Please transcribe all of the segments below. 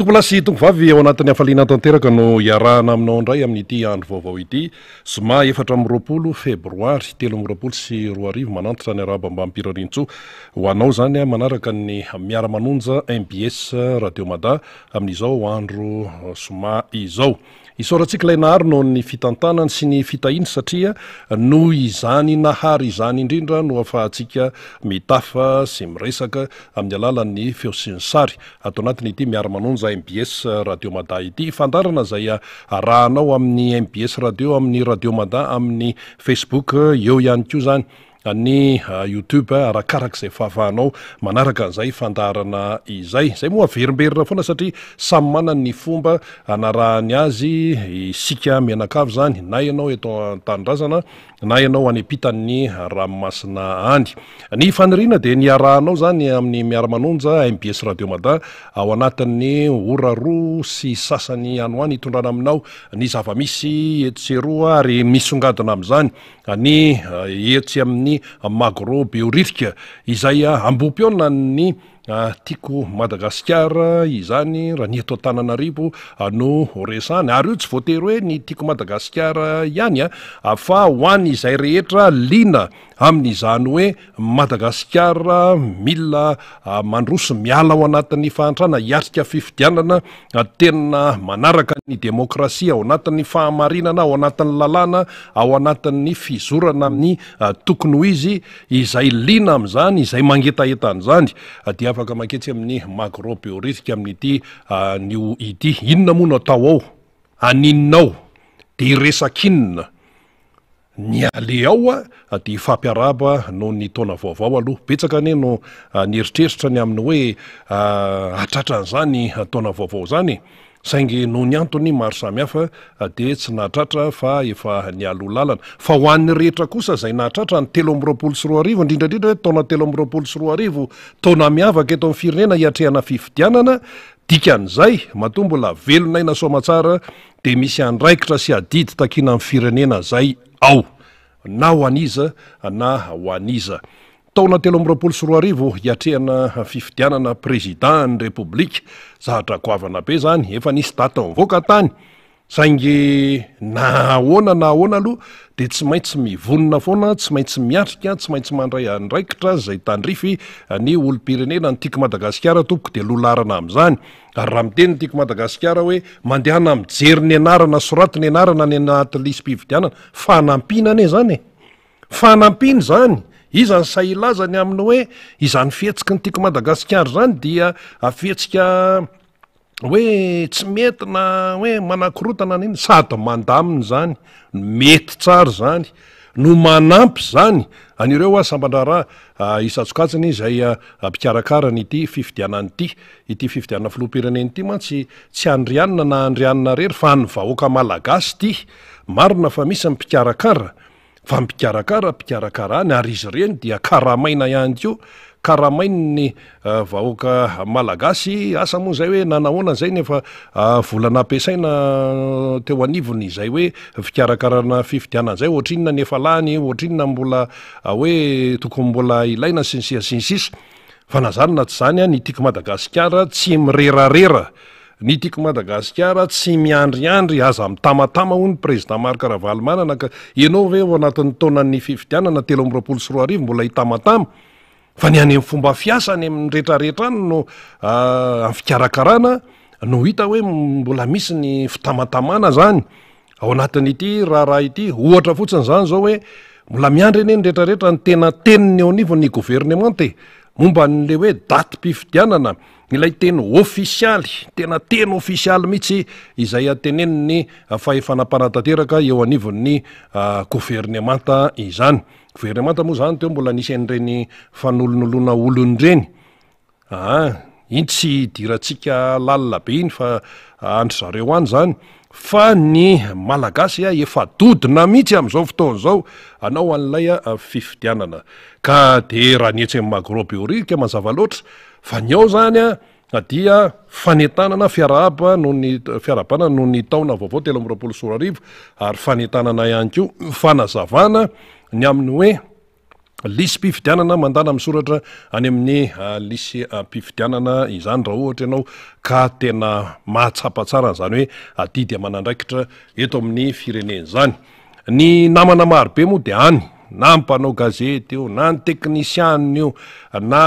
Tompolahy sy tompovavy, ao anatin'ny hafaliana tanteraka no iarahana aminao indray amin'ity andro vaovao ity, zoma 24 febroary 2023, manantitra ny arahaba mbam-pirariantsoa ho anao izany manaraka ny miara-manonja mbs Radio Mada amin'izao andro zoma izao. Isaorantsika ilay Nahary noho ny fitantanany sy ny fitahiany satria noho izany Nahary izany indrindra no afahantsika mitafa sy miresaka amin'ny alalan'ny feo sy ny sary ato anatin'ity Miara-manonja mbs Radio Mada ity. Fandaharana izay arahanao amin'ny mbs Radio, amin'ny Radio Mada, amin'ny Facebook, eo ihany koa izany ny youtube arakaraka izay fahafahanao manaraka an'izay fandaharana izay. Izay moa averimberina foana satria samy manana ny fomba anarahany azy isika mianakavy izany, na ianao eto an-tanindrazana na ianao any ampitan'ny ranomasina any. Ny faniriana dia ny hiarahanao izany amin'ny Miara-manonja mbs Radio Mada ao anatin'ny ora roa sy sasany any ho any hitondrana aminao ny zava-misy etsy sy eroa ary misongadina amin'izany ny etsy amin'ny Magro Behoririka izay ambohipihaonan'ny Tiako Madagasikara izany raha ny eto Antananarivo no resahana. Ary io tsy voatery hoe ny Tiako Madagasikara ihany fa ho an'izay rehetra liana amin'izany hoe Madagasikara mila mandroso miala ao anatin'ny fahantrana, hiatrika fifidianana tena manaraka ny demokrasia, ao anatin'ny fahamarinana, ao anatin'ny lalàna, ao anatin'ny fizorana amin'ny tokony ho izy, izay liana amin'izany, izay mangetaheta an'izany dia afaka manketsy amin'ny Magro Behoririka amin'ity anio ity. Inona moa no atao ao? Haninona ao? Dia hiresaka inona? Ny aleha ao dia hifampiarahaba noho ny taona vaovao aloha. Betsaka anie no nieritreritra ny amin'ny hoe hahatratra an'izany taona vaovao izany e! Saingy noho ny antony maro samihafa dia tsy nahatratra fa efa nialoha lalana. Fa ho an'ny rehetra kosa izay nahatratra ny 2023, indrindra indrindra hoe taona 2023, taona miavaka eto amin'ny firenena hiatrehana fifidianana, dikan'izay, matoa mbola velon'aina soamatsara dia misy andraikitra sy adidy takiana amin'ny firenena zay ao, na ho an'iza na ho an'iza. Taona 2023 hiatrehana fifidianana prezida ny Repoblika, zavatra goavana be zany, efa nisy daty nivoaka tany, saingy na ahoana na ahoana aloha dia tsy maintsy mivonona foana, tsy maintsy miatrika, tsy maintsy mandray andraikitra izay tandrify ny olom-pirenena, ny Tiako Madagasikara tompoko dia loha laharana amin'izany. Ary raha miteny ny Tiako Madagasikara hoe mandehana mijery ny anarana, soraty ny anarana any anaty lisi-pifidianana, fanampiana anie izany e! Fanampiana izany! Iza no sahy hilaza ny amin'ny hoe izany fihetsiky ny Tiako Madagasikara izany dia fihetsika hoe tsy mety na hoe manakorotana na inona, sady mandamina izany, mety tsara izany, no manampy izany an'ireo sampan-draharaha isan-tsokajiny izay mpikarakara an'ity fifidianana ity. Ity fifidianana filoham-pirenena ity mantsy tsy andrianina na andrianina irery fa an'ny vahoaka malagasy ity. Marina fa misy ny mpikarakara fa ny mpikarakara mpikarakara any ary izy ireny dia karamaina ihany koa, karamain'ny vahoaka malagasy, asa moa izay hoe nanahoana izay nefa vola nampiasaina teo anivony izay hoe fikarakarana fifidianana izay, ohatrinona ny efa lany, ohatrinona mbola hoe tokony mbola ilaina sy ny sisa sy ny sisa. Fa na zany na tsy zany ny Tiako Madagasikara tsy mirerarera, ny Tiako Madagasikara tsy miandriandry, aza mitamatama hoy ny Président Marc Ravalomanana ka ianao ve ao anatin'ny taonan'ny fifidianana 2023 mbola hitamatama? Fa ny any amin'ny fomba fiasa any amin'ny retraretra any no amin'ny fikarakarana no hita hoe mbola misy ny fitamatamana zany. Ao anatin'ity raharaha ity, ohatra fotsiny izany izao hoe mbola miandry anie ny rehetrarehetra ny tena teniny eo anivon'ny governemanta e, momba an'ilay hoe datim-pifidianana, ilay teny ofisialy, tena teny ofisialy mihitsy izay tenenin'ny fahefana mpanatanteraka eo anivon'ny governemanta izany. Governemanta moa izany teo mbola nisy an'ireny fanolonolona olona ireny. Aa, iny tsy idirantsika lalina be iny fa an-dry zareo any izany, fa ny Malagasy efa dodona mihitsy amin'izao fotoana izao hanao an'ilay fifidianana. Ka dia raha ny etsy amin'ny Magro Behoririka mazava loatra fa ny ao izany dia fanentanana fiarahaba noho ny fiarahabana noho ny taona vaovao 2023 ary fanentanana ihany koa fanazavana ny amin'ny hoe. Lisi-pifidianana mandàna misoratra any amin'ny lisi-pifidianana izany raha ohatra ianao ka tena mahatsapa tsara an'izany hoe adidy aman'andraikitra eto amin'ny firenena izany. Ny namana marobe moa dia any, na ny mpanao gazety io, na ny teknisianina io, na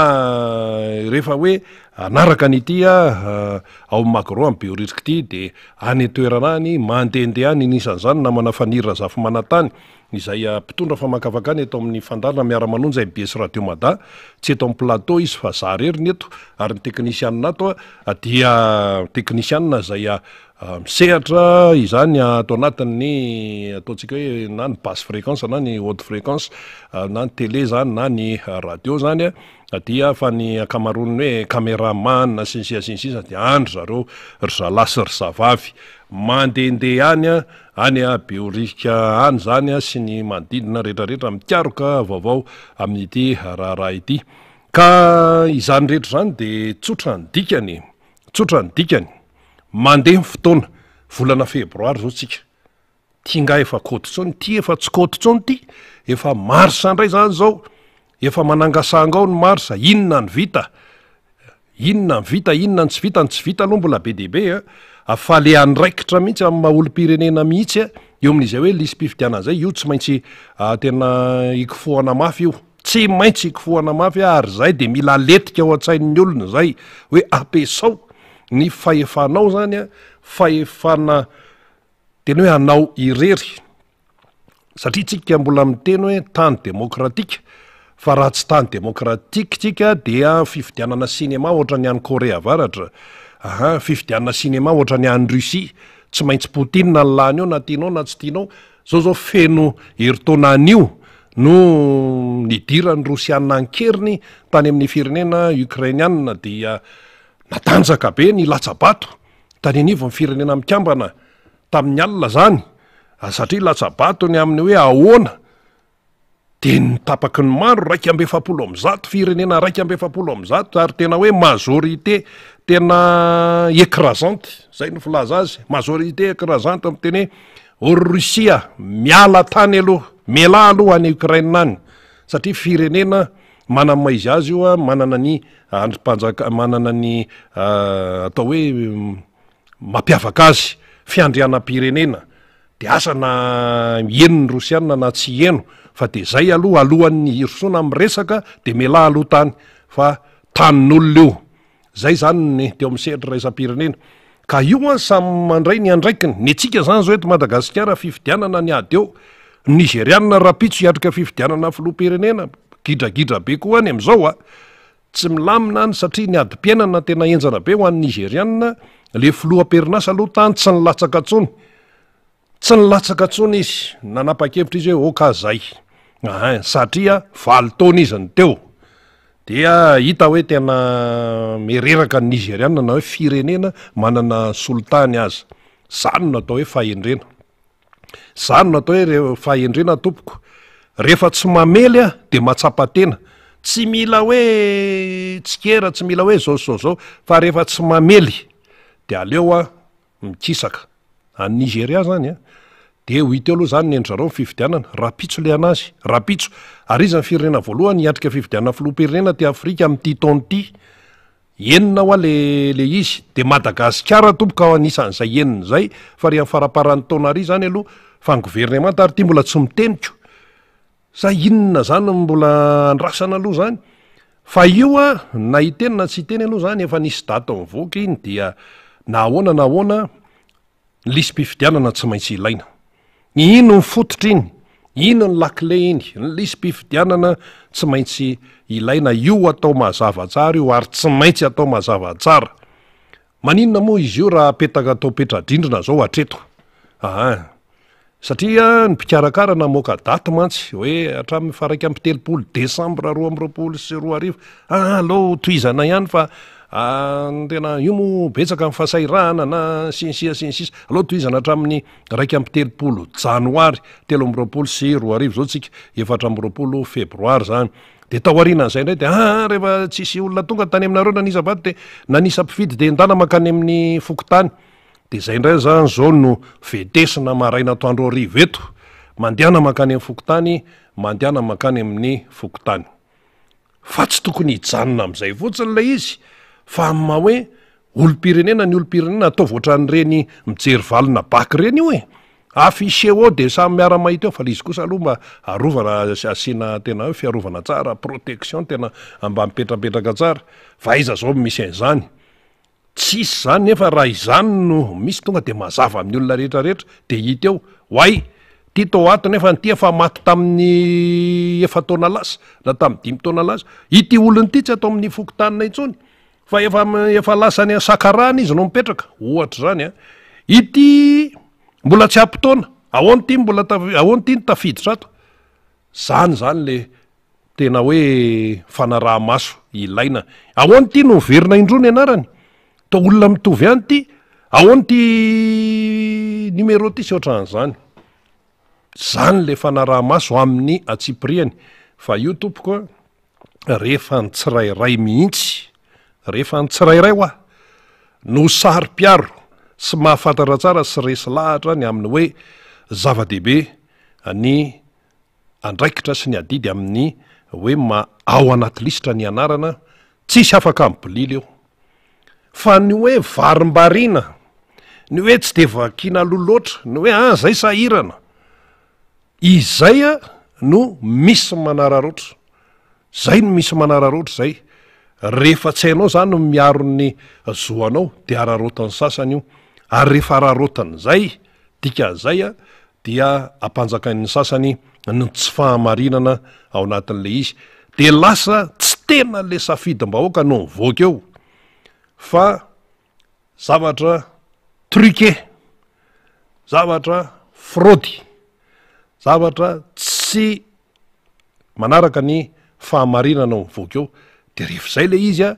rehefa hoe hanaraka an'ity ao amin'ny Magro amin'ny Behoririka ity dia any an-toerana any, mandehandeha any, anisan'izany namana Faniry Razafimanantany, izay mpitondra famakafakana eto amin'ny fandaharana Miara-manonja mbs Radio Mada, tsy eto amin'ny plateau izy fa za rery ny eto ary ny teknisianina ato dia teknisianina izay misehatra izany ato anatin'ny ataontsika hoe na ny basse fréquence na ny haute fréquence na ny télé zany na ny radio zany dia fa ny ankamaroan'ny hoe cameraman sy ny sisa sy ny sisa dia any ry zareo ry zalahy sy ry zavavy mandehandeha any Any Behoririka any izany sy ny manodidina rehetrarehetra mikaroka vaovao amin'ity raharaha ity. Ka izany rehetra izany dia tsotra ny dikany e! Tsotra ny dikany. Mandeha ny fotoana. Volana febroary izao tsika. Ty nga efa kaoty intsony? Ty efa tsy kaoty intsony ty. Efa marsa indray izany izao. Efa manangasanga ao ny marsa. Inona ny vita? Inona ny vita, inona ny tsy vita, ny tsy vita aloha mbola be dia be a, fa le andraikitra mihitsy amin'ny maha olom-pirenena mihitsy a, eo amin'izay hoe lisi-pifidianana izay, io tsy maintsy tena ikofohana mafy io, tsy maintsy ikofohana mafy ary izay dia mila aletika ao an-tsain'ny olona izay hoe ampiasao ny fahefanao izany a, fahefana tena hoe anao irery. Satria tsika mbola miteny hoe tany demokratika, fa raha tsy tany demokratika tsika dia fifidianana cinema ohatran'ny any Korea Avaratra, aha, fifidianana cinema ohatran'ny any Russie, tsy maintsy Poutine ny lany eo na tianao na tsy tianao, zao zao feno herintaona anio no nidiran'ny Rosiana an-keriny tany amin'ny firenena Ukrainiana dia natanjaka be ny latsa-bato tany anivon'ny firenena mikambana tamin'ny alina izany satria latsa-bato ny amin'ny hoe ahoana dia ny tapaky ny maro 141, firenena 141 ary tena hoe majorité tena écrasante, zay no filaza azy, majorité écrasante miteny hoe ô Russie miala tany aloha, mialà aloha any Ukraine any satria firenena manana ny maha izy azy io, manana ny andrim-panjaka, manana ny atao hoe Mampiavaka azy, fiandrianam-pirenena, dia asa na heno ny Rosiana na tsy heno, fa dia zay aloha, alohan'ny hirosoana amin'ny resaka dia mialà aloha tany fa tanin'olona io. Zay zany ny teo amin'ny sehatra iraisam-pirenena. Ka io an samy mandray ny andraikiny. Ny antsika zany zao eto Madagasikara fifidianana ny ady eo. Ny Nigeriana rahampitso hiatrika fifidianana filoham-pirenena, gidragidra be koa any amin'izao a. Tsy milamina any satria ny adim-piainana tena henjana be ho an'ny Nigeriana, le filoha am-perinasa aloha tany tsy nilatsaka intsony, tsy nilatsaka intsony izy, nanapa-kevitra izy hoe ok zay, ahin, satria valo taona izy no teo, dia hita hoe tena mireraka ny Nigeriana na hoe firenena manana solitany aza, zany no atao hoe fahendrena. Zany no atao hoe fahendrena tompoko. Rehefa tsy mamely aho de mahatsapa tena. Tsy mila hoe tsikera, tsy mila hoe zao sy zao zao, fa rehefa tsy mamely de aleo aho mikisaka. Any Nigeria zany an, de ho hita eo aloha zany ny endry zareo ny fifidianana, rahampitso le anazy, rahampitso. Ary iza ny firenena voalohany hiatrika fifidianana filoham-pirenena aty Afrika amin'ity taona ity? Enina hoa le le izy, de Madagasikara tompoko ao anisan'izay enina izay, fa ry amin'ny faramparan'ny taona ary zany aloha, fa ny governemanta ary ty mbola tsy miteny ko, sa inona zany no mbola andrasana aloha zany, fa io a na hiteny na tsy hiteny aloha zany efa nisy daty nivoaka iny dia na ahoana na ahoana Ny lisi-pifidianana tsy maintsy ilaina. Iny ny fototra iny, iny ny lakile iny, ny lisi-pifidianana tsy maintsy ilaina, io atao mazava tsara io ary tsy maintsy atao mazava tsara. Maninona moa izy io raha apetaka atao petra-drindrina zao hatreto? Aa. Satria ny mpikarakara namoaka daty mantsy hoe hatramin'ny faha 31 desambra 2022, ah aleo tohizana ihany fa ny tena io moa betsaka ny fahasahiranana na sy ny sisa sy ny sisa, aleo tohizana hatramin'ny 31 janoary 2023 izao tsika, 24 febroary izany. Dia tao aorianan'izay indray dia ah rehefa tsisy olona tonga tany aminareo nanisa vato dia nanisa mpifidy dia endana mankany amin'ny fokontany. Dia izay indray izany izao no vetesina maraina atoandro hariva eto. Mandehana mankany amin'ny fokontany, mandehana mankany amin'ny fokontany. Fa tsy tokony hijanona amin'izay fotsiny ilay izy fa amin'ny maha hoe olom-pirenena ny olom-pirenena ataovy ohatran'ireny mijery valina bac ireny io e! Affiché eo dia samy miara-mahita eo fa ilay izy kosa aloha mba arovana asiana tena hoe fiarovana tsara, protection tena mba mipetrapetraka tsara fa aiza izao no misy an'izany? Tsisy zany nefa raha izany no misy tonga de mazava amin'ny olona rehetra rehetra de hita eo oay ty tao ato nefa ty efa maty tamin'ny efa-taona lasa na tamin'ny dimy taona lasa, ity olona ity tsy ato amin'ny fokontanina intsony fa efa efa lasa any Sakarahana izy no mipetraka ohatra izany an, ity mbola tsy ampy taona ahoana ity mbola taf- ahoana ity no tafiditra ato, zany zany le Tena hoe fanaraha-maso ilaina. Ahoana ity no miverina indroa ny anarany? Toa olona mitovy ihany ity. Ahoana ity numéro ity sy ohatran'izany. Zany le fanaraha-maso amin'ny antsipiriany. Fa io tompoko a, rehefa ny tsirairay mihitsy, rehefa ny tsirairay hoa no saro-piaro sy mahafantatra tsara sy resy lahatra ny amin'ny hoe zava-dehibe ny andraikitra sy ny adidy amin'ny hoe ma ao anaty lisitra ny anarana, tsisy afaka mibolila eo. Fa ny hoe varimbariana, ny hoe tsy de vakiana aloha loatra, ny hoe ah zay sahirana, izay no misy manararaotra, zay no misy manararaotra zay, rehefa tsy hainao zany ny miaro ny zo anao de araraotin'ny sasany io, ary rehefa araraotin'izay, dikan'izay dia ampanjakain'ny sasany ny tsy fahamarinana ao anatin'ilay izy, dia lasa tsy tena ilay safidim-bahoaka no mivoaka eo fa zavatra truqué, zavatra fraude, zavatra tsy manaraka ny fahamarinana no mivoaka eo, dia rehefa izay ilay izy a,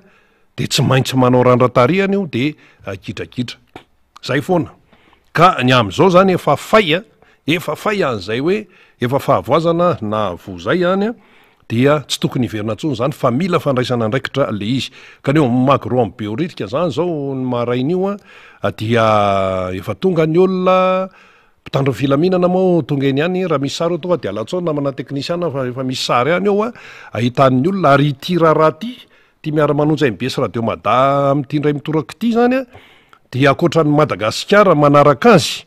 dia tsy maintsy manao randran-tarihana io dia gidragidra. Zay foana. Ka ny amin'izao zany efa fay a, efa fay an'izay hoe efa fahavoazana nahavoa zay any a, dia tsy tokony hiverina intsony zany fa mila fandraisana andraikitra le izy. Ka ny eo amin'ny Magro amin'ny Behoririka zany zao ny maraina io a, dia efa tonga ny olona, mpitandro ny filaminana moa tonga eny ihany, raha misy sary eo tonga dia alatsaho namana teknisiana fa efa misy sary ihany eo a, ahitan'ny olona ary ity raharaha ity Ity miara-manonja mbs Radio Mada amin'ity indray mitoraka ity izany an, dia ankoatra an'i Madagasikara manaraka azy,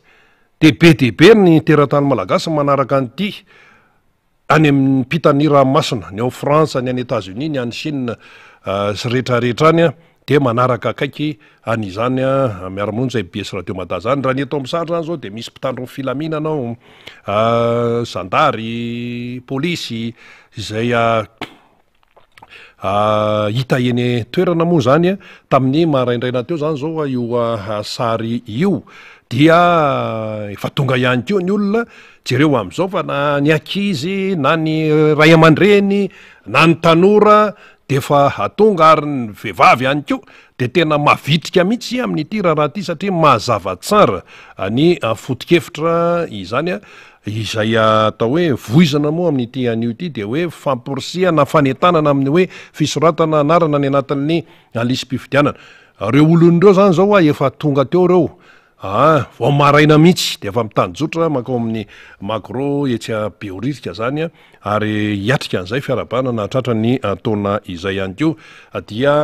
dia be dia be ny teratany malagasy manaraka an'ity any amin'ny mpitan'ny ranomasina, ny ao Frantsa, ny any Etats-Unis, ny any Chine sy rehetra rehetra any an, dia manaraka akaiky an'izany miara-manonja mbs Radio Mada izany. Raha ny eto amin'ny sary izany izao dia misy mpitandro ny filaminana ao, zandary, polisy, izay Hita eny an-toerana moa izany tamin'ny maraindraina teo izany izao io sary io dia efa tonga ihany koa ny olona, jereo amin'izao fa na ny ankizy na ny ray aman-dreny na ny tanora dia efa tonga ary ny vehivavy ihany koa dia tena mavitrika mihitsy amin'ity raharaha ity satria mazava tsara ny foto-kevitra izany. Izay atao hoe voizina moa amin'ity anio ity dia hoe famporisihana fanentanana amin'ny hoe fisoratana anarana any anatin'ny lisi-pifidianana. Ireo olona ireo izany izao efa tonga teo ireo aa, vao maraina mihitsy dia efa mitanjotra mankao amin'ny Magro etsy Behoririka izany ary hiatrika an'izay fiarahabana nahatratra ny taona izay ihany koa dia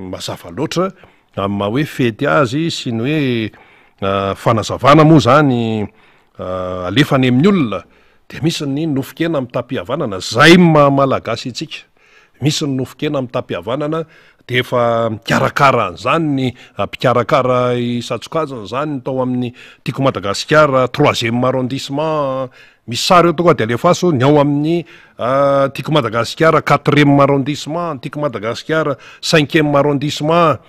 mazava loatra amin'ny maha hoe fety azy sy ny hoe fanazavana moa izany alefa any amin'ny olona dia misy ny nofon-kena mitam-pihavanana, zay maha malagasy antsika, misy ny nofon-kena mitam-pihavanana dia efa mikarakara an'izany ny mpikarakara isan-tsokajiny izany ny tao amin'ny Tiako Madagasikara troisième arrondissement, misy sary eo tonga dia alefaso ny ao amin'ny Tiako Madagasikara quatrième arrondissement, Tiako Madagasikara cinquième arrondissement.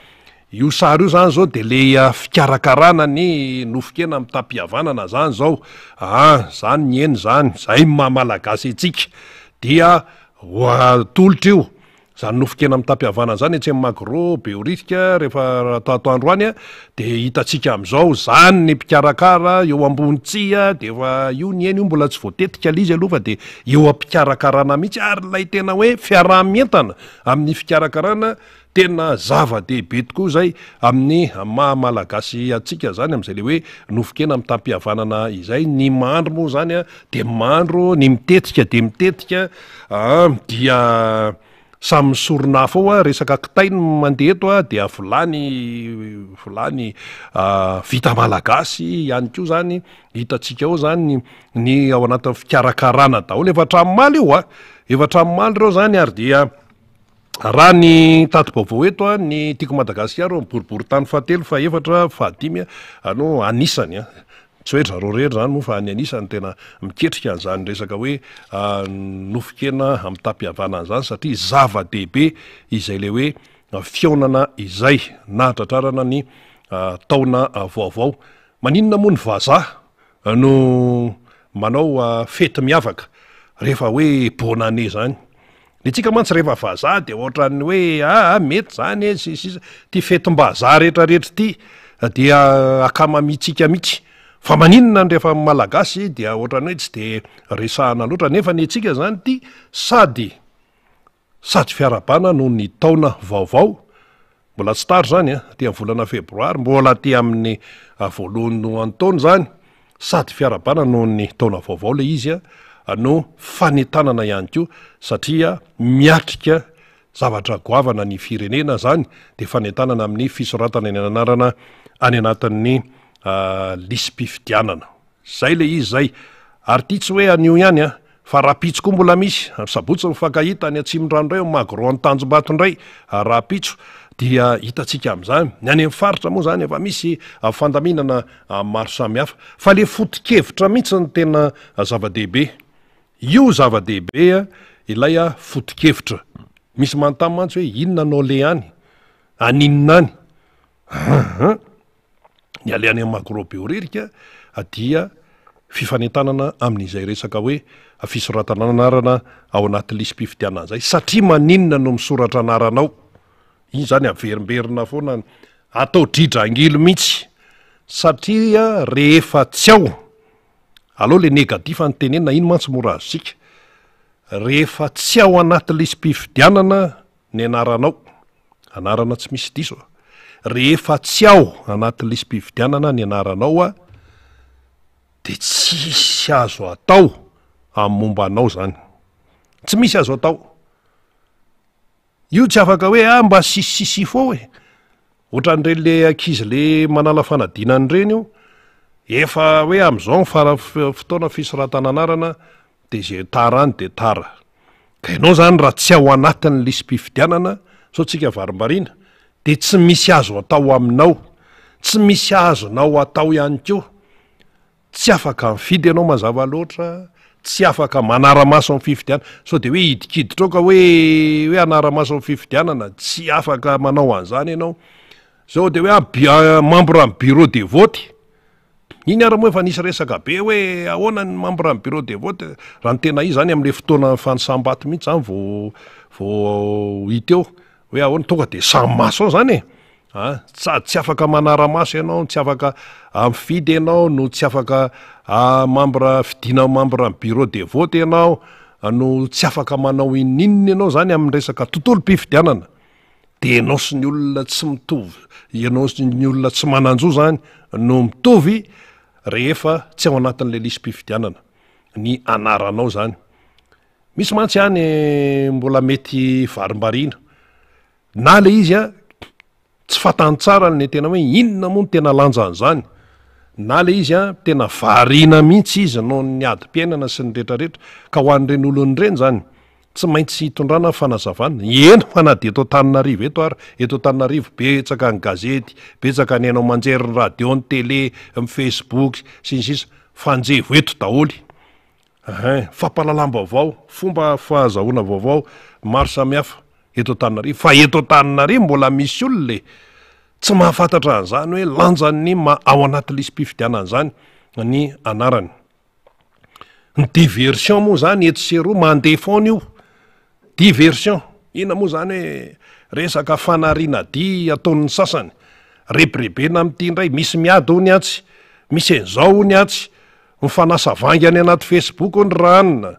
Io sary io zany zao de le fikarakarana ny nofon-kena mitam-pihavanana zany zao aa zany ny eny zany, zay ny maha malagasy antsika dia ho atolotra io. Izany nofon-kena mitam-pihavanana izany etsy amin'ny Magro Behoririka rehefa atoandro any dia hitantsika amin'izao izany ny mpikarakara eo ambony tsihy dia efa io ny eny io mbola tsy voatetika ilay izy aloha fa dia eo am-pikarakarana mihitsy ary ilay tena hoe fiaraha-mientana amin'ny fikarakarana tena zava-dehibe tokoa izay amin'ny maha Malagasy antsika izany amin'izay ilay hoe nofon-kena mitam-pihavanana izay, ny mahandro moa izany dia mandro, ny mitetika dia mitetika dia samy misorona afo ao, resaka kitay no mandeha eto dia vilany vilany vita malagasy ihany koa zany hitantsika ao zany ny ao anatin'ny fikarakarana daholo, efa hatramin'ny omaly io a, efa hatramin'ny omaly ireo zany ary dia raha ny tati-baovao eto a, ny Tiako Madagasikara ao amin'ny boriborintany fahatelo, fahefatra, fahadimy no anisany a. Tsy hoe ry zareo irery izany moa fa ny anisany tena miketrika an'izany resaka hoe nofon-kena mitam-pihavanana izany satria zava-dehibe izay ilay hoe fihaonana izay nahatratrarana ny taona vaovao. Maninona moa ny vazaha no manao fety miavaka rehefa hoe bonne année izany? Ny antsika mantsy rehefa vazaha dia ohatran'ny hoe aa mety zany e sy ny sisa, ty fetim-bazaha retraretra ity dia akamamiantsika mihitsy, fa maninona ny rehefa malagasy dia ohatran'ny hoe tsy de resahana loatra nefa ny antsika zany ity sady sady fiarahabana noho ny taona vaovao, Mbola tsy tara izany an, aty amin'ny volana febroary, mbola aty amin'ny voalohany taona izany, sady fiarahabana noho ny taona vaovao ilay izy an, no fanentanana ihany koa satria miatrika zavatra goavana ny firenena izany, dia fanentanana amin'ny fisoratana ny anarana any anatin'ny lisi-pifidianana. Zay le izy zay. Ary ty tsy hoe anio ihany an, fa rapitso koa mbola misy, sabotsy mifankahita any Atsimondrano indray, ao Magro any Tanjombato indray rahapitso dia hitantsika amin'izany. Ny any amin'ny faritra moa zany efa misy fandaminana maro samihafa. Fa le foto-kevitra mihitsy no tena zava-dehibe. Io zava-dehibe ilay foto-kevitra. Misy manontany mantsy hoe inona no aleha any? Aninona any? Hum. Ny aleha any amin'ny Magro Behoririka dia fifanentanana amin'izay resaka hoe fisoratana anarana ao anaty lisi-pifidianana izay, satria maninona no misoratra anarana ao? Iny izany averimberina foana, atao dridrangilo mihitsy, satria rehefa tsy ao, aleo le negatif no tenenina, iny mantsy mora azontsika, rehefa tsy ao anaty lisi-pifidianana ny anaranao, Anarana tsy misy diso a. Rehefa tsy ao anaty lisi-pifidianana ny anaranao a, dia tsisy azo atao amin'ny momba anao zany. Tsy misy azo atao. Io tsy afaka hoe ah mba sisisisifo ao e. Ohatran'ireny le ankizy le manala fanadinana ireny io, efa hoe amin'izao ny fara fotoana fisoratana anarana dia izay tara any dia tara. Ka ianao izany raha tsy ao anatin'ny lisi-pifidianana, sao tsika varimbariana, dia tsy misy azo atao aminao, tsy misy azonao atao ihany koa. Tsy afaka mifidy ianao mazava loatra, tsy afaka manara-maso ny fifidianana, sao dia hoe hidikiditra ao ka hoe hoe hanara-maso ny fifidianana, tsy afaka manao an'izany ianao. Sao dia hoe ah, membre ny bureau de vote, Iny ary moa efa nisy resaka be hoe ahoana ny membre ny bureau de vote, raha ny tena izy zany amle fotoana fanisam-bato mihitsy zany vao vao hita eo hoe ahoana, tonga de samy maso ao zany e, a sady tsy afaka manara-maso ianao, tsy afaka mifidy ianao no tsy afaka membre fidiana membre ny bureau de vote ianao no tsy afaka manao inoninona ianao zany amin'ny resaka tontolom-pifidianana. Dia ianao sy ny olona tsy mitovy, ianao sy ny olona tsy manan-jo izany no mitovy rehefa tsy ao anatin'ilay lisi-pifidianana ny anaranao izany. Misy mantsy any mbola mety varimbariana na ilay izy an, tsy fantany tsara ny tena hoe inona moa no tena lanjan'izany, na ilay izy an tena variana mihitsy izy noho ny adim-piainana sy ny retraretra, ka ho an'ireny olona ireny izany Tsy maintsy hitondrana fanazavana. Eny fa na dia eto Antananarivo eto ary, eto Antananarivo betsaka ny gazety, betsaka ny haino aman-jery, ny radio, ny télé, ny facebook, sy ny sisa Fanjevo eto daholo. Hein, fampahalalam-baovao, fomba fahazahoana vaovao maro samihafa eto Antananarivo. Fa eto Antananarivo mbola misy olona e, tsy mahafantatra an'izany hoe lanjan'ny maha ao anaty lisi-pifidianana izany ny anarany. Ny diversion moa zany etsy sy eroa mandeha foana io. Diversion. Inona moa izany hoe resaka fanariana dihy ataon'ny sasany? Rebirebena amin'ity indray, misy miady hono atsy, misy an'izao hono atsy, mifanasa vangy any anaty facebook hono rahanina,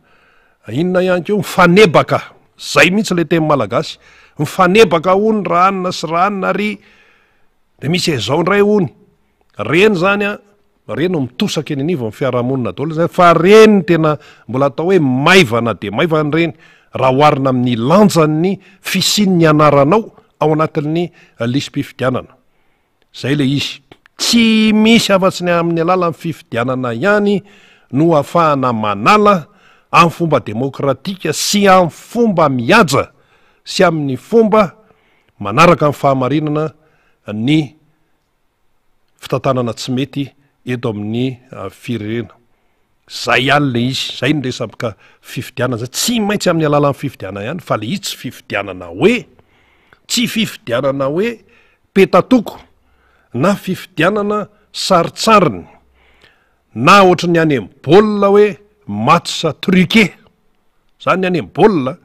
inona ihany koa, mifanebaka, izay mihitsy ilay teny malagasy, mifanebaka hono rahanina sy rahanina ary dia misy an'izao indray hono. Reny izany an, reny no mitosaka eny anivon'ny fiarahamonina daholo izany fa reny tena mbola atao hoe maivana dia maivana ireny raha oharina amin'ny lanjan'ny fisian'ny anaranao ao anatin'ny lisi-pifidianana. Izay ilay izy. Tsy misy afa-tsy ny amin'ny alalan'ny fifidianana ihany no ahafahana manala amin'ny fomba demokratika sy amin'ny fomba mihaja sy amin'ny fomba manaraka ny fahamarinana ny fitantanana tsy mety eto amin'ny firenena. Zay ihany le izy, zay ny resaka fifidianana zay, tsy maintsy amin'ny alalan'ny fifidianana ihany fa le izy tsy fifidianana hoe, tsy fifidianana hoe petatoko na fifidianana sarintsariny na ohatry ny any amin'ny baolina hoe match truqué, zany ny any amin'ny baolina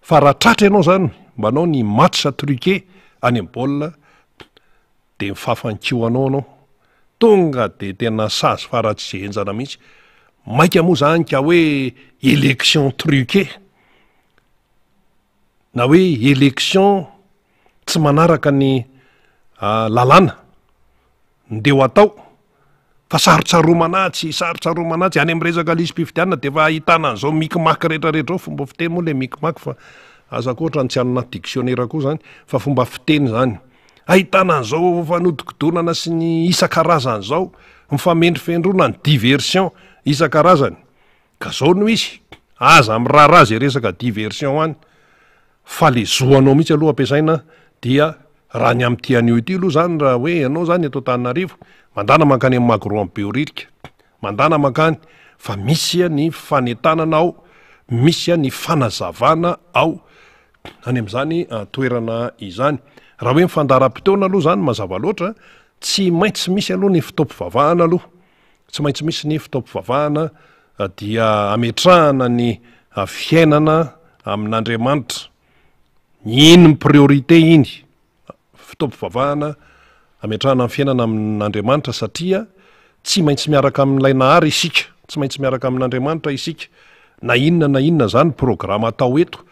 fa raha tratra ianao zany manao ny match truqué any amin'ny baolina de mifafa ny kiho anao anao, tonga de tena sazy faran'izay henjana mihitsy, maika moa zany ka hoe election truquée na hoe election tsy manaraka ny lalàna ndeha ho atao fa sarotsaromana atsy, sarotsaromana atsy, any amin'ny resaka lisi-pifidianana de efa ahitana an'izao micmac rehetrarehetra ao, fomba fiteny moa le micmac fa aza koa ohatran'ny tsy any anaty dictionnaire koa zany fa fomba fiteny zany, ahitana an'izao fanodikodonana sy ny isan-karazany zao, ny famendrofendrona, ny diversion isan-karazany, ka zao no izy, aza miraharaha ze resaka diversion any fa le zo anao mihitsy aloha ampiasaina dia Raha ny amin'ity anio ity aloha izany raha hoe ianao izany eto Antananarivo, mandana mankany amin'ny Magro amin'ny Behoririka, mandana mankany fa misy ny fanentanana ao, misy ny fanazavana ao any amin'izany toerana izany. Raha hoe ny fandaharam-potoana aloha izany mazava loatra, tsy maintsy misy aloha ny fotoam-pivavahana aloha, tsy maintsy misy ny fotoam-pivavahana dia ametrahana ny fiainana amin'Andriamanitra. Iny ny priorité iny, fotoam-pivavahana ametrahana ny fiainana amin'Andriamanitra satria tsy maintsy miaraka amin'ilay Nahary isika, tsy maintsy miaraka amin'Andriamanitra isika, na inona na inona zany programa atao eto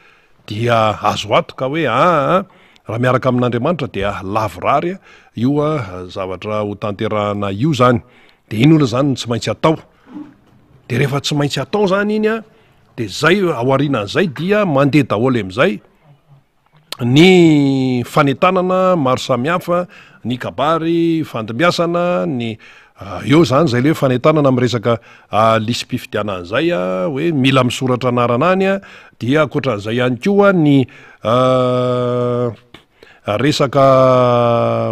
dia azo antoka hoe aa raha miaraka amin'Andriamanitra dia lavorary io zavatra ho tanterahana io zany, de iny olona zany no tsy maintsy atao, de rehefa tsy maintsy atao zany iny an, De zay aorianan'izay dia mandeha daholo amin'izay ny fanentanana maro samihafa, ny kabary fandimbiasana, ny eo zany zay le hoe fanentanana amin'ny resaka lisi-pifidianana zay a, hoe mila misoratra anarana any a, dia ankoatran'izay ihany koa ny resaka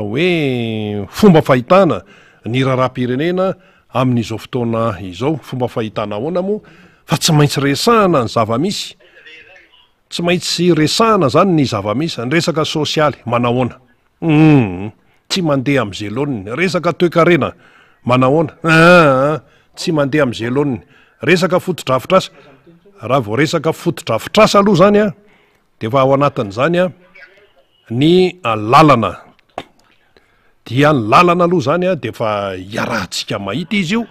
hoe fomba fahitana ny raharaham-pirenena amin'izao fotoana izao. Fomba fahitana ahoana moa fa tsy maintsy resahana ny zava-misy. Tsy maintsy resahana zany ny zava-misy. Ny resaka sosialy, manahoana? Humm, tsy mandeha amin'izay laoniny. Resaka toekarena, manahoana? Aa, tsy mandeha amin'izay laoniny. Resaka fotodrafitrasa, raha vao resaka fotodrafitrasa aloha zany an, de efa ao anatin'izany an, Ny lalana. Dia ny lalana aloha zany a de efa iarahantsika mahita izy io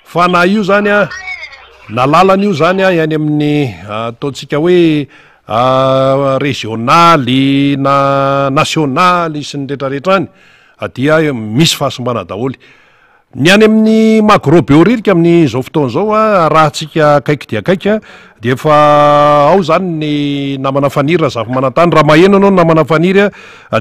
fa na io zany a na lalana io zany a any amin'ny ataontsika hoe rezionaly na nasionaly sy ny retraretra any dia misy fahasimbana daholo. Ny any amin'ny Magro Behoririka amin'izao fotoana izao, arahantsika akaiky dia akaiky, dia efa ao izany ny namana Faniry Razafimanantany. Raha maheno ianao ny namana Faniry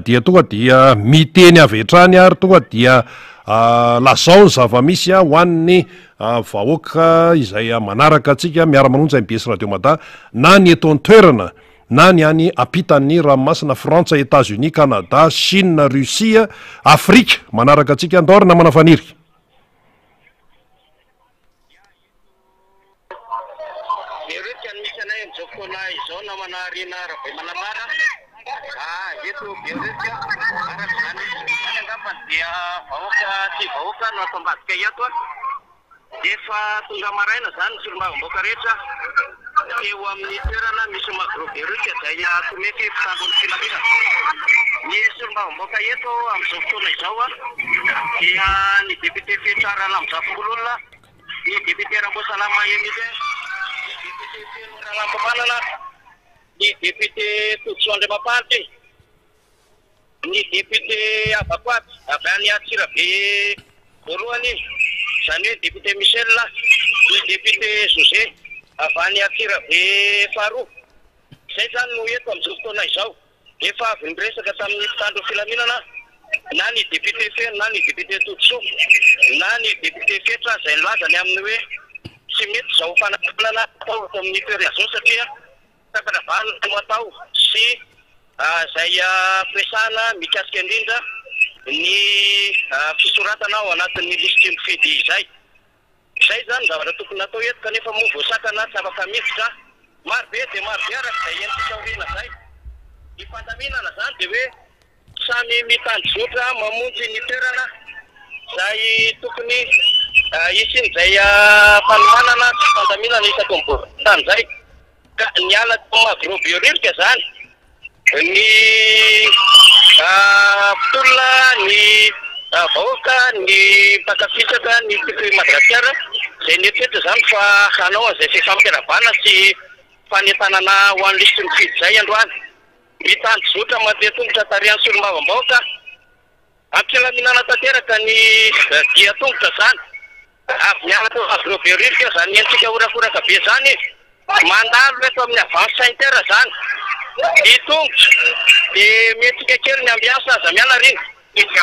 dia tonga dia miteny avy hatrany ary tonga dia lazao ny zava-misy ho an'ny vahoaka izay manaraka antsika miara-manonja mbs Radio Mada na ny eto an-toerana na ny any ampitan'ny ranomasina, Frantsa, Etats Unis, Canada, Chine, Russie, Afrika, manaraka antsika, andao ry namana Faniry. Behoririka no misy anay amin'izao fotoana izao namana Rina Rabemananara ah, eto Behoririka araka izany izany angambany dia vahoaka sy vahoaka no ato ambadika ato Efa tonga maraina izany ny solombavambahoaka rehetra. teo amin'ny toerana misy Magro Behoririka izay tomefy mpitandro ny filaminana. Ny solombavambahoaka eto amin'izao fotoana izao dia ny député Fetra Ralambozafimbololona, ny député Ramboasalama Emilien, ny député Feno Ralambomanana, ny député Todisoa Andriamampanty, Ny député Avakoaby avy any Antsirabe voalohany, izany hoe député Michel, ny député José avy any Antsirabe faharoa. Izay izany no eto amin'izao fotoana izao. Efa avy niresaka tamin'ny mpitandro ny filaminana na ny député Feno na ny député Todisoa na ny député Fetra izay nilaza ny amin'ny hoe tsy mety izao fanakanana atao eto amin'ny toerana izao satria Fampandravana no atao sy izay firesahana mikasika indrindra ny fisoratana ao anatin'ny lisitry ny mpifidy izay. Izay izany ny zavatra tokony natao eto kanefa moa voasakana tsy afaka miditra. Maro be dia maro be araka izay henontsika aoriana izay. Ny fandaminana izany dia hoe samy mitanjozotra mamonjy ny toerana izay tokony hisian'izay fanomanana sy fandaminana isaky ny boriborintany izay. Ka niala tao Magro Behoririka izany ny mpitolona, ny vahoaka, ny mpankafisaka ny Tiako i Madagasikara izay nieritreritra izany fa hanao an'izay fifampiarahabana sy fanentanana ho an'ny lisitry ny mpifidy izay androany. Mitanjozotra mandeha tongotra tarihan'ny solombavambahoaka am-pilaminana tanteraka ny dia tongotra izany. Avy niala teo Magro Behoririka izany henontsika horakoraka be izany izy. Mandalo eto amin'ny Avance Center izany. Ny tongotra dia mihetsika kely ny ambiance aza miala rina. Entintsika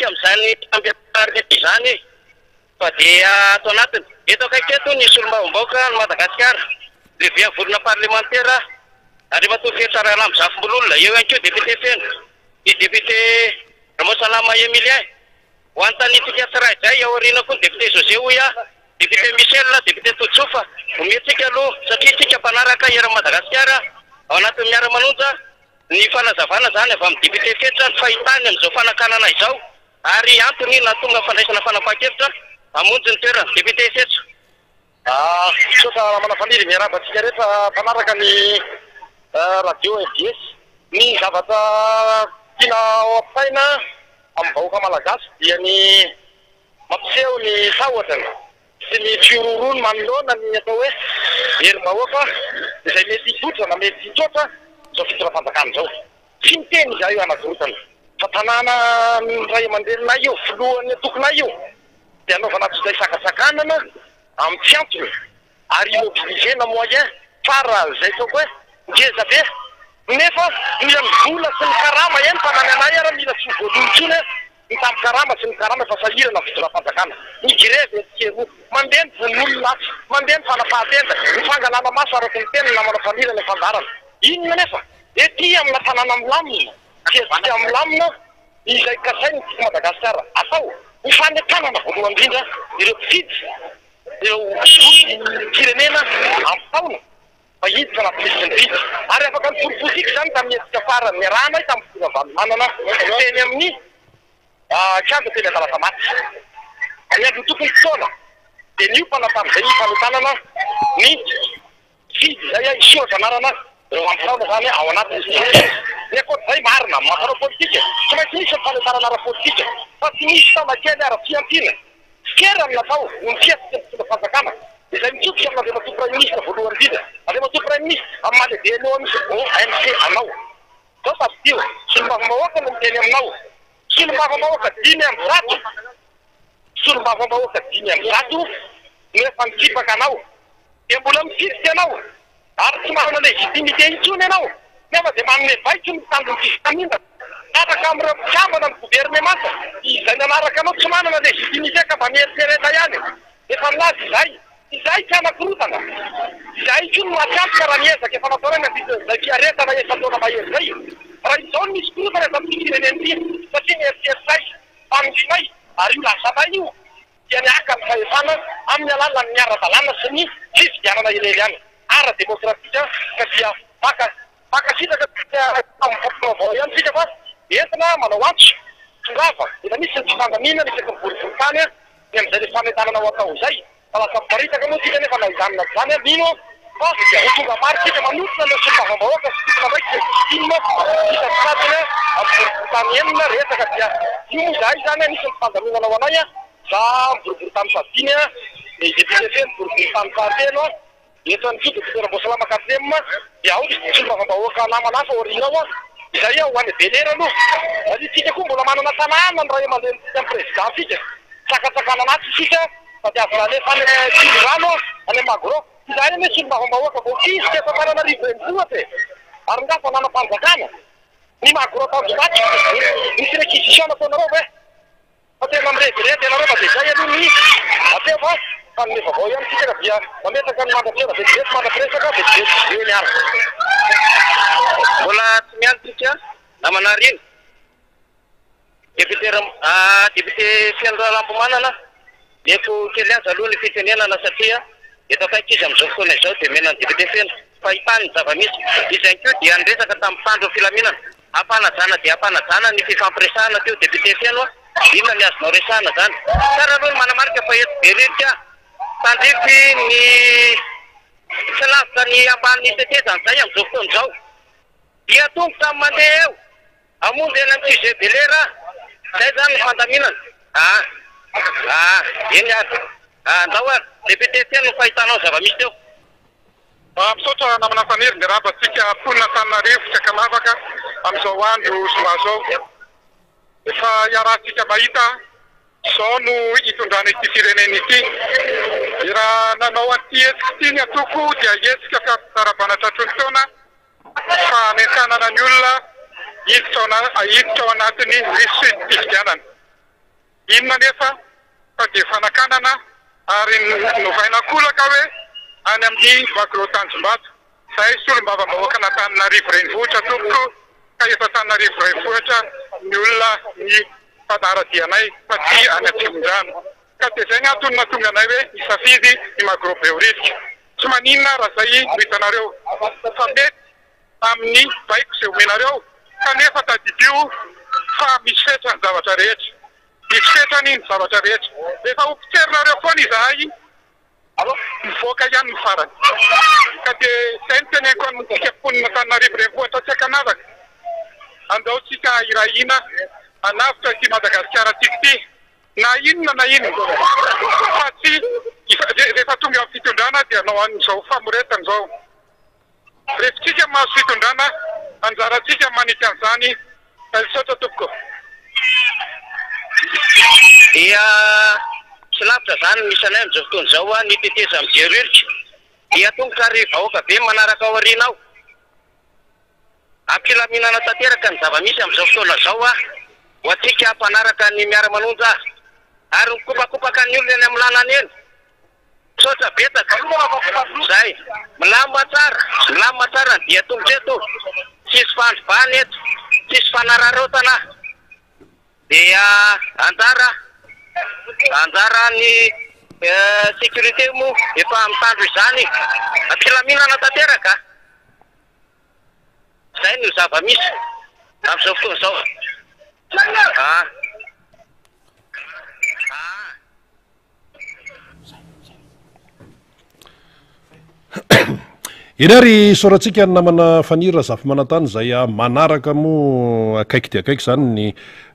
amin'izany fampianarana izany fa dia ato anatiny. Eto akaiky eto ny solombavambahoaka an'i Madagasikara, lehiben'ny vondrona parlemantera Andriamatoa Fetra Ralambo Zafimbololona, eo ihany koa député Feno, ny député Ramosalama Emilien. Ho anontaniantsika tsiraidray aoriana koa ny député José hoy aho, député Michel, député Todisoa fa omentsika aloha satria isika mpanaraka eran'i Madagasikara ao anatin'ny miara-manonja ny fanazavana izany avy amin'ny député Fetra ny fahitany an'izao fanakanana izao ary antony nahatonga ny fandraisana fanapahan-kevitra hamonjy ny toerana. Député Fetra. Misaotra Ramana Faniry, miarahaba antsika rehetra mpanaraka ny radio mbs. Ny zavatra tiana ho ampitaina amin'ny vahoaka malagasy dia ny mampiseho ny tahotrany sy ny fihorohoroany manoloana ny atao hoe herim-bahoaka izay mety hipoitra na mety hitroatra izao fitondram-panjakana izao. Tsy miteny izahay io hanakorontana fa tanàna ny ray aman-dreninay io, filohan'ny antokonay io dia anaovana antsojay sakantsakanana amin'ny tsy antony ary immobiliser-na moyen fara izay ataoko hoe ngeza be nefa mila ny vola sy ny karama eny fa na ny anay ara mila tsy ho voaloa intsony ny tambin-karama sy ny karama efa sahirana ny fitondram-panjakana ny grevy etsy sy eroa mandeha ny vono olona atsy mandeha ny fanapahan-tenda ny fangalana maso araka ny teny ny namana Fanila ny fandaharana inona nefa ety amina tanàna milamina sy hetsika milamina izay kasain'ny Tiako Madagasikara atao ho fanentanana voalohany indrindra ireo mpifidy, ireo olom-pirenena ampy taona mba hiditra anaty lisitry ny mpifidy. Ary afaka noporofointsika izany tamin'ny hetsika farany niarahanay tamin'ny filoha Ravalomanana teny amin'ny kianja teny Andalatamaty. Ny andron'ny tompon'ny fotoana dia niompana tamin'izay ny fanentanana ny Fidy izay a, hisoratra anarana ireo ampy taona izany ao anatin'ny firenena. Ny ankoatr'izay, marina, amin'ny maha mpanao politika, tsy maintsy misy ny fanentanana ara-politika, fa tsy misy taona kely ara-pihantiana. Tsikera no natao noho ny fihetsiky ny mpitondra fanjakana, izay mitodika amin'Andriamatoa Praiminisitra voalohany indrindra. Andriamatoa Praiminisitra, amin'ny maha lehiben'ny OMC anao. Izao tadidio, solombavambahoaka no miteny aminao. Solombavambahoaka 105, solombavambahoaka 105 no efa nitsipaka anao. Dia mbola mitsidika anao ary tsy manana légitimité intsony ianao nefa dia manome baiko ny mpitandro ny filaminana miaraka amin'ireo mpikambana ny governemanta izay nanaraka anao tsy manana légitimité ka mba mieritrereta ihany. Efa nilaza izahay. Izahay tsy hanakorontana. Izahay koa no maty antoka raha ny ezaka efa nataonay nandritra izay fiaretana efa-taona mahery izay. Raha izao no misy korontana eto amin'ity firenena ity, satria ny eritreritray, fanirianay ary io lazanay io dia ny haka ny fahefana amin'ny alalan'ny ara-dalàna sy ny fifidianana irery ihany, ara-demokratika ka dia maka mankasitraka amin'ny vaovao ihany isika fa entina manao antso, tongava, efa misy ny fifandaminana isaky ny boriborintany ny amin'izay le fanentanana ho atao izay. Fa lasa miparitaka moa tsika nefa na izany na tsy izany aho mino aho fa ho tonga maro tsika manotrona ireo solombavambahoaka sy tompon'andraikitra izay tim isan-tsokajiny amin'ny boriborintany enina rehetra ka dia io moa izahay izany anisan'ny fandaminana ho anay za amin'ny boriborintany fahadimy dia i député feno boriborintany fahatelo Eto ihany koa Dokotera Amboasalama Quatrième dia ao ny solombavambahoaka namana hafa aoriana ao an! Izay aho ho any Bel'Air aloha satria tsika koa mbola manana tanàna ny ray aman-drenintsika ny président tsika sakantsakanana atsy isika tadiavina alefa any Tsindrano any Magro izahay anie solombavambahoaka voafisika eto Antananarivo renivohitra e! ary nga fananam-panjakana ny Magro Tanjombato nisy réquisition nataonareo ve? Fa tena mirediredy ianareo fa dia izay aloha ny ateo fa mpanome vaovao ihany isika ka dia mametraka ny mandra-pihaona vetivety mandra-piresaka vetivety eny ary. Mbola tsy miandry tsika namana Rina. Député Député Feno Ralambomanana, meko kely azy aloha ny fitenenana satria eto akaiky izy amin'izao fotoana izao dia omena ny député Feno fahitany ny zava-misy. Izy ihany koa dia niresaka tamin'ny mpitandro ny filaminana. Ampanajana dia ampanajana ny fifampiresahana teo député Feno a! Inona ny azonao resahana zany? Tsara aloha ny manamarika fa eto Beririka tandrify ny tsy lavitra ny ambany tetezana izay amin'izao fotoana izao. Dia tongotra ny mandeha eo hamonjy eny amin'ny QG Bel'Air a! Zay zany ny fandaminana a! A! Eny ary! Andao ary! Député Feno ny fahitanao ny zava-misy teo. Misaotra namana Faniry, miarahaba antsika mponina Antananarivo tsy ankanavaka amin'izao andro zoma izao. Efa iarahantsika mahita izao no hitondrana ity firenena ity. Raha nanao an'ity hetsika ity ny antoko dia hetsika fiarahabana tratry ny taona fa hanentanana ny olona hiditra ao anatin'ny lisi-pifidianana. Inona anefa fa dia fanakanana ary novaina ankolaka hoe any amin'ny Magro Tanjombato. Zahay solombavambahoakan'Antananarivo Renivohitra tompoko ka eto Antananarivo Renivohitra ny olona ny mpanara-dia anay fa tsy any Atsimondrano. Ka dia izay ny antony nahatonga anay hoe nisafidy ny Magro Behoririka. Tsy maninona raha izay no hitanareo fa mety amin'ny baiko izay omenareo, kanefa tadidio fa misy fetra ny zavatra rehetra. Misy fetrany ny zavatra rehetra. Rehefa ho potserinareo foana izahay, mivoaka ihany ny farany. Ka dia izay no teneniko amintsika mponin'Antananarivo renivohitra tsy ankanavaka, andao tsika hiray hina hanavotra ity Madagasikara tiako ity, na inona na inona, fa tsy rehefa tonga eo amin'ny fitondrana dia hanao an'izao famoretana izao. Refintsika mahazo fitondrana, anjarantsika manitsy an'izany. Misaotra tompoko. Dia tsy lavitra izany ny misy anay amin'izao fotoana izao ny tetezan'i Behoririka. Dia tongotra ary vahoaka be manaraka ao aoriana ao. Am-pilaminana tanteraka ny zava-misy amin'izao fotoana izao ho antsika mpanaraka ny miara-manonja ary mikopakopaka ny olona eny amin'ny lalana eny. Misaotra betsaka. Zay. Milamina tsara, milamina tsara ny dia tongotra eto. Tsisy fandrobana eto, tsisy fanararaotana. Dia anjara, anjara ny sécurité moa efa mitandro izany. Am-pilaminana tanteraka. Zay no zava-misy amin'izao fotoana izao. Ah. Ah. Eny ary isaorantsika ny namana Faniry Razafimanantany izay manaraka moa akaiky dia akaiky izany ny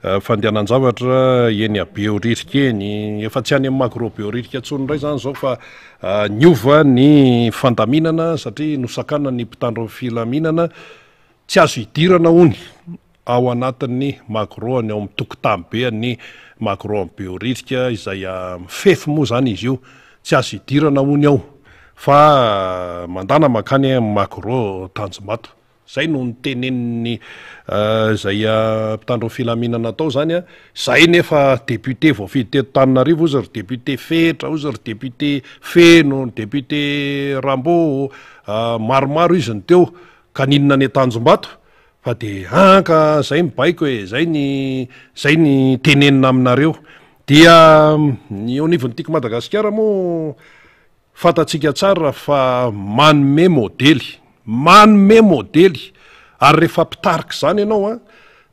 eh, fandehanan-javatra eny Behoririka eny. Efa tsy any amin'ny Magro Behoririka intsony indray izany izao fa eh, niova ny fandaminana satria nosakanana ny mpitandro ny filaminana Tsy azo idirana hono ao anatin'ny Magro any ao amin'ny tokotany be an'ny Magro any Behoririka izay mifefy moa izany izy io. Tsy azo idirana hono ao fa mandana mankany amin'ny Magro Tanjombato. Zay no notenenin'ny izay mpitandro ny filaminana tao zany a, zay nefa député voafidy teto Tananarivo ozy ry député Fetra, ozy ry député Feno, ny député Rambo, maromaro izy no teo, ka n'inona any Tanjombato fa de an ka zay ny baiko e, zay ny zay ny tenenina aminareo. Dia ny eo anivon'ny Tiako Madagasikara moa Fantatsika tsara fa manome modely, manome modely, ary rehefa mpitarika izany ianao an,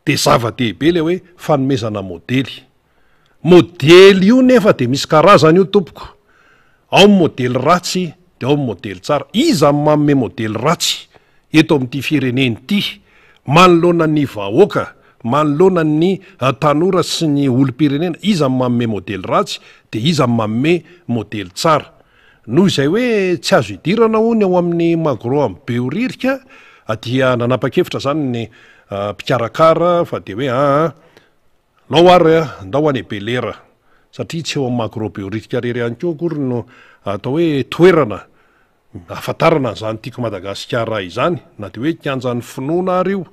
dia zava-dehibe ilay hoe fanomezana modely. Modely io nefa dia misy karazany io tompoko, ao ny modely ratsy dia ao ny modely tsara. Iza no manome modely ratsy eto amin'ity firenena ity manoloana ny vahoaka, manoloana ny tanora sy ny olom-pirenena, iza no manome modely ratsy dia iza no manome modely tsara. Noho izay hoe tsy azo idirana hono ao amin'ny Magro amin'ny Behoririka dia nanapa-kevitra izany ny mpikarakara fa dia hoe aa lao ary ndao any Belera satria tsy eo amin'ny Magro Behoririka irery ihany koa akory no atao hoe toerana Ahafantarana an'izany Tiako Madagasikara izany, na dia hoe kianjan'ny finoana ary io,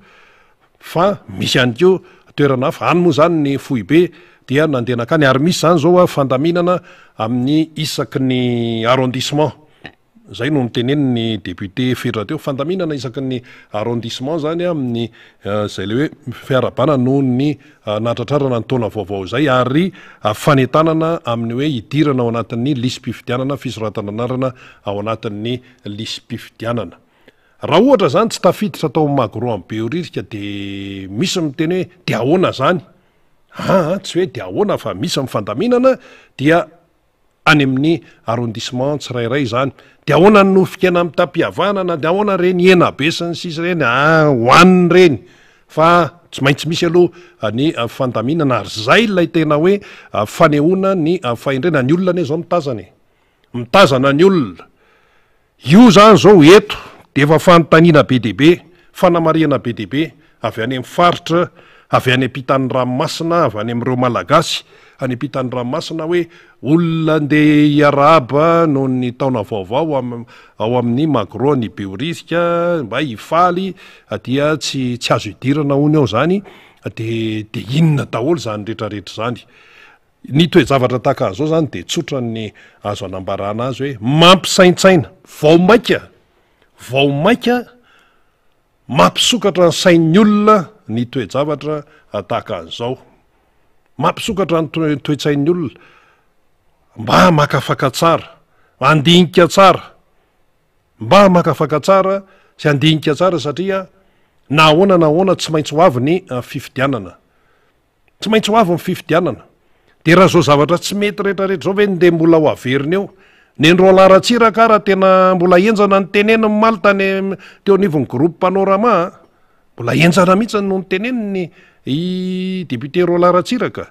fa misy ihany koa toerana hafa, any moa izany ny foibe dia nandeha nankany, ary misy izany izao fandaminana amin'ny isaky ny arrondissement, izay no notenenin'ny député Fetra teo, fandaminana isaky ny arrondissement izany amin'ny izay ilay hoe fiarahabana noho ny nahatratrarana ny taona vaovao izay ary fanentanana amin'ny hoe hidirana ao anatin'ny lisi-pifidianana, fisoratana anarana ao anatin'ny lisi-pifidianana. Raha ohatra izany tsy tafiditra tao amin'ny Magro amin'ny Behoririka dia misy miteny hoe dia ahoana izany? Aa tsy hoe dia ahoana fa misy ny fandaminana dia any amin'ny arrondissement tsirairay izany, dia ahoana ny nofon-kena mitam-pihavanana, dia ahoana ireny hena be sy ny sisa ireny, ah hohanina ireny fa tsy maintsy misy aloha ny fandaminana ary izay ilay tena hoe fanehoana ny fahendrena, ny olona anie izao mitazana e, mitazana ny olona. Io zany zao eto dia efa fanontaniana be dia be, fanamarihana be dia be avy any amin'ny faritra, avy any ampitan'ny ranomasina, avy any amin'ireo Malagasy any ampitan'ny ranomasina hoe olona ndeha hiarahaba noho ny taona vaovao ao amin'ny Magro any Behoririka mba hifaly dia tsy tsy azo idirana hono ao zany dia dia inona daholo izany rehetra rehetra izany. Ny toe-javatra tahaka an'izao izany dia tsotra ny azo anambarana azy hoe mampisaintsaina, vao mainka, vao mainka mampisokatra ny sain'ny olona ny toe-javatra tahaka an'izao. Mampisokatra ny toe-tsain'ny olona mba hamakafaka tsara, handinika tsara, mba hamakafaka tsara sy handinika tsara satria na ahoana na ahoana tsy maintsy ho avy ny fifidianana. Tsy maintsy ho avy ny fifidianana. Dia raha izao zavatra tsy mety rehetra rehetra izao ve ndeha mbola ho averina eo? Neny Roland Ratsiraka ara tena mbola henjana ny teneniny omaly tany teo anivon'ny groupe Panorama a! Mbola henjana mihitsy no niteneniny i député Roland Ratsiraka.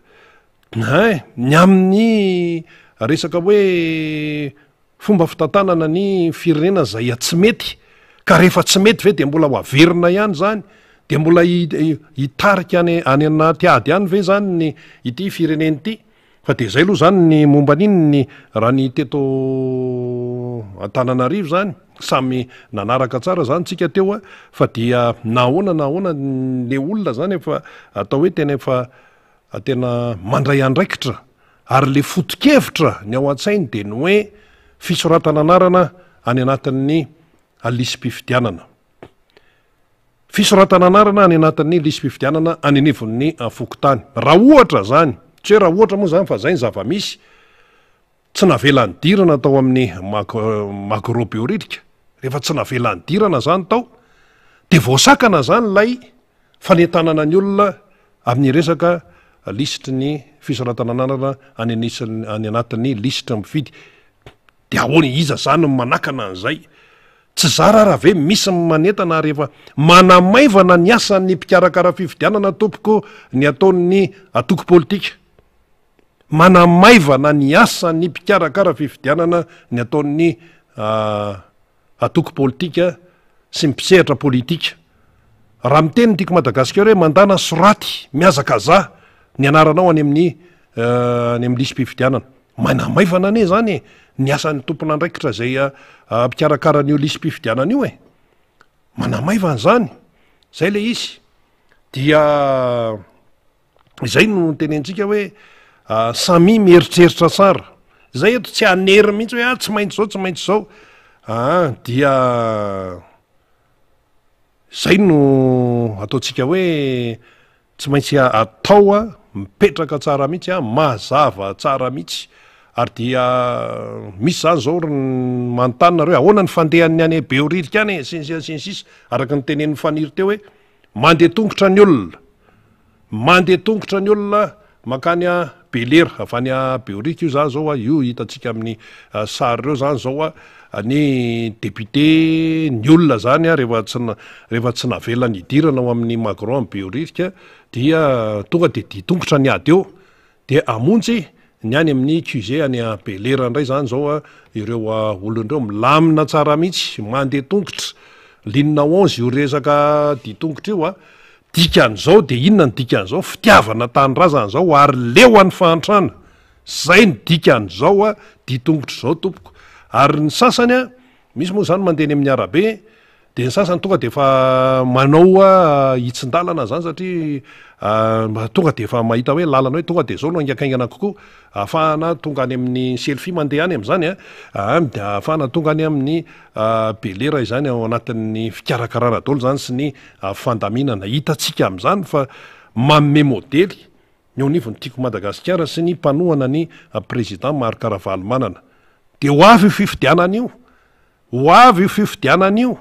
Ein, ny amin'ny resaka hoe Fomba fitantanana ny firenena izay tsy mety, ka rehefa tsy mety ve dia mbola ho averina ihany izany? Dia mbola hitarika any any anaty ady any ve izany ny ity firenena ity? Fa dia izay aloha izany ny momba an'iny ny raha ny teto Antananarivo izany, samy nanaraka tsara izany tsika teo a, fa dia na ahoana na ahoana le olona izany efa atao hoe tena efa tena mandray andraikitra Ary le foto-kevitra ny ao an-tsainy dia ny hoe fisoratana anarana any anatin'ny lisi-pifidianana. Fisoratana anarana any anatin'ny lisi-pifidianana any anivon'ny fokontany. Raha ohatra izany, tsy hoe raha ohatra moa izany fa izay ny zava-misy, tsy navela nidirana tao amin'ny Magro Behoririka, rehefa tsy navela nidirana izany tao dia voasakana izany ilay Fanentanana ny olona amin'ny resaka lisitry ny fisoratana anarana any anisan'ny any anatin'ny lisitra mifidy. Dia ahoana, iza izany no manakana an'izay? Tsy zara ara ve misy ny manentana ary efa manamaivana ny asan'ny mpikarakara fifidianana tompoko ny ataon'ny antoko politika? Manamaivana ny asan'ny mpikarakara fifidianana ny ataon'ny antoko politika sy ny mpisehatra politika. Raha miteny ny Tiako Madagasikara hoe mandàna soraty mihazakazaha ny anaranao any amin'ny any amin'ny lisi-pifidianana. Manamaivana anie izany e, ny asan'ny tompon'andraikitra izay mpikarakara an'io lisi-pifidianana io e. Manamaivana izany. Izay ilay izy. Dia izay no tenentsika hoe samia mieritreritra tsara. Izay eto tsy hanery mihitsy hoe ah tsy maintsy izao, tsy maintsy izao. Aa dia izay no ataontsika hoe Tsy maintsy atao mipetraka tsara mihitsy an, mazava tsara mihitsy. Ary dia misy zany zao ry manontany nareo hoe ahoana ny fandehan'ny any Behoririka any e, sy ny sisa sy ny sisa, araka ny tenenin'i Faniry teo hoe mandeha tongotra ny olona, mandeha tongotra ny olona mankany Belera, avy any Behoririka io zany zao an, io hitantsika amin'ny sary ireo zany zao an, ny député, ny olona zany an, rehefa tsy rehefa tsy navela nidirana ao amin'ny Magro any Behoririka dia tonga dia dian-tongotra ny ady eo, dia hamonjy ny any amin'ny QG any Belera indray zany zao an, ireo olona ireo, milamina tsara mihitsy, mandeha tongotra, ligne 11 io resaka dian-tongotra io an, dikan'izao dia inona ny dikan'izao, fitiavana tanindrazana izao ary leo an'ny fahantrana. Zay no dikan'izao a ditongotra izao tompoko. Ary ny sasany a, misy moa zany mandeha eny amin'ny arabe, de ny sasany tonga de efa manao a hitsin-dalana zany satria mba tonga de efa mahita hoe lalana hoe tonga de zao no haingankaingana kokoa ahafahana tonga any amin'ny selfie mandeha any amin'izany a, aa de ahafahana tonga any amin'ny Belera izany ao anatin'ny fikarakarana daholo zany sy ny fandaminana. Hitantsika amin'izany fa manome modely ny eo anivon'ny Tiako Madagasikara sy ny mpanohana ny Président Marc Ravalomanana. Dia ho avy io fifidianana io, ho avy io fifidianana io,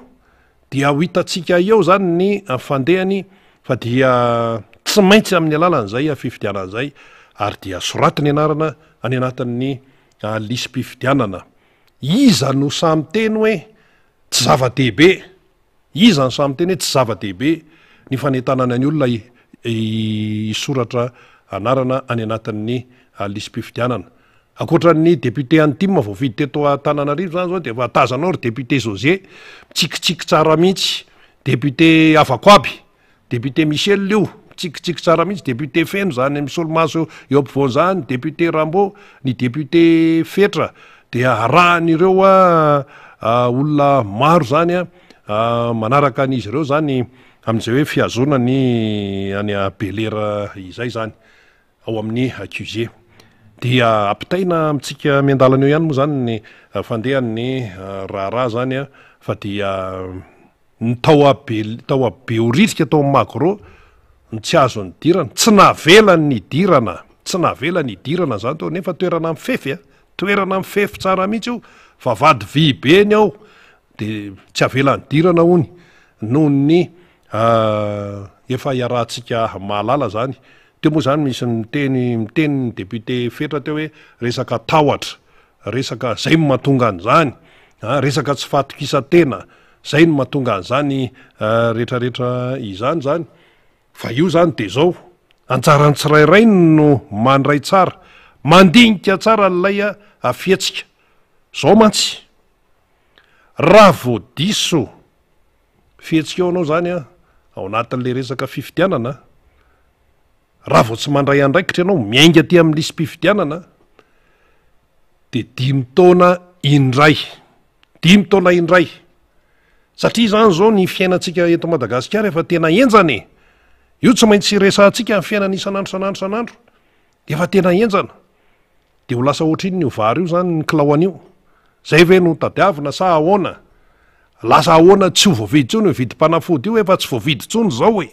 dia ho hitantsika eo izany ny fandehany fa dia tsy maintsy amin'ny alalan'izay fifidianana izay ary dia soraty ny anarana any anatin'ny lisi-pifidianana. Iza no sahy miteny hoe tsy zava-dehibe? Iza no sahy miteny hoe tsy zava-dehibe ny fanentanana ny olona hisoratra anarana any anatin'ny lisi-pifidianana? Ankoatra ny député an'ny tim voafidy teto Antananarivo izany izao dia efa tazanao ry député José mitsikitsiky tsara mihitsy, député Avako aby. Député Michel io, mitsikitsiky tsara mihitsy, député Feno zany misolomaso eo ampovoany zany, député Rambo, ny député Fetra dia arahan'ireo olona maro zany manaraka an'izy ireo zany amin'izay hoe fihazona ny any Belera izay zany ao amin'ny QG. Dia ampitaina amintsika miandalana eo ihany moa zany ny fandehan'ny raharaha zany fa dia Ny tao Be tao Behoririka tao amin'ny Magro no tsy azo nidirana, tsy navelany nidirana, tsy navelany hidirana zany tao nefa toerana mifefy a, toerana mifefy tsara mihitsy io, vavahady vy be ny ao de tsy avela nidirana hony noho ny efa iarahantsika mahalala zany. Teo moa zany misy miteny miteny ny député Fetra teo hoe resaka tahotra, resaka zay no mahatonga an'izany a, resaka tsy fahatokisan-tena, zay no mahatonga an'izany retraretra izany zany, fa io zany de zao, anjaran'ny tsirairay no mandray tsara, mandinika tsara an'ilay fihetsika, zao mantsy, raha vao diso fihetsika eo anao zany an, ao anatin'le resaka fifidianana, Raha vao tsy mandray andraikitra ianao, miainga aty amin'ny lisi-pifidianana, dia dimy taona indray. Dimy taona indray. Satria izany izao ny fiainantsika eto Madagasikara efa tena henjana e. Io tsy maintsy resahantsika ny fiainana isan'andro isan'andro isan'andro. Efa tena henjana. Dia ho lasa ohatrinona io vary io zany ny kilao an'io? Zay ve no tadiavina sa ahoana? Lasa ahoana tsy ho voavidy intsony io vidim-panafody io efa tsy voavidy intsony izao e!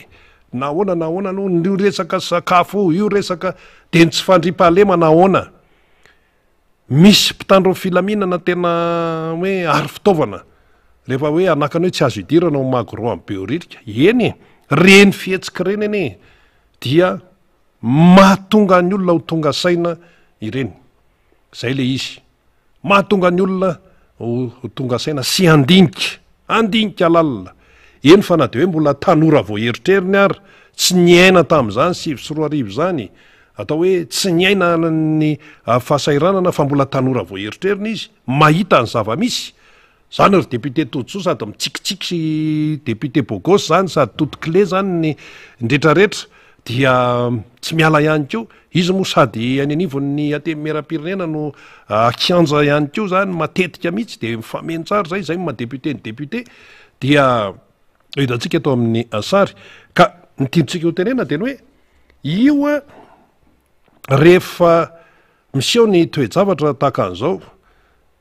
Na ahoana na ahoana aloha io resaka sakafo io, io resaka dia ny tsy fandriampahalemana ahoana? Misy mpitandro ny filaminana tena hoe ary fitaovana rehefa hoe hanakana hoe tsy azo idirana ao Magro any Behoririka. Eny e! Ireny fihetsika ireny anie dia Mahatonga ny olona ho tonga saina ireny. Izay ilay izy. Mahatonga ny olona ho tonga saina sy handinika. Handinika lalina. Eny fa na dia hoe mbola tanora vao erotreriny ary, tsy niaina tamin'izany 2009 izany, atao hoe tsy niaina ny fahasahiranana fa mbola tanora vao erotreriny izy, mahita ny zava-misy, Zany ry député Todisoa sady mitsikitsiky sy député bogosy zany sady totokle zany ny ndretraretra dia tsy miala ihany koa izy moa sady any anivon'ny antenimierampirenena no kianja ihany koa zany matetika mihitsy de mifameno tsara zay, zay no maha député ny député dia. Hitantsika eto amin'ny sary. Ka ny tiantsika ho tenena dia ny hoe io a rehefa miseho ny toe-javatra tahaka an'izao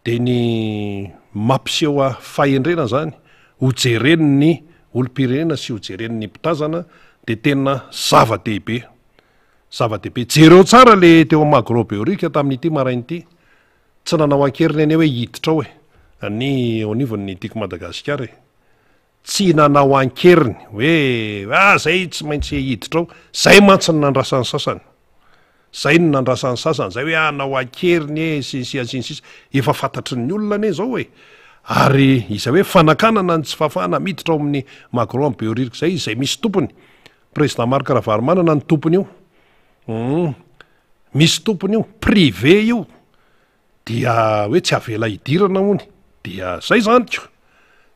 dia ny mampiseho fahendrena zany ho jeren'ny olom-pirenena sy ho jeren'ny mpitazana dia tena zava-dehibe. Zava-dehibe. Jereo tsara le teo amin'ny Magro Behoririka tamin'ity maraina ity. Tsy nanao an-keriny anie hoe hiditra ao e, ny eo anivon'ny Tiako Madagasikara e. Tsy nanao an-keriny hoe ah zay tsy maintsy hiditra ao. Zay mantsy no nandrasan'ny sasany. Zay no nandrasan'ny sasany, zay hoe hanao an-keriny e sy ny sisa sy ny sisa. Efa fantatry ny olona anie zao e. Ary izay hoe fanakanana ny tsy fahafahana miditra ao amin'ny Magro amin'ny Behoririka izay, izay misy tompony. Président Marc Ravalomanana no tompony io. Hum. Misy tompony io, privé io. Dia hoe tsy avela hidirana hono. Dia zay zany ko.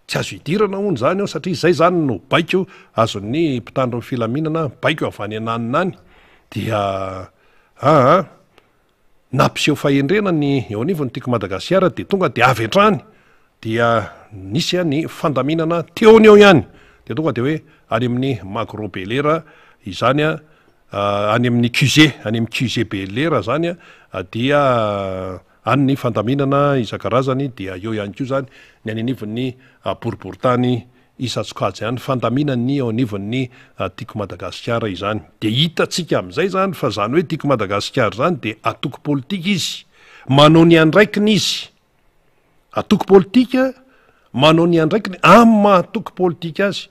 Tsy azo hidirana hono zany ao satria zay zany no baiko azon'ny mpitandro ny filaminana, baiko avy any ananona any. Dia aa nampiseho fahendrena ny eo anivon'ny Tiako Madagasikara dia tonga dia avy hatrany dia nisy ny fandaminana teo ny eo ihany. Dia tonga dia hoe any amin'ny Magro Belera izany an, any amin'ny QG, any amin'ny QG Belera izany dia any ny fandaminana isan-karazany dia eo ihany koa izany ny any anivon'ny boriborintany isan-tsokajy any, fandaminan'ny eo anivon'ny Tiako Madagasikara izany. Dia hitantsika amin'izay izany fa izany hoe Tiako Madagasikara izany dia antoko politika izy, manao ny andraikiny izy. Antoko politika manao ny andraikiny amin'ny maha antoko politika azy.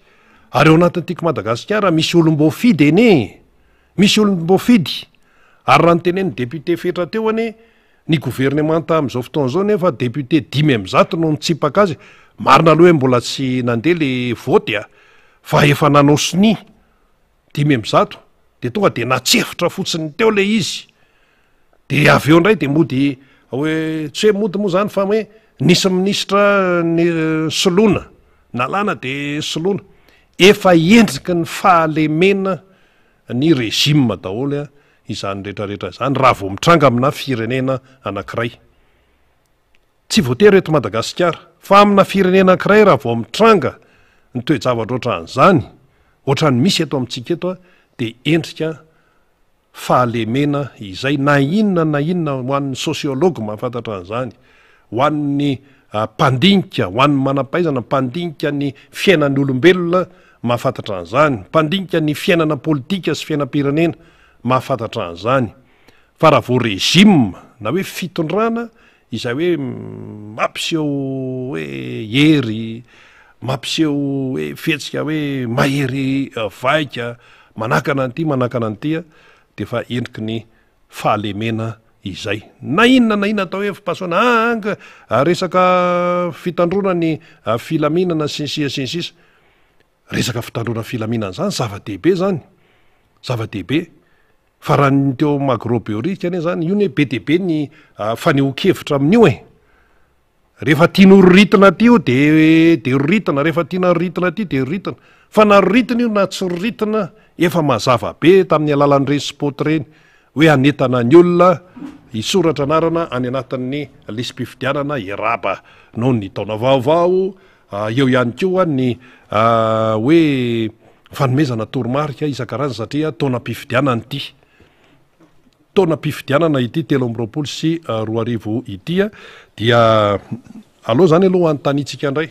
Ary ao anatin'ny Tiako Madagasikara misy olom-boafidy anie e! Misy olom-boafidy. Ary raha notenenin'ny député Fetra teo anie, ny governemanta amin'izao fotoana izao nefa député 105 no nitsipaka azy. Marina aloha hoe mbola tsy nandeha le vote a! Fa efa nanao sonia. 105 dia tonga dia natsefotra fotsiny teo le izy. Dia avy eo indray dia mody hoe, tsy hoe mody moa zany fa hoe nisy minisitra ny soloina, nalana dia soloina. Efa endriky ny fahalemena ny régime daholo izany rehetra rehetra izany raha vao mitranga amina firenena anankiray. Tsy voatery eto Madagasikara, fa amina firenena ankiray raha vao mitranga ny toe-javatra ohatran'izany, ohatran'ny misy eto amintsika eto dia endrika fahalemena izay na inona na inona ho an'ny sociologue mahafantatra an'izany, ho an'ny mpandinika, ho an'ny manam-pahaizana mpandinika ny fiainan'ny olombelona mahafantatra an'izany, mpandinika ny fiainana politika sy fiainam-pirenena mahafantatra an'izany. Fa raha vao régime na hoe fitondrana izay hoe mampiseho hoe hery, mampiseho hoe fihetsika hoe mahery vaika, manakana an'ity manakana an'ity dia efa endriky ny fahalemena izay. Na inona na inona atao hoe fipasohana aa ah, resaka fitandroana ny filaminana sy ny sisa sy ny sisa. Resaka fitandroana filaminana izany zava-dehibe izany, zava-dehibe. Fa raha ny teo Magro Behoririka anie zany, io anie be dia be ny fanehoan-kevitra amin'io e! Rehefa tiana ho roritina aty io de de roritina, rehefa tiana roritina aty de roritina. Fa na roritina io na tsy roritina, efa mazava be tamin'ny alalan'ireny spot ireny hoe hanentana ny olona hisoratra anarana any anatin'ny lisi-pifidianana hiarahaba noho ny taona vaovao, Eo ihany koa ny hoe fanomezana toromarika isan-karazany satria taonam-pifidianana ity. Taonam-pifidianana ity 2023 ity dia aleo izany aloha anontaniantsika indray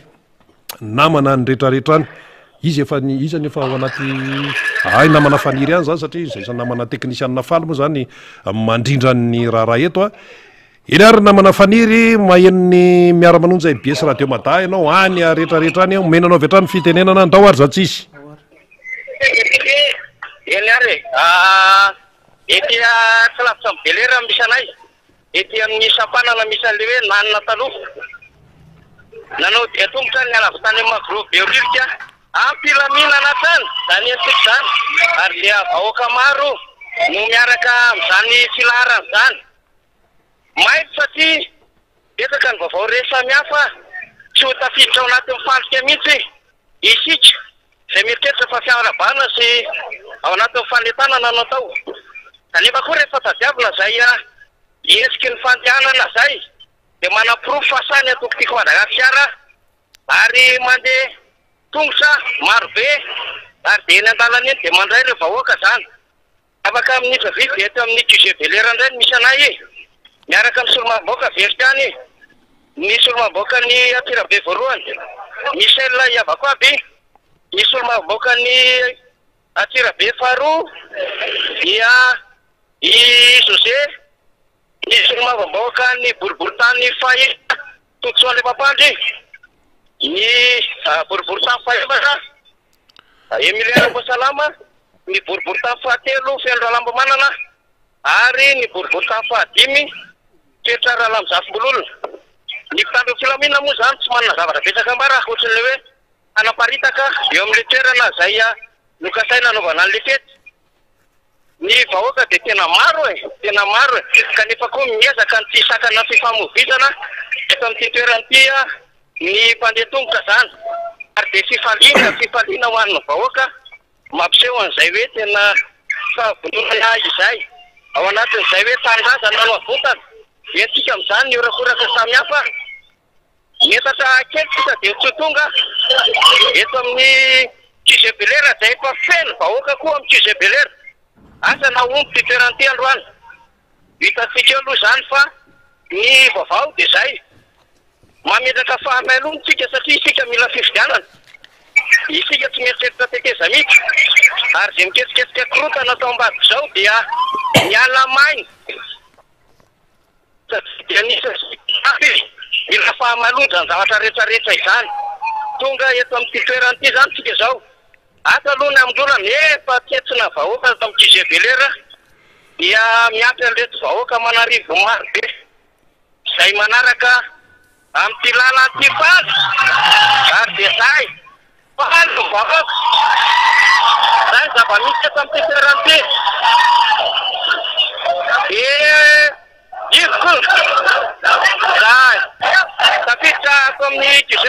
namana ny rehetrarehetra any. Izy efa ny izy anefa ao anaty hay namana Faniry any izany satria izay isan'ny namana teknisianina faly moa izany mandrindra ny raharaha eto. Eny ary namana Faniry, maheno ny miara-manonja mbs Radio Mada ianao any rehetra rehetra any, omena anao avy hatrany fitenenana, andao ary za tsisy. Eny ary e, ety tsy lavitra amin'i Bel Air no misy anay, ety amin'ny sampanana misy an'ilay hoe Nanina taloha. Nanao dia tongotra niala avy tany amin'ny Magro Behoririka am-pilaminana hatrany izany hetsika izany ary dia vahoaka maro no miaraka amin'izany filaharana izany. Mailo satria betsaka ny vaovao re samihafa tsy ho tafiditra ao anatin'ny fandrika mihitsy isika izay mieritreritra fa fiarahabana sy ao anatin'ny fanentanana no atao. Kanefa koa rehefa tadiavina izay endriky ny fandehanana izay dia manaporofo fa sahy ny antoko Tiako Madagasikara ary mandeha. tongotra marobe ary dia eny an-dalana eny dia mandray ireo vahoaka izany. Afaka minitra vitsy dia eto amin'ny QG Belera indray no misy anay e! Miaraka amin'ny solombavambahoaka Vertiany, ny solombavambahoakan'i Antsirabe voalohany, Michel Iavakoaby, ny solombavambahoakan'i Antsirabe faharoa dia i José, ny solombavambahoakan'ny boriborintany fahefatra Todisoa Andriamampandry, ny boriborintany fahefatra Emilien Ramboasalama, ny boriborintany fahatelo Feno Ralambomanana ary ny boriborintany fahadimy Toetra Ralamizafimbololona. Ny mpitandro ny filaminana moa izany tsy manana zavatra betsaka ambara ankoatry ny hoe hanaparitaka eo amin'ilay toerana izay nokasaina hanaovana an'ilay fety. Ny vahoaka dia tena maro e! Tena maro e! Kanefa koa miezaka ny tsy hisakana ny fifamoivoizana eto amin'ity toerana ity ny mpandeha tongotra izany. Ary dia fifaliana, fifaliana ho an'ny vahoaka mampiseho an'izay hoe tena fahavononana izay. Ao anatin'izay hoe tanindrazana no avotana. Entintsika amin'izany ny horakoraka samihafa. Metatra kely sisa dia tsy ho tonga eto amin'ny QG Bel'Air izay efa feno vahoaka koa amin'ny QG Bel'Air. Asa na omby ity toerana ity androany. Hitantsika eo aloha izany fa ny vaovao dia izay. Mametraka fahamailoana isika satria isika mila fifidianana. Isika tsy mieritreritra tetezamita ary izay miketriketrika korontana atao ambadika izao dia miala maina. Satria dia anisan'ny mafy mila fahamaloana izany zavatra rehetra rehetra izany. Tonga eto amin'ity toerana ity izany isika izao. Asa aloha ny hamindroana nefa tsentsina vahoaka eto amin'ny QG Bel'Air dia miampy an'ireto vahoaka aman'arivo maro be izay manaraka amin'ity lalana ity faly ary dia zay. Faly ny vahoaka. Izay ny zava-misy eto amin'ity toerana ity. Dia io koa izay tafiditra ato amin'ny QG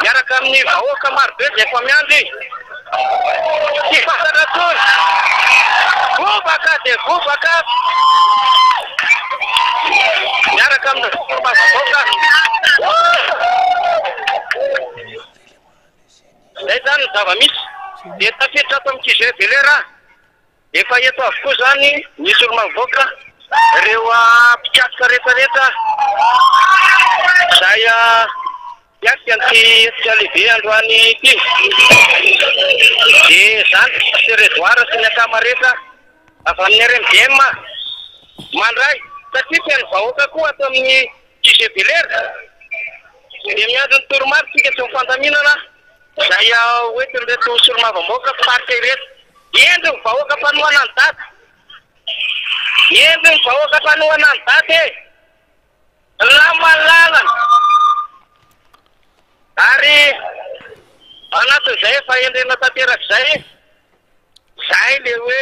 miaraka amin'ny vahoaka marobe izay efa miandry. Tsy fantatra intsony. Bobaka dia bobaka miaraka amin'ny solombavambahoaka. Izay izany ny zava-misy. Dia tafiditra ato amin'ny QG Bel'Air aho. Efa eto avokoa izany ny solombavambahoaka, ireo mpikatroka rehetrarehetra izay hiatrika an'ity hetsika lehibe androany ity. Dia izany Pasteur Edouard sy ny akama rehetra avy amin'ny RMDM mandray satria feno vahoaka koa ato amin'ny QG Bel'Air. Dia miandry ny toromarika isika sy ny fandaminana izay hoentin'ireto solombavambahoaka mpitarika ireto. Hendry ny vahoaka mpanohana an'i Dada. Hendry ny vahoaka mpanohana an'i Dada e! Lama lalana. Ary anatin'izay fahendrena tanteraka izay, izay le hoe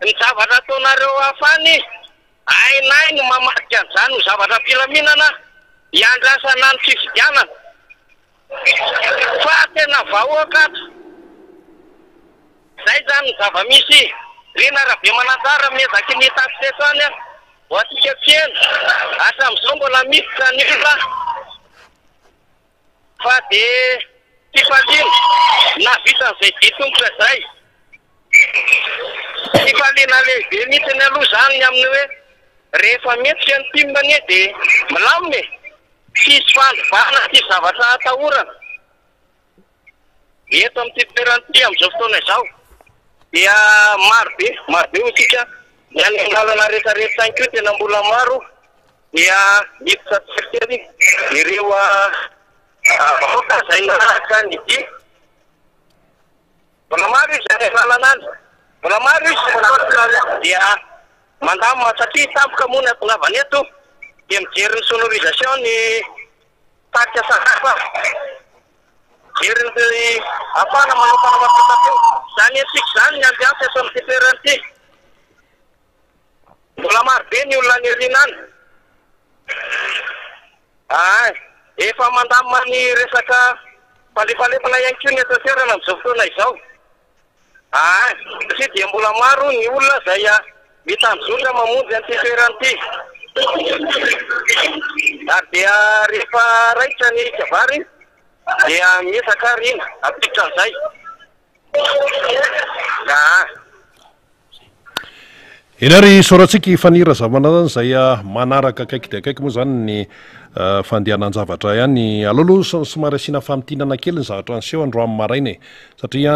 ny zavatra ataonareo hafa any, Hainay ny mamadika an'izany ho zavatra am-pilaminana hiandrasana ny fifidianana. Fa tena vahoaka ato. Zay zany ny zava-misy. Rina Rabemananjara miezaky ny hitatitra eto any ho antsika tsy ela. Hatramin'izao mbola miditra ny olona fa dia fifaliana nahavita an'izay dia tongotra izay. Fifaliana lehibe mihitsiny aloha izany ny amin'ny hoe rehefa mihetsika ny tim anie dia milamina e! Tsisy fandrobana, tsisy zavatra atahorana. Eto amin'ity toerana ity amin'izao fotoana izao dia maro be, maro be hoy isika, ny any amin'ny lalana rehetra rehetra any koa tena mbola maro dia miditra tsikelikely ireo vahoaka izay nanaraka ny dia. Mbola maro izy any an-dalana any. Mbola maro izy dia mandamina satria tampoka moa ny hatongavany eto dia mijery ny sonorisation ny tarika samihafa. Mijery ny ahafahana manao fanamafisam-peo. Izany hetsika izany ny ambiance eto amin'ity toerana ity. Mbola maro be ny olona any aoriana any. Ay, efa mandamina ny resaka fandriampahalemana ihany koa ny eto an-toerana amin'izao fotoana izao. Ay, satria dia mbola maro ny olona izay mitanjozotra mamonjy an'ity toerana ity. Ary dia rehefa raikitra ny kabary. Dia miezaka Rina hampiditra an'izay. Aa. Eny ary isaorantsika i Fanny Razamanana izay manaraka akaiky dia akaiky moa izany ny fandehanan-javatra ihany. Aleo aloha somary asiana famintinana kely ny zavatra niseho androany maraina e! Satria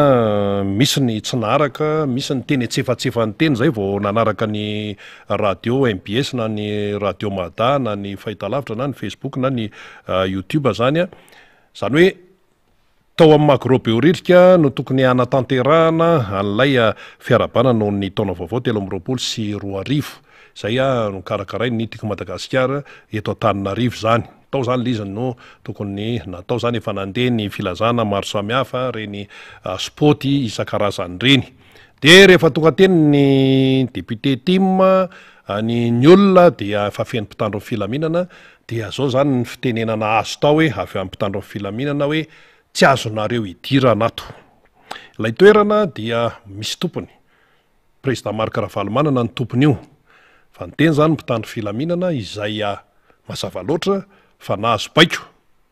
misy ny tsy naharaka, misy ny teny antsefatsefany teny izay vao nanaraka ny radio mbs na ny radio mada na ny fahitalavitra na ny facebook na ny youtube izany. Izany hoe Tao amin'ny Magro Behoririka no tokony hanatanterahana an'ilay fiarahabana noho ny taona vaovao 2023, izay nokarakarain'ny Tiako Madagasikara eto Antananarivo izany. Tao izany ilay izy no tokony natao izany, efa nandeha ny filazana maro samihafa, ireny spot isan-karazany ireny. Dia rehefa tonga teny ny député tim, ny ny olona dia efa feno mpitandro ny filaminana, dia zao zany ny fitenenana azo tao hoe avy amin'ny mpitandro ny filaminana hoe tsy azonareo idirana ato. Ilay toerana dia misy tompony, Président Marc Ravalomanana no tompon'io, fa niteny zany ny mpitandro filaminana izay mazava loatra fa nahazo baiko,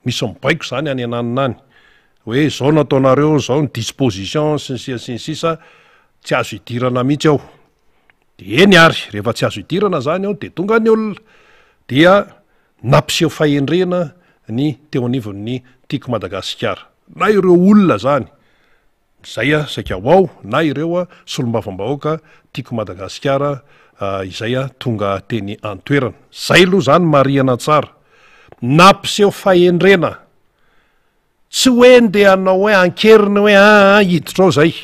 misy mibaiko zany any ananona any, hoe izao no ataonareo, izao ny disposition sy ny sisa sy ny sisa, tsy azo idirana mihitsy ao. Dia eny ary, rehefa tsy azo idirana izany ao dia tonga ny olona, dia nampiseho fahendrena ny teo anivon'ny Tiako Madagasikara, na ireo olona izany, izay saika ho ao, na ireo solombavambahoaka Tiako Madagasikara izay tonga teny an-toerana. Izay aloha izany marihana tsara. Nampiseho fahendrena. Tsy hoe ndeha hanao hoe ankeriny hoe aa hiditra ao zay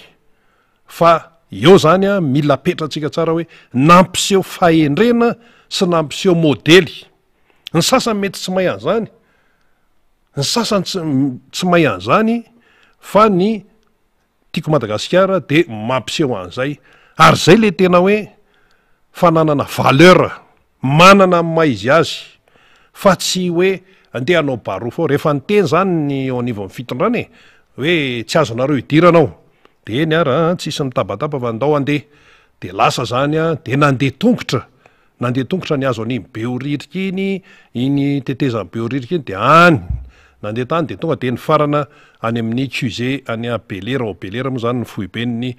fa eo zany a mila apetratsika tsara hoe nampiseho fahendrena sy nampiseho modely. Ny sasany mety tsy mahay an'izany, ny sasany tsy tsy mahay an'izany fa ny Tiako Madagasikara dia mampiseho an'izay ary zay le tena hoe fananana valeur, manana ny maha izy azy fa tsy hoe andeha hanao barofo ao, rehefa niteny zany ny eo anivon'ny fitondrana e, hoe tsy azonareo idirana ao, de eny ara an, tsisy mitabataba fa ndao andeha, de lasa zany an, de nandeha tongotra Nandeha tongotra nihazo an'iny Behoririka iny, iny tetezan'i Behoririka iny dia any, nandeha tany dia tonga dia nifarana any amin'ny QG any Belera, ao Belera moa izany ny foiben'ny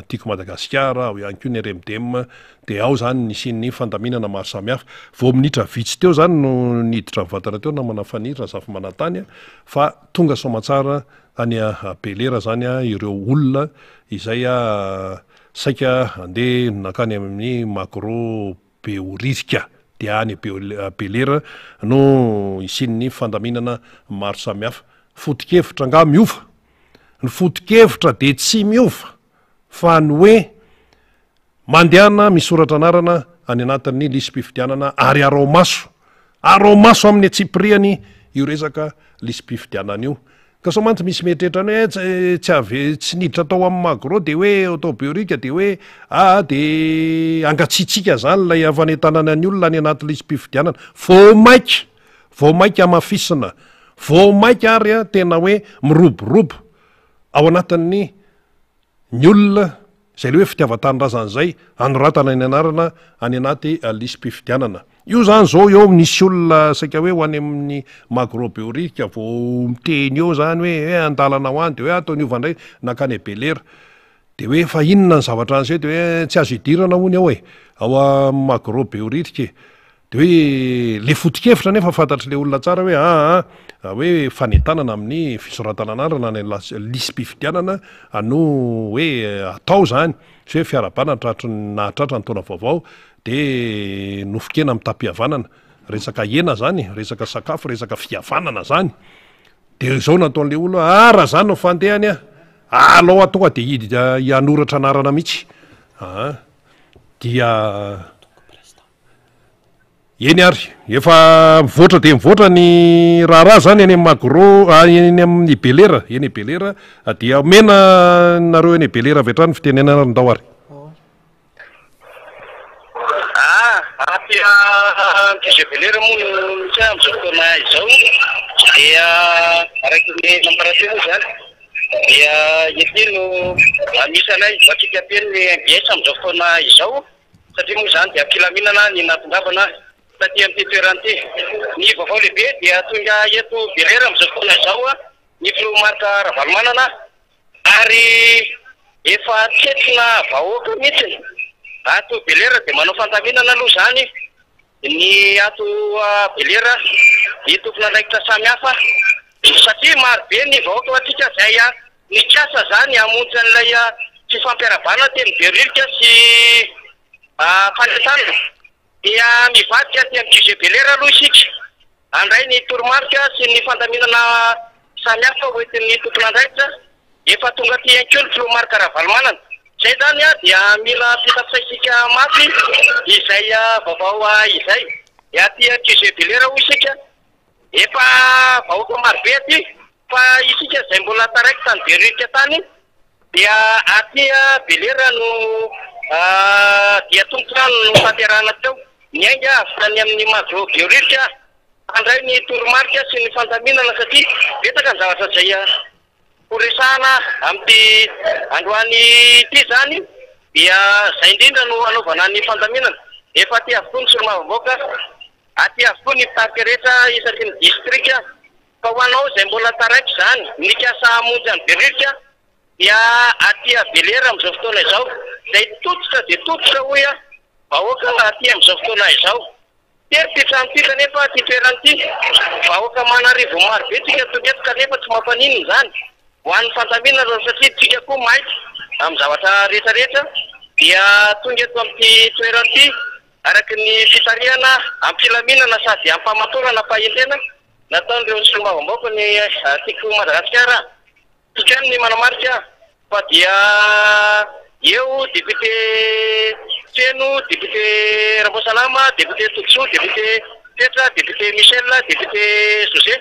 Tiako Madagasikara, ao ihany koa ny RMDM, dia ao izany nisian'ny fandaminana maro samihafa. Vao minitra vitsy teo izany no niditra mivantana teo namana Faniry Razafimanantany fa tonga soamantsara any Belera izany ireo olona izay Saika handeha nankany amin'ny Magro Behoririka, dia any Belera no hisian'ny fandaminana maro samihafa. Foto-kevitra angaha miova? Ny foto-kevitra dia tsy miova fa ny hoe mandehana misoratra anarana any anatin'ny lisi-pifidianana ary araho maso, araho maso amin'ny antsipiriany io resaka lisi-pifidianana io. Ka sao mantsy misy mieritreritra ny hoe tsy tsy avy tsy niditra tao amin'ny magro dia hoe atao Behoririka dia hoe aa dia hangatsiatsiaka zany ilay fanentanana ny olona any anaty lisi-pifidianana. Vao maika, vao maika hamafisina, vao maika ary tena hoe miroborobo ao anatin'ny Ny olona izay ilay hoe fitiavan-tanindrazana izay anoratana ny anarana any anaty lisi-pifidianana. Io izany izao eo nisy olona saika hoe ho any amin'ny Magro Behoririka vao miteny eo izany hoe eh an-dalana ho any dia hoe atao niova indray nankany Belera. Dia hoe fa inona ny zavatra niseho dia hoe tsy azo idirana hono ao e, ao amin'ny Magro Behoririka e. De hoe le foto-kevitra nefa fantatr'le olona tsara hoe aa hoe fanentanana amin'ny fisoratana anarana any lisi-pifidianana no hoe atao zany, tsy hoe fiarahabana tratry ny nahatratra ny taona vaovao de nofon-kena mitam-pihavanana, resaka hena zany, resaka sakafo, resaka fihavanana zany. De zao nataon'le olona ah raha zany no fandehany ah, alao aho tonga de hiditra hanoratra anarana mihitsy, aa dia. Eny ary, efa mivoatra dia mivoatra ny raharaha zany any amin'ny Magro, any amin'ny Belera, eny Belera dia omena nareo eny Belera avy hatrany ny fitenenana ary ndao ary. Ah, aty QG Belera moa no misy ahy amin'izao fotoana izao dia araka ny nambara teo moa izany dia ety no misy anay voatsika teny ny MBS amin'izao fotoana izao. Satria moa izany dia am-pilaminana ny nahatongavana. Taty amin'ity toerana ity. Ny vaovao lehibe dia tonga eto Bel'Air amin'izao fotoana izao ny filoha Marc Ravalomanana ary efa tsentsina vahoaka mihitsy ato Bel'Air dia manao fandaminana aloha izany ny ato Bel'Air ny tompon'andraikitra samihafa satria maro be ny vahoaka ho antsika izay nikasa izany hamonjy an'ilay fifampiarahabana teny Behoririka sy Fanentanana. Dia mivadika aty amin'ny QG Bel'Air aloha isika handray ny toromarika sy ny fandaminana samihafa ho entin'ny tompon'andraikitra. Efa tonga aty ihany koa ny filoha Marc Ravalomanana. Izay izany dia mila ampitafisaisika mafy izay vaovao izay. Aty QG Bel'Air hoy isika. Efa vahoaka marobe aty fa isika izay mbola taraiky tany Behoririka tany dia aty Belera no dia tongotra no notanterahana teo. Niainga avy tany amin'ny Magro Behoririka handray ny toromarika sy ny fandaminana satria betsaka ny zavatra izay ho resahana amin'ity androany ity izany dia izay indrindra no hanaovana ny fandaminana. Efa aty avokoa ny solombavambahoaka. Aty avokoa ny mpitarika rehetra isaky ny distrika fa ho anao izay mbola taraiky izany nikasa hamonjy an'i Beririka dia aty Belera amin'izao fotoana izao izay tototra dia tototra hoy aho vahoaka aty amin'izao fotoana izao. Tery ity trano ity kanefa ity toerana ity vahoaka aman'arivony maro be tsika tonga eto kanefa tsy mampaninona izany ho an'ny fandaminana satria tsika koa maika amin'ny zavatra rehetra rehetra dia tonga eto amin'ity toerana ity Araka ny fitarihana am-pilaminana sady am-pamatorana am-pahendrena nataon'ireo solombavambahoaka ny Tiako Madagasikara, tiako ihany ny manamarika fa dia eo député Feno, député Ramboasalama, député Todisoa, député Fetra, député Michel, député José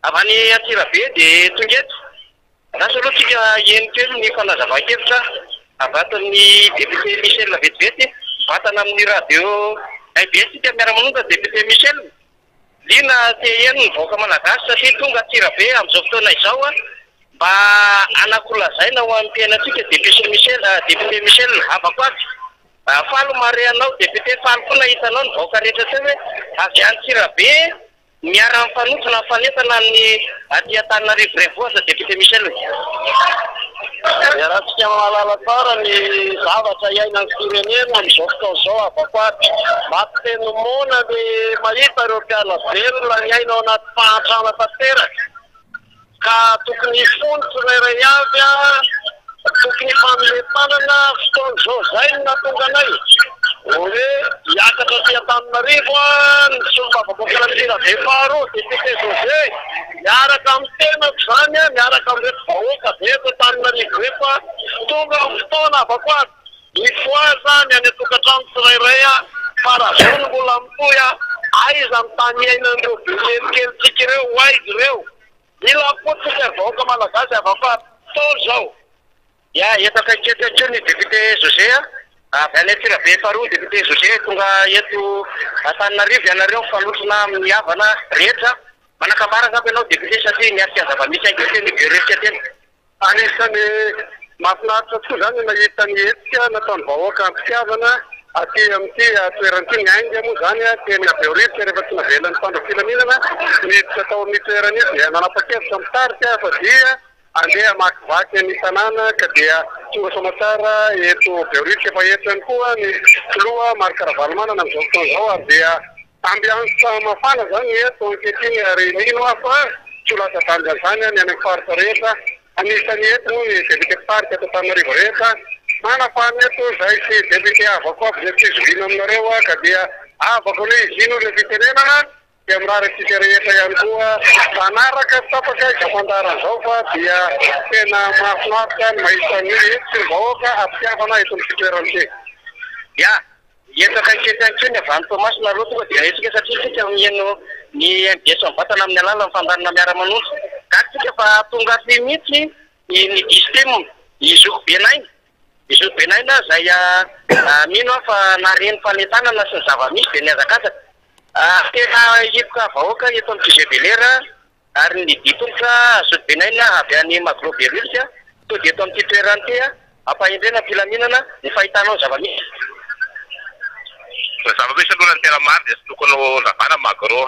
avy any Antsirabe dia tonga eto. Lasa aloha tsika heno kely ny fanazavan-kevitra avy ato amin'ny député Michel vetivety, mivantana amin'ny radio mbs tsika miara-manonja député Michel. Liana te heno ny vahoaka malagasy satria tonga Antsirabe amin'izao fotoana izao mba hanakolazaina ho an'ny mpiainantsika député Michel, député Michel havako avy. Faly mahare anao député, faly koa nahita anao ny vahoaka rehetra teo hoe avy Antsirabe Miara-mifanotrona mifanentana amin'ny aty Antananarivo Renivohitra Député Michel. Iarahantsika mahalala tsara ny zavatra iainan'ny firenena amin'izao fotoana izao havako ary. Mampiteny moana ny mahita ireo mpiala velona miaina ao anaty fahantrana tanteraka. Ka tokony hifono tsirairay avy tokony hifanome tanana fotoana izao zay no nahatonga anay hoe hiakatra aty Antananarivo ny solombavambahoakan'Antsirabe faharoa député José miaraka amin'ny tenako izany miaraka amin'ireto vahoaka be eto Antananarivo ireto tonga ny fotoana havako ary mifohaza ny any an-tokantrano tsirairay fa raha zao no mbola mitohy aiza ny tany iainan'ireo be kelintsika ireo ho aiza ireo Mila apotsika ry vahoaka malagasy avafa fotoana izao. Ya, eto akaiky eto ihany koa ny député José a! Avy any Antsirabe faharoa député José tonga eto Antananarivo ianareo mifanotrona amin'ny havana rehetra. Manakambara angamba ianao député satria niatrika ny zava-misy ankehitriny Behoririka teny. Anisan'ny mahafinaritra tokoa izany ny nahita ny hetsika nataon'ny vahoaka am-pitiavana aty amin'ity toerana ity. Niainga moa izany teny Behoririka rehefa tsy navelan'ny mpitandro filaminana niditra tao amin'io toerana io dia nanapa-kevitra mitarika fa dia handeha hamakivaky ny tanàna ka dia tonga soamatsara eto Behoririka. Efa eto ihany koa ny filoha Marc Ravalomanana amin'izao fotoana izao ary dia Ambiance mafana zany ny eto ankehitriny ary mino aho fa tsy ho latsa-danja izany ny any amin'ny faritra rehetra. Anisan'ny eto moa ny député mpitarika eto Antananarivo rehetra. Manafana eto izahay sy député havako aby izay tsy zohiana aminareo ka dia havako aloha izy iny hoy ilay fitenenana dia mirary antsika rehetra ihany koa hanaraka tsy tapaka izao fandaharana izao fa dia tena mahafinaritra ny mahita ny hetsiky ny vahoaka am-pitiavana eto amin'ity toerana ity. Ya, Eto akaiky eto ihany koa ny avy any Toamasina aloha tonga dia hetsika satria isika miheno ny mbs mivantana amin'ny alalan'ny fandaharana miara-manonja. Gaga isika fa tonga aty mihitsy ny Distim, i Zoky Benaina. I Zoky Benaina izay mino aho fa nahare ny fanentanana sy ny zava-misy dia nihazakazaka. Tena hipoka vahoaka eto amin'ny QG Bel'Air. Ary ny dian-tongotra Zoky-Benaina avy any Magro Behoririka tody eto amin'ity toerana ity, ampahendrena am-pilaminana ny fahitanao ny zava-misy. Ny zava-misy aloha raha ny tena marina dia tsy tokony ho ravana Magro.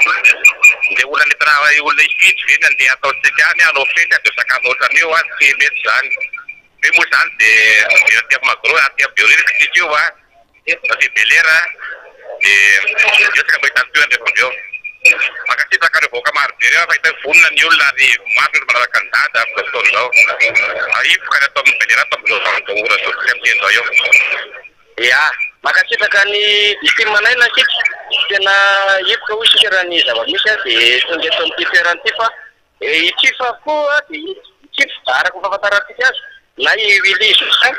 Ilay olona nentina olona hifidy ve ny andeha ataontsika any hanao fety dia sakana ohatran'io an, tsy mety izany. Io moa izany dia eo aty amin'ny Magro, aty amin'ny Behoririka isika io an, aty Bel'Air an, dia eo isika mahita ny tohiny rehefa avy eo. Mankasitraka ireo vahoaka maro be ireo fa hita hoe vonona ny olona ary maro ny olona manaraka an'i Dada amin'izao fotoana izao. Hipoka ny ato amin'ny Bel'Air ato amin'izao ora izao isika miteny izao eo. Ya, mankasitraka an'i Victime Naina isika, tena hipoka hoy isika raha ny zava-misy dia tonga eto amin'ity toerana ity fa i Chifa koa dia i Chifa araka ny fahafantarantsika azy na i Willy Justin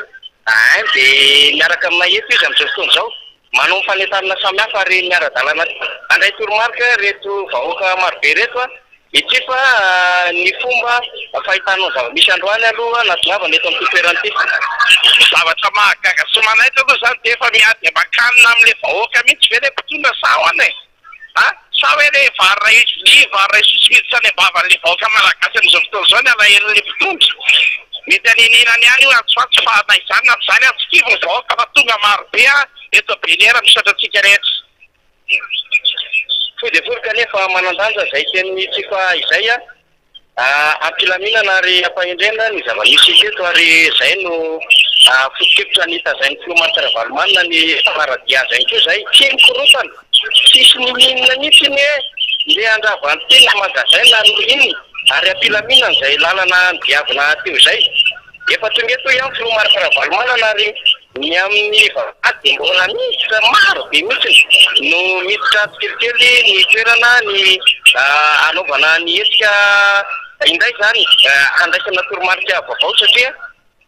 ein dia miaraka aminay eto izy amin'izao fotoana izao manao ny fanentanana samihafa ary miara-dalana handray toromarika ireto vahoaka marobe ireto Ity fa ny fomba fahitanao ny zava-misy androany aloha nahatongavana eto amin'ity toerana ity. Zavatra mahagaga sy manaitra aloha izany dia efa miady aman-kanina amin'ilay vahoaka mihitsy ve ilay mpitondra sa ahoana e? A! Sa hoe ilay vary iray vilia, vary iray sotro miditra any am-bavan'ilay vahoaka malagasy amin'izao fotoana izao ny alahelon'ilay mpitondra? Mety hanenenany ihany io atsy ho atsy fa na izany na tsy izany atsy kivy ny vahoaka fa tonga marobe eto Bel-Air misaotra antsika rehetra. Fohy dia fohy kanefa manan-danja izay tenin'i Tsifa izay am-pilaminana ary am-pahendrena ny zava-nisy teto ary izay no foto-kevitra nitazain'ny filoha Marc Ravalomanana ny mpanara-dia azy ihany koa izay. Tsy mikorontana, tsisy n'inon'inona mihitsy ny hoe ndeha handrava an'ity na magazay na n'inon'inona ary am-pilaminana izay lalana nodiavina teo izay. Efa tonga eto ihany filoha Marc Ravalomanana ary ny amin'ny vavahady dia mbola miditra maro be mihitsy no miditra tsikelikely ny toerana ny hanaovana ny hetsika indray izany handraisana toromarika vaovao satria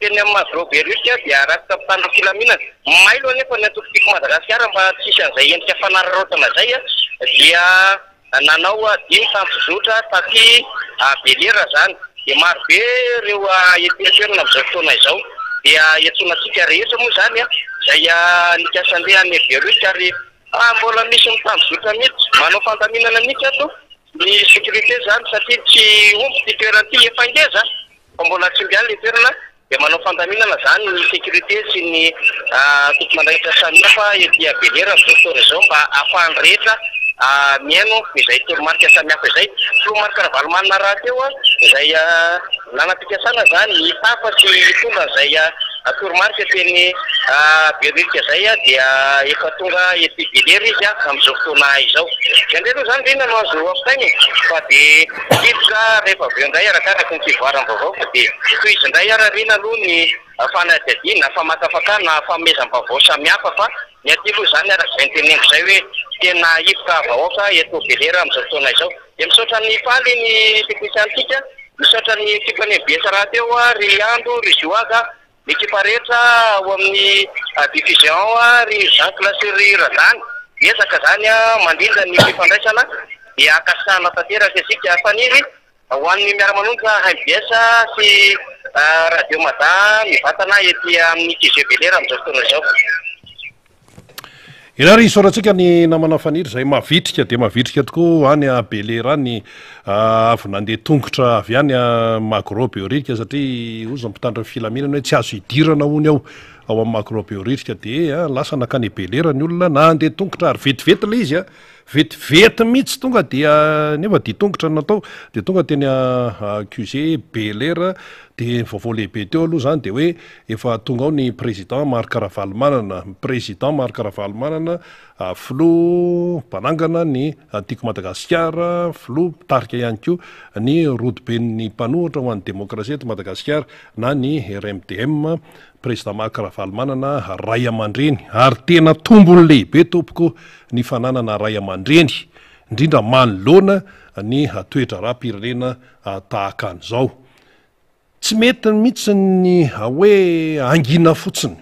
teny amin'ny Magro Behoririka dia rakotra mpitandro filaminana. Mailo anefa ny antoko Tiako Madagasikara mba tsy hisy an'izay endrika fanararaotana izay dia Nanao dimy tampizotra taty Belera izany dia maro be ireo ety an-toerana amin'izao fotoana izao. Dia iantsoana antsika rehetra moa izany izay nikasa handeha any Behoririka ary mbola misy mitambozotra mihitsy, manao fandaminana mihitsy ato ny sécurité izany satria tsy omby ity toerana ity, efa ngeza fa mbola tsy omby ihany ilay toerana. Dia manao fandaminana izany ny sécurité sy ny tompon'andraikitra samihafa ety Bel'Air amin'izao fotoana izao mba ahafahan'ny rehetra mihaino izay toromarika samihafa izay. Filoha Marc Ravalomanana rahateo izay nanam-pikasana izany hitafa sy hitondra an'izay toromarika teny Behoririka izay dia efa tonga ety Bel'Air izy amin'izao fotoana izao. Izay indray aloha izany Rina no azo ampitaina e! Fa dia Hipoka rehefa avy eo indray arakaraka ny fivoaran'ny vaovao fa dia tohizo indray ary aoriana aloha ny fanadihadiana, famakafakana, fanomezam-baovao samihafa fa ny aty aloha izany araka izay noteneniko izay hoe tena hipoka vahoaka eto Belera amin'izao fotoana izao. Dia misaotra an'i Faly ny teknisianintsika, misaotra ny ekipan'ny mbs rahateo ry Ando, ry Zioaga, ny ekipa rehetra ao amin'ny diffusion ry Jean-Claude sy ry Razany, miezaka izany mandrindra ny fifandraisana dia ankasitrahana tanteraka isika. Faniry ho an'ny miara-manonja mbs sy Radio Mada mivantana ety amin'ny QG Belera amin'izao fotoana izao. Eny ary isaorantsika ny namana Faniry izay mavitrika dia mavitrika tokoa any Belera any avy nandeha tongotra avy any Magro Behoririka satria hozy ny mpitandro ny filaminana hoe tsy azo idirana hono ao ao amin'ny Magro Behoririka dia lasa nankany Belera ny olona nandeha tongotra ary vetivety ilay izy a vetivety mihitsy tonga dia nefa dia tongotra no natao dia tonga teny QG Belera dia ny vaovao lehibe teo aloha izany dia hoe Efa tonga ao ny Président Marc Ravalomanana, Président Marc Ravalomanana, Filoha mpanangana ny Tiako Madagasikara, Filoha mpitarika ihany koa ny Rodoben'ny mpanohitra ho an'ny demokrasia eto Madagasikara na ny RMDM, Président Marc Ravalomanana Raiamandreny. Ary tena tombony lehibe tompoko ny fananana Raiamandreny, indrindra manoloana ny toe-draharaham-pirenena tahaka an'izao. Tsy mety mihitsy ny hoe hangina fotsiny.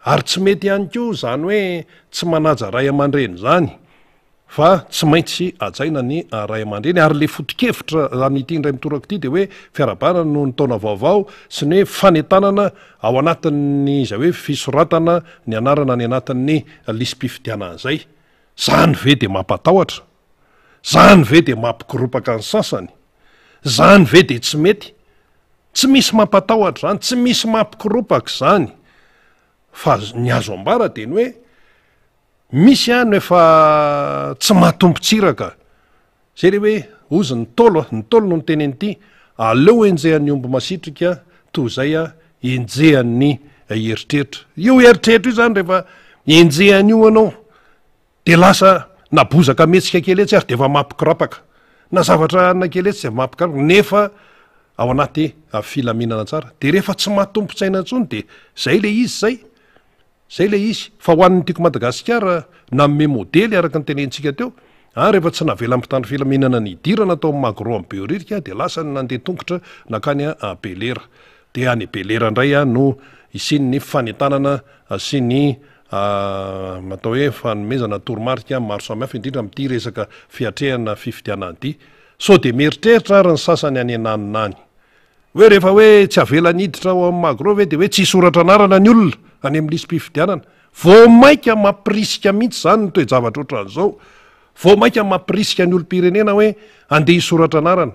Ary tsy mety ihany koa izany hoe tsy manaja ray aman-dreny izany fa tsy maintsy hajaina ny ray aman-dreny. Ary ilay foto-kevitra amin'ity indray mitoraka ity dia hoe fiarahabana noho ny taona vaovao sy ny hoe fanentanana ao anatin'ny izay hoe fisoratana ny anarana any anatin'ny lisi-pifidianana izay. Izany ve dia mampatahotra? Izany ve dia mampikoropaka ny sasany? Zany ve de tsy mety? Tsy misy mampatahotra zany, tsy misy mampikoropaka zany, fa ny azo ambara de ny hoe. Misy an no efa tsy mahatompo-tsiraka. Zay le hoe hozy ny Ntaolo a, ny Ntaolo no niteny an'ity, aleo enjehan'ny omby masitrika toy izay enjehan'ny eritreritra. Io eritreritra io zany rehefa enjehan'io anao de lasa na bozaka mihetsika kely etsy ary de efa mampikorapaka, na zavatra anona kely etsy de efa mampikorapaka nefa ao anaty filaminana tsara. De rehefa tsy mahatompo-tsaina intsony de zay le izy zay. Zay ilay izy. Fa ho an'ny Tiako Madagasikara, nanome modely araka ny tenentsika teo, an, rehefa tsy navelan'ny mpitandro filaminana nidirana tao amin'ny Magro amin'ny Behoririka dia lasa nandeha tongotra nankany Belera. Dia any Belera indray no hisian'ny fanentanana sy ny atao hoe fanomezana toromarika maro samihafa indrindra amin'ity resaka fiatrehana fifidianana ity. Sao dia mieritreritra ary ny sasany any ananona any. Hoe rehefa hoe tsy avelany hiditra ao amin'ny Magro ve dia hoe tsy hisoratra anarana ny olona any amin'ny lisi-pifidianana? Vao mainka mampirisika mihitsy izany ny toe-javatra ohatran'izao. Vao mainka mampirisika ny olom-pirenena hoe andeha hisoratra anarana.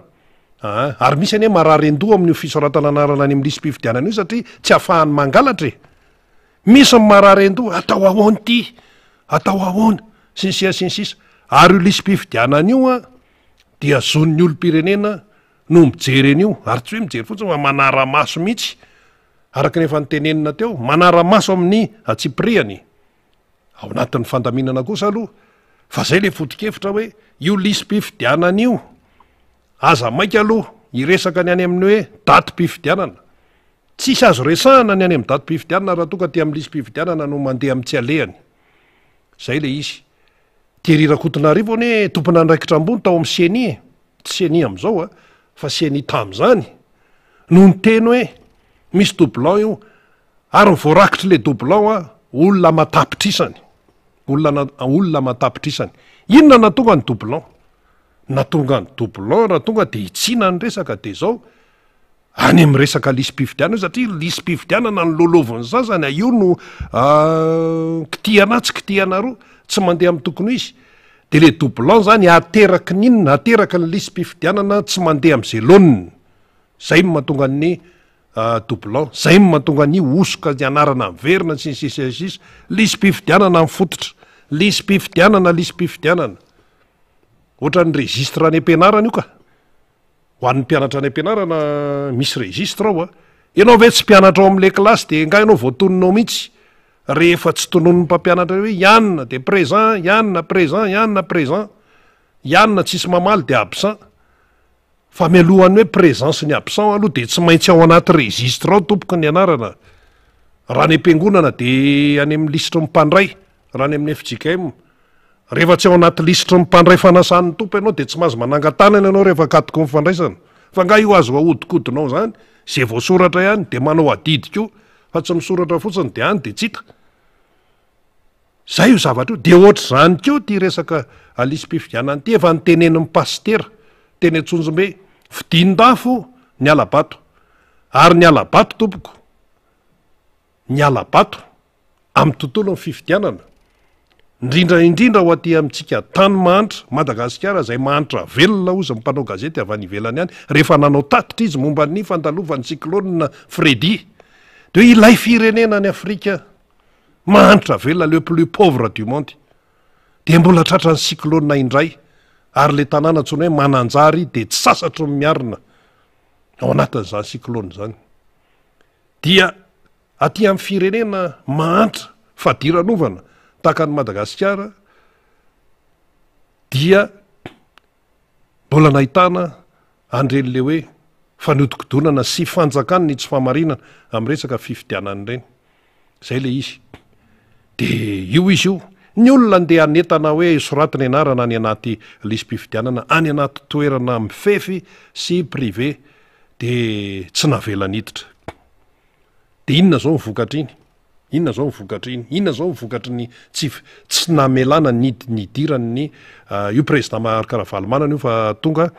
Aa, ary misy anie marary an-doha amin'io fisoratana anarana any amin'ny lisi-pifidianana io satria tsy ahafahany mangalatra e! Misy ny marary an-doha, atao ahoana ity? Atao ahoana? Sy ny sisa sy ny sisa. Ary io lisi-pifidianana io an, dia zon'ny olom-pirenena no mijery an'io, ary tsy hoe mijery fotsiny fa manara-maso mihitsy, araka ny efa notenenina teo, manara-maso amin'ny antsipirihany, ao anatin'ny fandaminana kosa aloha, fa zay le foto-kevitra hoe io lisi-pifidianana io, aza maika aloha hiresaka ny any amin'ny hoe datim-pifidianana, tsisy azo resahana ny any amin'ny datim-pifidianana raha toa ka aty amin'ny lisi-pifidianana no mandeha amin'ny tsy alehany, zay le izy. Thierry Rakotonarivo anie tompon'andraikitra ambony tao amin'ny Ceni e, tsy Ceni amin'izao a, fa Ceni tamin'izany, no niteny hoe misy doublon io, ary ny voarakitr'ilay doublon a, olona aman-tapitrisany, olona olona aman-tapitrisany. Inona no nahatonga ny doublon? Nahatonga ny doublon raha tonga dia hitsiana ny resaka dia izao, Any amin'ny resaka lisi-pifidianana io satria lisi-pifidianana no lolovin'ny sasany, io no kitihana atsy kitihana aroa, tsy mandeha amin'ny tokony ho izy. Dia le doublon zany ateraky ny inona? Ateraky ny lisi-pifidianana tsy mandeha amin'izay laoniny. Zay no mahatonga ny doublon, zay no mahatonga ny hosoka, ny anarana miverina sy ny sisa sy ny sisa. Lisi-pifidianana mifototra, lisi-pifidianana, lisi-pifidianana. Ohatran'ny registre any am-pianarana io ka. Ho an'ny mpianatra any am-pianarana misy registre ao a! Ianao ve tsy mpianatra ao amin'ilay kilasy dia angaha ianao voatonona ao mihitsy? Rehefa tsy tononin'ny mpampianatra hoe i anona dia présent, i anona présent, i anona présent, i anona tsisy mamaly dia absent. Fa mialohan'ny hoe présent sy ny absent aloha dia tsy maintsy ao anaty registre ao tompoko ny anarana. Raha any am-piangonana dia any amin'ny lisitry ny mpandray, raha any amin'ny fjkm. Rehefa tsy ao anaty lisitry ny mpandray fanasan'ny Tompo ianao dia tsy mahazo manangan-tanana ianao rehefa akatoky ny fandraisana. Fa angaha io azo ahodikodinao izany? Izay voasoratra ihany dia manao adidy koa fa tsy misoratra fotsiny dia any dia tsy hita. Izay io zavatra io. Dia ohatr'izany koa ity resaka lisi-pifidianana ity, efa notenenin'ny pasitera teny Antsonjombe, fidin-dafo ny hala-bato. Ary ny hala-bato tompoko, ny hala-bato amin'ny tontolon'ny fifidianana, indrindra indrindra ho aty amintsika tany mahantra, Madagasikara izay mahantra velona hozy ny mpanao gazety avy any ivelany any rehefa nanao tatitra izy momba ny fandalovan'ny cyclone Freddy dia hoe ilay firenena any Afrika mahantra velona le plus pauvre du monde dia mbola tratran'ny cyclone indray ary ilay tanàna antsoina hoe Mananjary dia tsy sasatry ny miarina ao anatin'izany cyclone izany dia Aty amin'ny firenena mahantra fadiranovana tahaka an'i Madagasikara dia mbola nahitana an'ireny le hoe fanodikodonana sy fanjakana ny tsy fahamarinana amin'ny resaka fifidianana ireny. Izay le izy. De io izy io. Ny olona andeha hanentana hoe soraty ny anarana any anaty lisi-pifidianana any anaty toerana mifefy sy privé de tsy navela niditra. Dia inona izao ny vokatr'iny? Inona izao ny vokatr'iny? Inona izao ny vokatry ny tsy tsy namelana ny nidiran'ny io président Marc Ravalomanana io fa tonga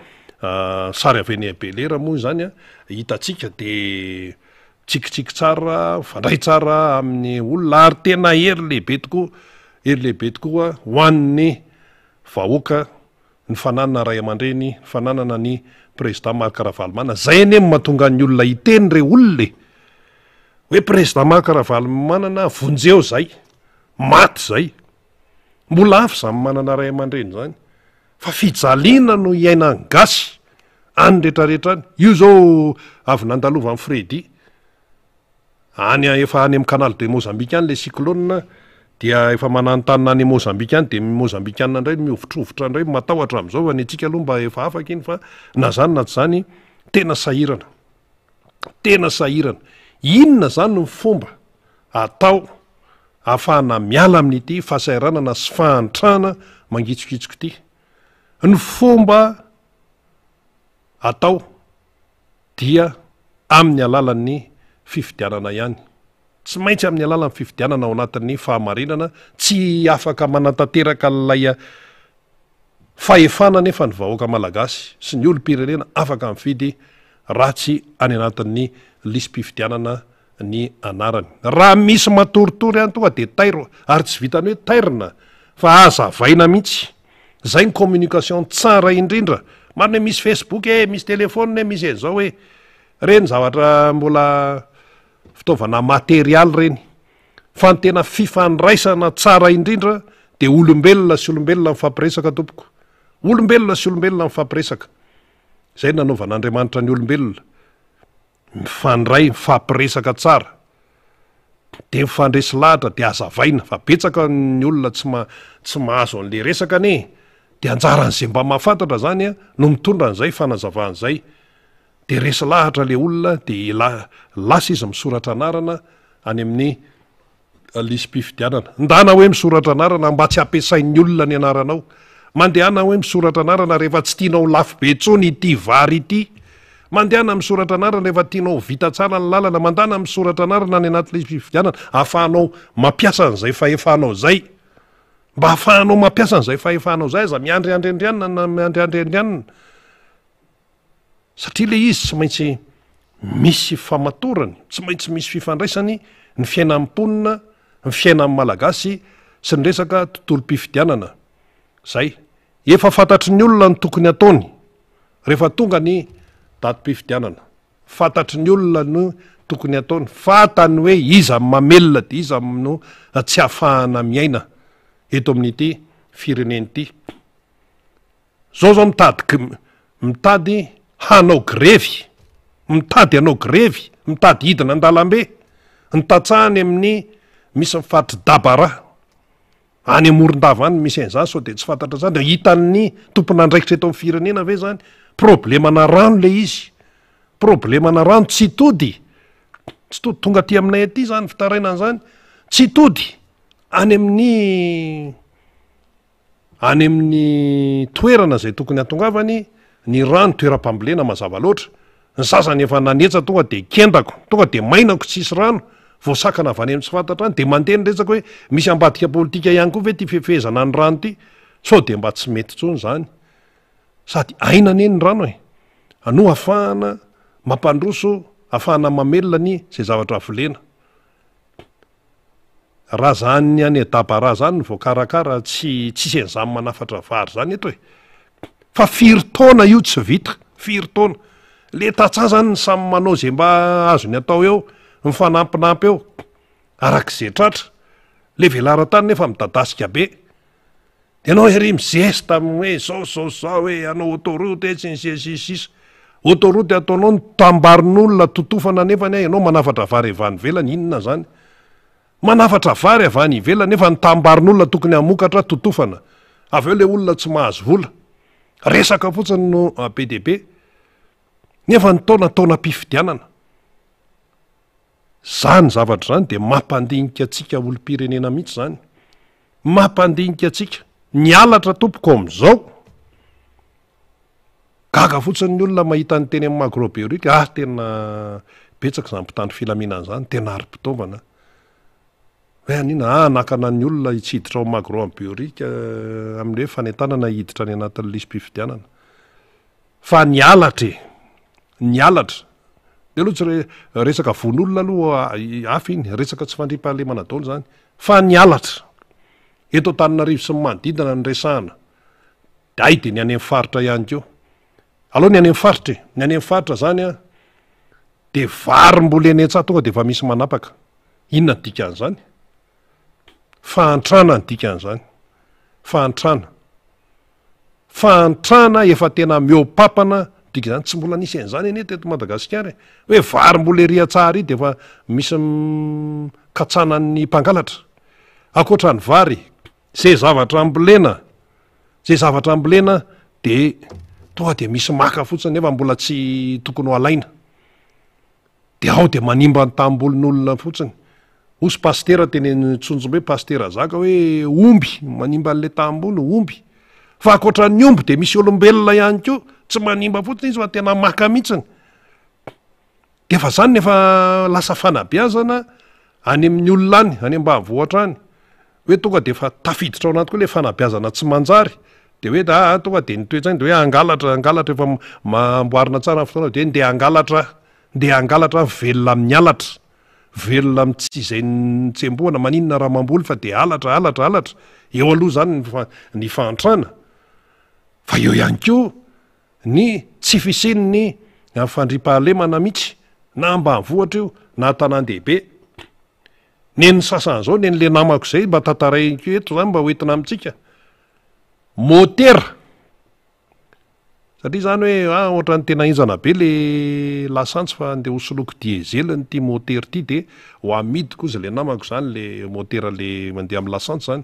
sary avy eny Belera moa izany an, hitantsika dia mitsikitsiky tsara, mifandray tsara amin'ny olona ary tena hery lehibe tokoa, hery lehibe tokoa ho an'ny vahoaka ny fananana ray aman-dreny, ny fananana ny Président Marc Ravalomanana, zay anie no mahatonga ny olona hiteny re olona e! Hoe Président Marc Ravalomanana vonjeo zay, maty zay. Mbola hafa izany manana ray aman-dreny izany. Fa fijaliana no iainan'ny gasy any retraretra any. Io izao avy nandalovan'i Freddy. Any efa any amin'ny canal de Mozambique any le cyclone dia efa mananontanona any Mozambique any dia ny Mozambikanina indray no mihovitrovitra indray matahotra amin'izao fa ny antsika aloha mba efa afaka iny fa na zany na tsy zany tena sahirana. Tena sahirana. Inona zany ny fomba atao ahafahana miala amin'ity fahasahiranana sy fahantrana mangitsokitsoka ity? Ny fomba atao dia amin'ny alalan'ny fifidianana ihany. Tsy maintsy amin'ny alalan'ny fifidianana ao anatin'ny fahamarinana, tsy afaka manatanteraka an'ilay fahefana anefa ny vahoaka malagasy sy ny olom-pirenena afaka mifidy raha tsy any anatin'ny lisi-pifidianana ny anarany. Raha misy matoritory any tonga dia tairo ary tsy vitan'ny hoe tairina fa hazavaina mihitsy. Zay ny communication tsara indrindra. Marina hoe misy facebook e, misy telephone e, misy an'izao e. Reny zavatra mbola fitaovana materialy reny. Fa ny tena fifandraisana tsara indrindra dia olombelona sy olombelona mifampiresaka tompoko. Olombelona sy olombelona mifampiresaka. Izay no nanaovan'Andriamanitra ny olombelona. Mifandray, mifampiresaka tsara. Dia mifandresy lahatra dia hazavaina fa betsaka ny olona tsy ma- tsy mahazo an'le resaka anie e. Dia anjaran'izay mba mahafantatra zany a no mitondra an'izay fanazavana izay. Dia resy lahatra le olona dia la- lasa izy misoratra anarana any amin'ny lisi-pifidianana. Ndana hoe misoratra anarana mba tsy hampiasain'ny olona ny anaranao. Mandehana hoe misoratra anarana rehefa tsy tianao ho lafo be intsony ity vary ity. Mandehana misoratra anarana rehefa tianao ho vita tsara ny lalana. Mandana misoratra anarana any anaty lisi-pifidianana ahafahanao mampiasa an'izay fahefanao izay. Mba ahafahanao mampiasa an'izay fahefanao izay aza miandriandry andrianina na miandriandry andrianina. Satria ilay izy tsy maintsy misy famatorany, tsy maintsy misy fifandraisany ny fiainan'ny mponina, ny fiainan'ny Malagasy sy ny resaka tontolom-pifidianana. Izay. Efa fantatry ny olona ny tokony hataony rehefa tonga ny datim-pifidianana. Fantatry ny olona ny tokony hataony. Fantany hoe iza no mamelona dia iza no tsy ahafahana miaina eto amin'ity firenena ity. Zao zao mitady mitady hanao grevy, mitady hanao grevy, mitady hidina an-dalambe ny tantsaha any amin'ny misy ny faritr'i Dabara, any Morondava any misy an'izany sao dia tsy fantatra zany, dia hitan'ny tompon'andraikitra eto amin'ny firenena ve zany? Problemana rano le izy, problemana rano tsy tody, tsy tody, tonga aty aminay aty zany fitarainana zany, tsy tody any amin'ny Any amin'ny toerana izay tokony hatongavany ny rano, toeram-pambolena mazava loatra. Ny sasany efa nanetsa tonga dia kendako, tonga dia mainako tsisy rano, voasakana avy any amin'ny tsy fantatra any, dia mandeha ny resaka hoe misy ambadika politika ihany koa ve ity fefehezana ny rano ity? Sao dia mba tsy mety intsony izany. Sady aina anie ny rano e! No ahafahana mampandroso, ahafahana mamelona ny izay zavatra volena. Raha zany any Dabara zany no voakarakara tsy tsisy an'izany manafatra vary zany eto e! Fa firy taona io tsy vita, firy taona. Le tantsaha zany ny samy manao ze mba azony atao eo, mifanampinampy eo, arak'ze tratra. Le velaran-tany nefa midadasika be. Ianao ery mizesta amin'ny hoe zao zao zao hoe hanao autoroute e sy ny sisa sy ny sisa. Autoroute ataonao ny tambarin'olona totofana nefany a ianao manafatra vary avy any ivelany inona zany? Manafatra vary avy any ivelany nefa ny tambarin'olona tokony hamokatra totofana. Avy eo le olona tsy mahazo vola. Resaka fotsiny no be dia be. Nefa ny taona taonam-pifidianana. Zany zavatra zany dia mampandinika antsika olom-pirenena mihitsy zany. Mampandinika antsika. Ny halatra tompoko amin'izao. Gaga fotsiny ny olona mahita ny teny amin'ny Magro Behoririka, ah tena betsaka izany mpitandro filaminana izany, tena ari-pitaovana. Hoe anina, ah hanakana ny olona tsy hiditra ao Magro amin'ny Behoririka amin'ny hoe fanentanana hiditra any anatin'ny lisi-pifidianana. Fa ny halatra e! Ny halatra. Dia aloha tsy re, resaka vono olona aloha hafa iny, resaka tsy fandriampahalemana daholo izany. Fa ny halatra. Eto Antananarivo sy ny manodidina no resahana. Dia hay dia ny any amin'ny faritra ihany koa. Aleo ny any amin'ny faritra e! Ny any amin'ny faritra izany an, dia vary mbola eny an-tsaha tonga dia efa misy manapaka. Inona ny dikan'izany? Fahantrana ny dikan'izany. Fahantrana. Fahantrana efa tena mihoa-papana, dik'izany tsy mbola nisy an'izany anie teto Madagasikara e. Hoe vary mbola ery an-tsaha ery dia efa misy katsanan'ny mpangalatra. Ankoatra ny vary, izay zavatra ambolena, izay zavatra ambolena dia tonga dia misy maka fotsiny nefa mbola tsy tokony ho alaina. Dia ao dia manimba ny tanimbolin'olona fotsiny. Hozy pasitera teny Antsonjombe, pasitera Zaka hoe omby manimba an'ilay tanimboly, omby. Fa ankoatran'ny omby dia misy olombelona ihany koa, tsy manimba fotsiny izy fa tena maka mihitsiny. Dia efa zany efa lasa fanabeazana any amin'ny olona any, any ambanivohitra any. Hoe tonga dia efa tafiditra ao anaty koa ilay fanabeazana tsy manjary. Dia hoe aa tonga dia ny toe-tsaina dia hoe hangalatra, hangalatra efa amboarina tsara ny fotoana dia hoe ndeha hangalatra aho. Ndeha hangalatra aho velona amin'ny halatra, velona amin'ny tsy izay nitsembohana, maninona raha mamboly fa dia halatra, halatra, halatra. Eo aloha izany ny ny fahantrana, fa eo ihany koa ny tsy fisian'ny fandriampahalemana mihitsy, na ambanivohitra io na an-tanàn-dehibe. Nen'ny sasany izao, nen'le namako izay mba tantaraiko eto izany mba hoentina amintsika, motera. Satria zany hoe ah ohatran'ny tena henjana be le lasantsy fa ndeha ho soloiko diesel ity moteur ity de ho amidiko ozy le namako zany le moteur le mandeha amin'ny lasantsy zany.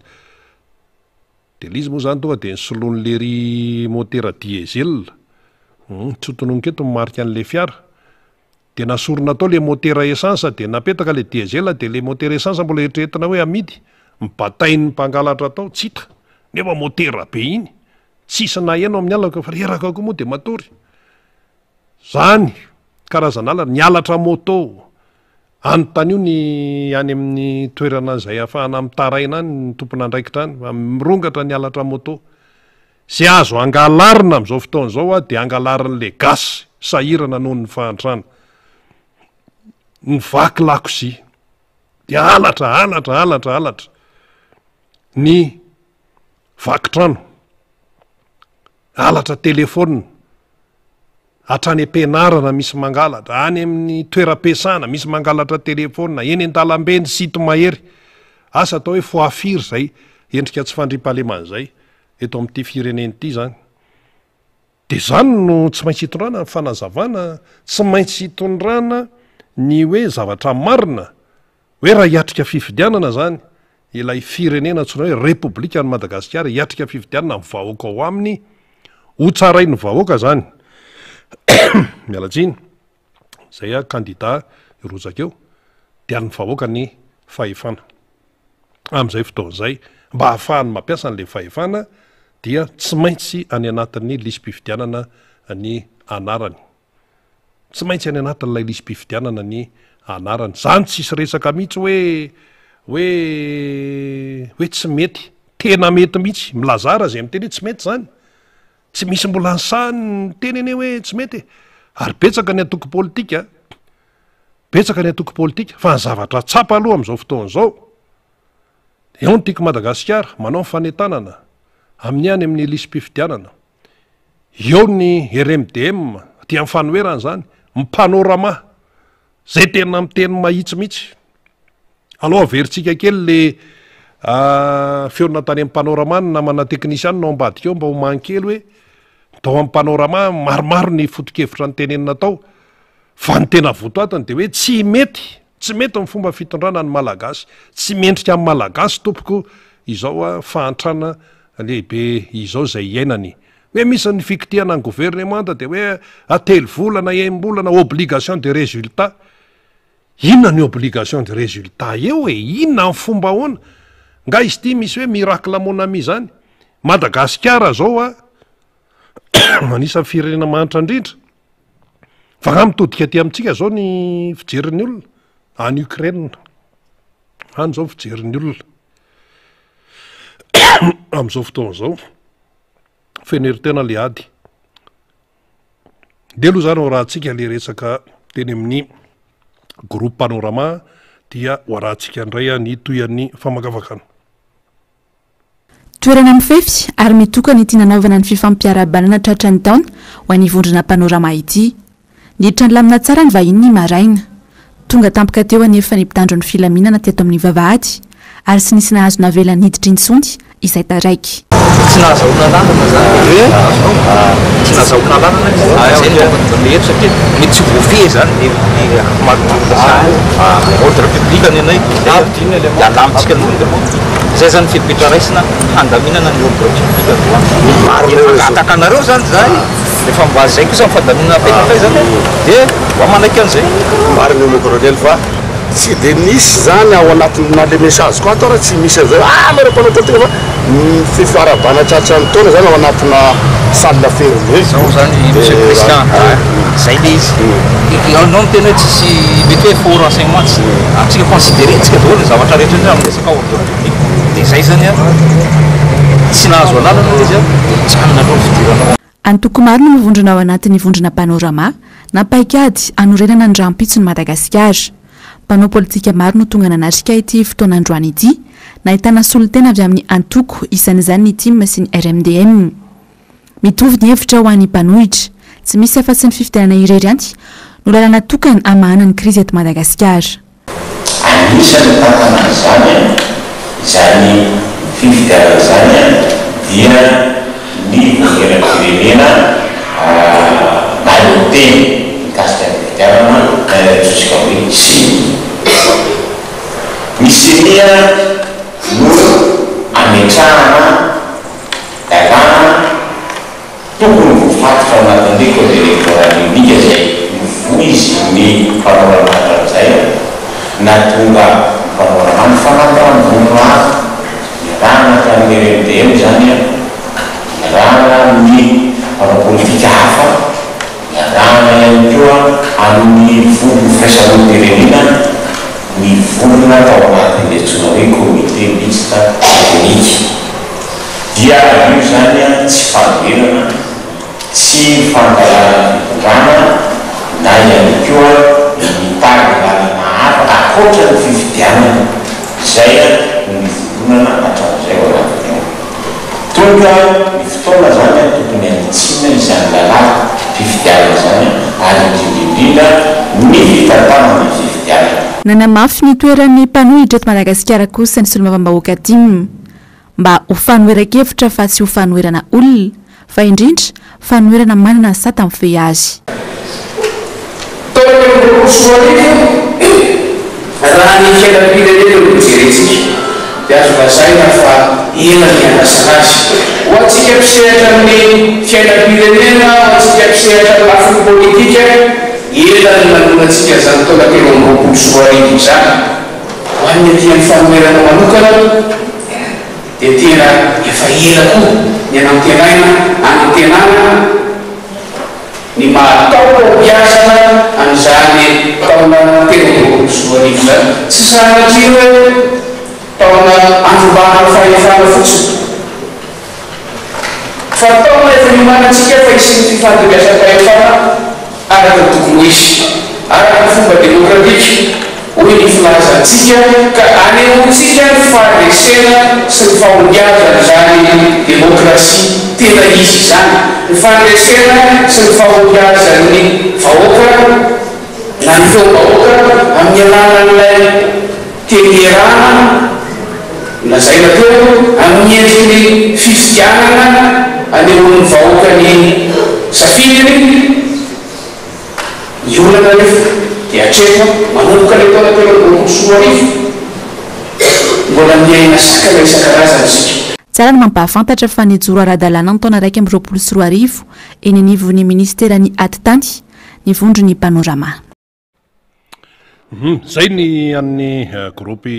De le izy moa zany tonga de nisoloany lery moteur diesel, tsy ho tononiko eto ny marque an'le fiara. De nasorina tao le motera essence de napetaka le diesel de le motera essence mbola eritreretina hoe amidy, mibatain'ny mpangalatra tao, tsy hita, nefa motera be iny, tsisy naheno amin'ny alina fa reraka koa moa de matory. Zany karazana halatra, ny halatra moto, anontanio ny any amin'ny toerana izay ahafahana mitaraina any ny tompon'andraikitra any fa mirongatra ny halatra moto. Ze azo angalarina amzao fotoana izao a de angalarin'le gasy sahirana noho ny fahantrana. Ny vaky lakozia de halatra halatra halatra halatra. Ny vaky trano, halatra telephone, hatrany am-pianarana misy mangalatra, any amin'ny toeram-piasana misy mangalatra telephone, eny an-dalambe ny sinto-mahery. Asa atao hoe fois firy izay endrika tsy fandriampahalemana izay eto amin'ity firenena ity izany. Dia izany no tsy maintsy itondrana ny fanazavana, tsy maintsy itondrana ny hoe zavatra marina, hoe raha hiatrika fifidianana izany ilay firenena antsoina hoe Repoblikan'i Madagasikara, hiatrika fifidianana ny vahoaka ao aminy, ho tsarain'ny vahoaka izany, miala tsiny, izay kandida hirotsaka eo, dia an'ny vahoaka ny fahefana. Amin'izay fotoana izay, mba hahafahany mampiasa an'ilay fahefana dia tsy maintsy any anatin'ny lisi-pifidianana ny anarany. Tsy maintsy any anatin'ilay lisi-pifidianana ny anarany. Izany tsisy resaka mihitsy hoe hoe hoe tsy mety. Tena mety mihitsy. Milazà raha izay miteny hoe tsy mety izany. Tsy misy mbola nisahy niteny anie hoe tsy mety e. Ary betsaka ny antoko politika, betsaka ny antoko politika, fa ny zavatra tsapa aloha amin'izao fotoana izao, eo ny Tiako Madagasikara, manao ny fanentanana amin'ny any amin'ny lisi-pifidianana. Eo ny RMDM, aty amin'ny fanoherana izany, ny Panorama, izay tena miteny mahitsy mihitsy. Aleo averintsika kely le feo tany amin'ny Panorama, ny namana teknisianina ao ambadika ao mba ho mahan kely hoe tao amin'ny Panorama maromaro ny foto-kevitra notenenina tao, fa ny tena votoatiny dia hoe tsy mety, tsy mety ny fomba fitondrana ny Malagasy, tsy mendrika amin'ny Malagasy tompoko izao fahantrana lehibe izao izay iainany. Hoe misy ny fikitihana ny governemanta dia hoe telo volana, enim-bolana, obligation de résultat. Inona ny obligation de résultat eo e? Inona amin'ny fomba ahoana? Nga izy ity misy hoe miracle mon ami zany? Madagasikara zao a, anisan'ny firenena mahantra indrindra. Fa nga mitodika aty amintsika zao ny fijerin'ny olona? Any Ukraine. Any zao ny fijerin'ny olona. Amin'izao fotoana izao, feno herin-tena le ady. Ndeha aloha zany ho arahantsika le resaka teny amin'ny groupe Panorama dia ho arahantsika indray ny tohian'ny famakafakana. Toerana mifefy ary mitokana ity nanaovana ny fifampiarahabanana tratran'ny taona ho an'ny vondrona Panorama ity. Niditra nilamina tsara ny vahiny ny maraina. Tonga tampoka teo anefa ny mpitandro ny filaminana teto amin'ny vavahady. ary tsy nisy nahazo navela niditra intsony izay taraiky. Tsy nahazahoana alalana izany ilay izy, azonao? Tsy nahazahoana alalana ilay izy, izay no tokony rehetra satria mety tsy ho voafehy izany ny ny ankamaroan'ny olona izany. Ordre public ny anay dia alamintsika aloha. Izay izany ny fepetra raisina handaminana ny ordre public androany. Dia mangataka anareo izany izahay, rehefa mba izay kosa ny fandaminana apetrakay izany dia mba manaiky an'izay. Marina io mon colonel fa Tsy dia misy izany ao anatin'ny na le message ko ato ara tsy misy an'izay hoe ah nareo mpanao politika fa ny fiarahabana tratran'ny taona izany ao anatina salle fermée. Zao zany Monsieur Christian a, zay le izy, ianao miteny hoe tsisy mety hoe faux renseignement, tsy antsika considerer-ntsika daholo ny zavatra rehetra rehetra amin'ny resaka ordre public, dia zay zany an, tsy nahazo alalana ilay izy an, dia mijanona aloha ny fidirana ao. Antoko maro no mivondrona ao anatin'ny vondrona Panorama na paikady hanorenana ny rahampitson'i Madagasikara. Mpanao politika maro no tonga nanatrika ity fotoana androany ity, nahitana solontena avy amin'ny antoko, isan'izany ny tim sy ny RMDM. Mitovy ny hevitra ho an'ny mpanohitra. Tsy misy afa-tsy ny fifidianana irery ihany no lalana tokana hamahana ny krizy eto Madagasikara. Anisan'ny nitantana an'izany izany fifidianana izany dia ny Vaomieram-pirenena mahaleo tena mikasika ny fifidianana antsointsika hoe Ceni. Ny Ceni no ametrahana lalàna Tokony voafaritra ao anatin'ny code électoral unique izay novoizin'ny mpanorana hatramin'izay na tonga ny mpanorana nifanaraka tamin'ny vondrona hafa, niarahana tamin'ny RMDM izany an, niarahana amin'ny mpanao politika hafa, niarahana ihany koa amin'ny vondron'ny firaisamonim-pirenena nivondrona tao anatin'ny antsoina hoe comité mixte technique. Dia io izany tsy fanoherana, tsy fankahalana fitondrana na ihany koa ny mitady lalana hafa ankoatra ny fifidianana izay no nivondronana hatramin'izay ao anatiny ao. Tonga ny fotoana izany tokony hanitsiana izany lalàm-pifidianana izany ary indrindra indrindra ny fitantanana ny fifidianana. Nanamafy ny toeran'ny mpanohitra eto Madagasikara kosa ny solombavambahoaka tim. Mba ho fanoheran-kevitra fa tsy ho fanoherana olona, fa indrindra fanoherana manana ny sata mifehy azy. Taona 2023, raha ny fiainam-pirenena no jerentsika dia azo lazaina fa ela ny niandrasana azy. Ho antsika mpisehatra amin'ny fiainam-pirenena, ho antsika mpisehatra amin'ny lafiny politika, ela ny nanoanantsika an'izany taona 2023 izany. Ho an'ny aty amin'ny fanoherana manokana dia tena efa ela koa ny anantenaina anantenana ny maha taom-pahombiazana an'izany taona 2023 izany. Tsy sanatria hoe taona andrombahana fahefana fotsiny fa taona efa niomanantsika fa hisian'ny fifandimbiasam-pahefana araka ny tokony ho izy, araka ny fomba demokratika, hoy ny filazantsika, ka anehoantsika ny faharesena sy ny fahombiazan'izany demokrasia tena izy izany, ny fandresena sy ny fahombiazan'ny vahoaka na ny feom-bahoaka amin'ny alalan'ilay teny ierana nolazaina teo, amin'ny endriky ny fifidianana anehoan'ny vahoaka ny safidiny. Ny olana anefa dia hatreto manomboka ilay taona 2023, mbola miaina sakana isan-karazany isika. Tsara ny mampahafantatra fa nijoro ara-dalàna ny taona 2021 eny anivon'ny minisiteran'ny Atitany ny vondron'ny Panorama. Zay ny an'ny groupe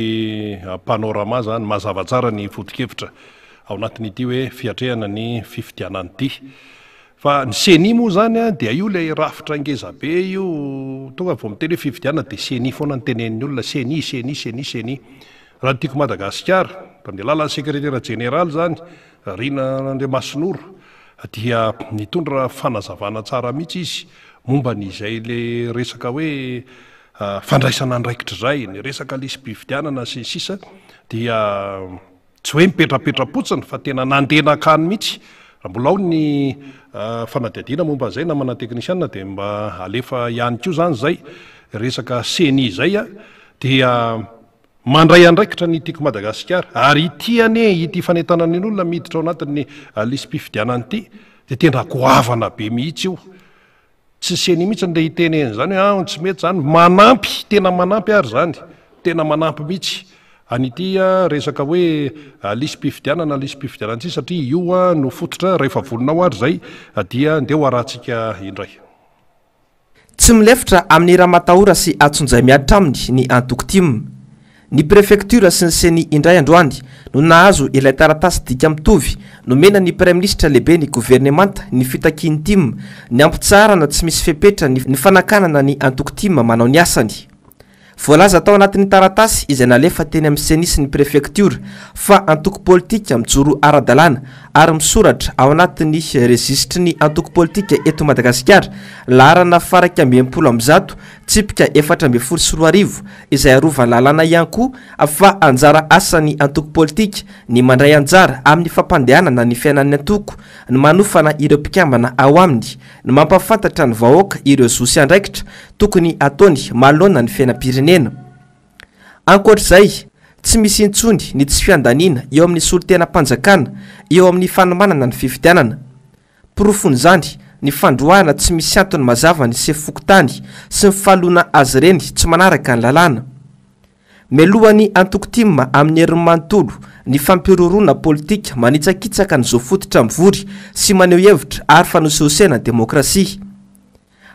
Panorama zany, mazava tsara ny foto-kevitra ao anatin'ity hoe fiatrehana ny fifidianana ity. Fa ny ceni moa zany dia io ilay rafitra ngeza be io, tonga vao miteny hoe fifidianana dia ceni foana no tenenin'ny olona, ceni, ceni, ceni, ceni. Raha ny Tiako Madagasikara, tamin'ny alalan'ny sekretera jeneraly zany, Rina Randriamasinoro, dia nitondra fanazavana tsara mihitsy izy momba ny izay le resaka hoe fandraisana andraikitra izay, ny resaka lisi-pifidianana sy ny sisa dia tsy hoe mipetrapetra-potsiny fa tena nandeha nankany mihitsy. Raha mbola ao ny fanadihadiana momba an'izay namana teknisiana dia mba alefa ihany koa izany izay resaka ceni izay dia. Mandray andraikitra ny Tiako Madagasikara ary ity anie ity fanentanana ny olona miditra ao anatin'ny lisi-pifidianana ity dia tena goavana be mihitsy io. Tsy ceni mihitsy no hiteny an'izany hoe ah tsy mety izany, manampy, tena manampy ary izany, tena manampy mihitsy an'ity resaka hoe lisi-pifidianana, lisi-pifidianana ity satria io no fototra, rehefa vonona ao ary izay dia ndeha ho arahantsika indray. Tsy milefitra amin'ny ramatahora sy antsonjay mihatra aminy ny antoko tim. Ny prefektiora sy ny ceni indray androany no nahazo ilay taratasy dika mitovy nomena ny praiminisitra lehibe ny governemanta ny fitakian'ny tim ny hampitsaharana tsy misy fepetra ny fanakanana ny antoko tim manao ny asany. Voalaza tao anatin'ny taratasy izay nalefa teny amin'ny Ceni sy ny prefektiora fa antoko politika mijoro ara-dalàna ary misoratra ao anatin'ny rejisitry ny antoko politika eto Madagasikara laharana faha-161 tsipika 2014 izay arovan'ny lalàna ihany koa fa anjara asan'ny antoko politika ny mandray anjara amin'ny fampandehanana ny fiainan'ny antoko, ny manofana ireo mpikambana ao aminy, ny mampahafantatra ny vahoaka ireo zo sy andraikitra tokony hataony manoloana ny fiainam-pirenena. Ankoatra izay, tsy misy intsony ny tsy fiandaniana eo amin'ny solontenam-panjakana eo amin'ny fanomanana ny fifidianana. Porofon'izany ny fandroahana tsy misy antony mazava ny sefo fokontany sy ny fanoloana azy ireny tsy manaraka ny lalàna. Melohan'ny antoko tim amin'ny heriny manontolo ny fampihorohoroana politika manitsakitsaka ny zo fototra mivory sy maneho hevitra ary fanosihosena ny demokrasia.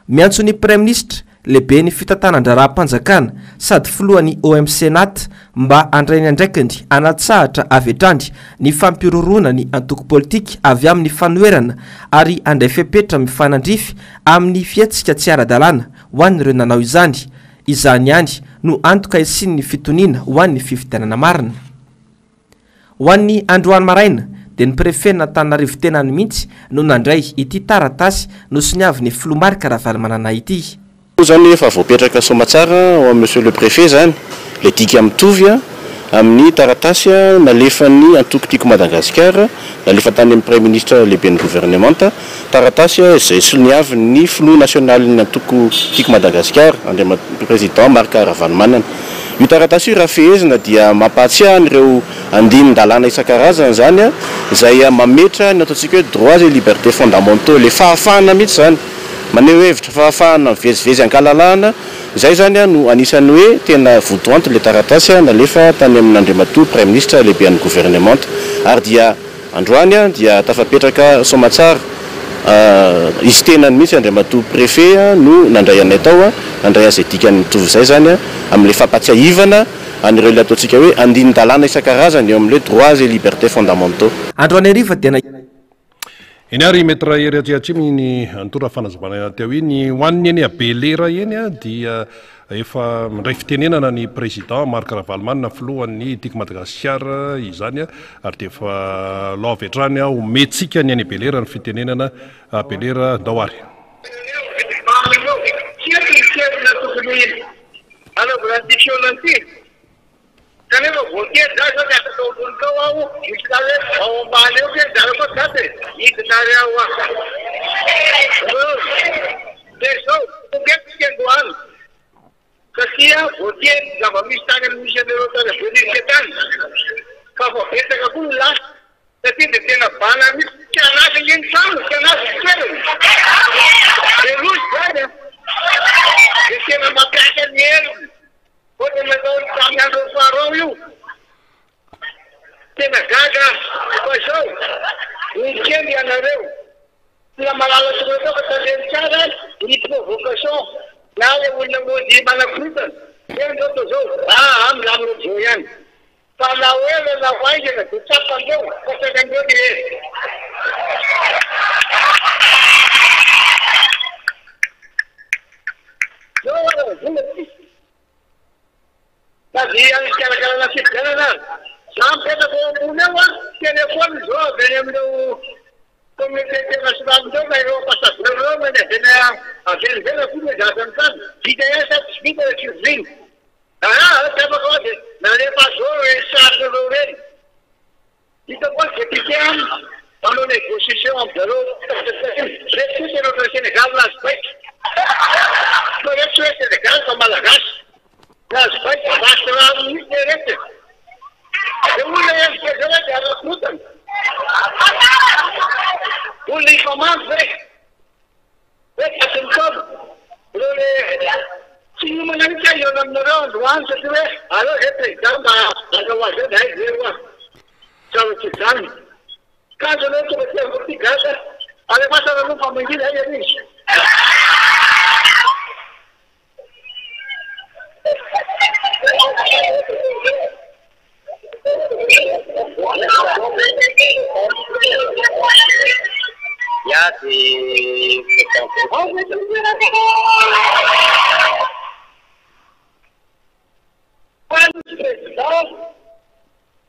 Miantso ny Praiminisitra, lehiben'ny fitantanan-draharaham-panjakana sady filohan'ny OMC-Nat mba handray ny andraikiny hanatsahatra avy hatrany ny fampihorohoroana ny antoko politika avy amin'ny fanoherana ary handray fepetra mifanandrify amin'ny fihetsika tsy ara-dalàna ho an'ireo nanao izany Izany ihany no antoka hisian'ny fitoniana ho an'ny fifidianana marina. Ho an'ny androany maraina dia ny prefet-n'Antananarivo tenany mihitsy no nandray ity taratasy nosoniavin'ny filoha Marc Ravalomanana ity. Io zany efa voapetraka soamatsara ao amin'ny Monsieur le Préfet zany le dika mitovy amin'ny taratasy nalefan'ny antoko Tiako Madagasikara nalefa tany amin'ny Praiminisitra lehiben'ny governemanta. Taratasy izay soniavin'ny filoha nasionalin'ny antoko Tiako Madagasikara, Andriamatoa Président Marc Ravalomanana. Io taratasy io raha fehezina dia mampahatsiahy an'ireo andinin-dalàna isan-karazany izany izay mametra ny ataontsika hoe droits et libertés fondamentaux, ilay fahafahana mihitsy izany maneho hevitra, fahafahana mivezivezy an-kalalahana, izay izany no anisan'ny hoe tena votoanton'ilay taratasy nalefa tany amin'Andriamatoa Praiminisitra lehiben'ny governemanta ary dia Androany dia tafapetraka soamatsara izy tenany mihitsy Andriamatoa Préfet no nandray anay tao, nandray an'izay dikany mitovy izay izany amin'ilay fampatsiahivana an'ireo ilay ataontsika hoe andinin-dalàna isan-karazany eo amin'ilay droits et libertés fondamentaux. Androany hariva dia. Eny ary Maître Hery Atsiatsimo iny nitondra fanazavana teo iny. Ho an'ny eny Belera eny dia efa mindray fitenenana ny Président Marc Ravalomanana filohan'ny Tiako Madagasikara izany ary dia efa alao avy hatrany omentsika ny any Belera ny fitenenana. Belera ndao ary. Tsy eto ny toerana tokony hanaovana an'ity fihaonana ity. Kanefa voatery za zao miasa tao ambony tao aho misy lahy hoe ao ambany eo ve zara koa dada e hidina ary aho ah de zao tonga eto tsika androany satria voatery ny zava-misy tany amin'ny misy anareo tany Behoririka tany fa efa betsaka koa ny lasa satria de tena bala mihitsy tsy anazy ange ny trano tsy anazy ny toerana de loza zany a de tena mampiasa ny heriny Ohatra nataony tamin'ny andron'i Pharaon io. Tena gaga aho fa izao, olon-kendry ianareo. Tena malala tokony atao fa tandremo tsara ny provocation na ilay olona mody manakorontana. Tena izao atao izao, aa milamina ohatr'izao ihany. Fa na ho ela na ho haingana dia tsapan'ireo fa sakan'ireo ny hery. Zao ara vola tsisy sady any fikarakarana fifidianana aza. Za mipetraka eo ambony eo an, téléphone zao avy any amin'ireo communauté internationale ireo na ireo ambassadeur ireo na ny avy any avy any ivelany koa ilay zaza mitany. Vita ihany sa tsy vita ilay fivoriana. Aa tsy afaka hoa dia nalefa zao ireny sary ireo ireny. Hitako hoe député any manao négociation am zareo reto koa tena ohatran'ny Sénégal nahazo baiko. Fa reto tsy hoe Sénégal fa Malagasy. Nahazo baiko vaky rano mihitsy ireto e! Dia olona hevitra izao ve dia hanakorontana? Olona hifamandry ve? Hoe tratry ny taona? Ireo le tsy niomana mihitsy aho hihaona aminareo androany satria hoe aleo izay président mba haka ho azy eo dia hay ve ho'a. Tsy azo tsy hijanona. Kanjo ianao tonga aty amiko aty gaga, alefaso ary aloha fa mangina hay ery izy.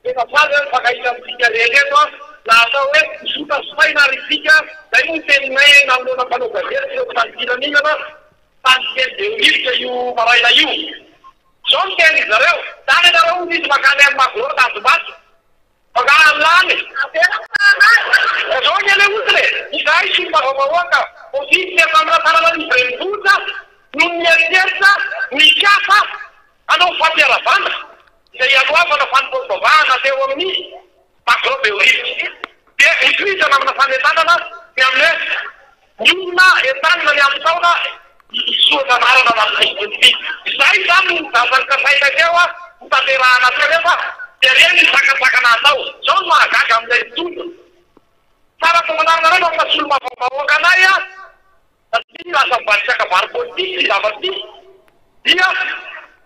Efa faly aho mifankahita amintsika rehetra eto an! Na atao hoe zoka sy maina ary isika, izay moa ny teninay nanoloana mpanao gazety sy ireo mpitandro filaminana tany teny Behoririka io maraina io. Izao no tenin-dry zareo, Lany ianareo hoy izy mankany amin'ny Magro Tanjombato. Angaha lany e? Ka izao anie ilay olana e! Izahay solombavambahoaka voafidy teto Antananarivo Renivohitra no mieritreritra mikasa hanao fampiharavana izay hialohavana fanompoam-pivavahana teo amin'ny Magro Behoririka. Dia hitohizana amina fanentanana ny amin'ny hoe ny olona entanina ny amin'ny taona hisoratra anarana anatin'ny Facebook ity. Izay izany no zavatra nokasainay teo ho tanterahana teo nefa dia ireny ny sakantsakana atao. Izao no mahagaga amin'ilay mpitondra. Tsara famantarana anareo fa solombavambahoaka anay Satria lasa mivadika kabary politika ity zavatra ity dia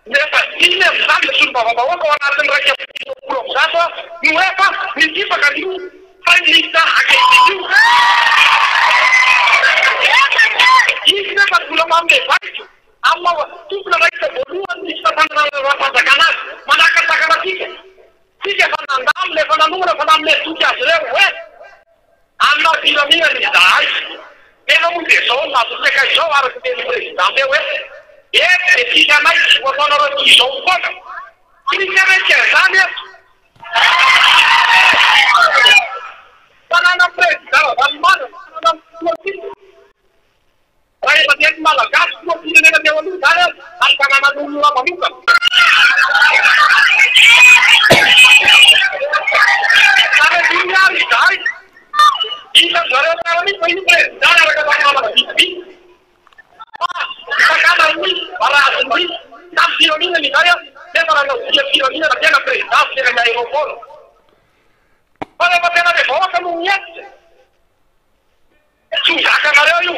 ny efa 105 ny solombavambahoaka ao anatin'ny 151 no efa nitsipaka an'io Praiminisitra ankehitriny io. Izy nefa tsy mbola manome baiko amin'ny maha tompon'andraikitra voalohany ny fitantanana ny raharaham-panjakana azy. Manakatsakana antsika. Tsika efa nandamina, efa nanomana, efa nanome toky azy ireo hoe. Hanana filaminana izahay. Nefa moa dia izao no nahatoseka izao araka ny tenin'ny Président teo hoe, eto dia tsy hisy hanaiky ho ataonareo toy izao foana. Tsy misy hanaiky an'izany eto. Fananan'ny Président Ravalomanana, fananan'ny filohantsika. Ray aman-dreny Malagasy filoham-pirenena teo aloha izany aza ary fananan'olona manokana. Tany ambony ary izahay. Hitan-dry zareo tsara mihitsy fa io président niaraka tamin'ny namana vitsivitsy fa nisakana ny barazin'ny tamin'ny filaminana izahay nefa nanao dia filaminana tena président teny amin'ny aéroport. Fa rehefa tena le vahoaka no mihetsika. Tsy ho zakanareo io.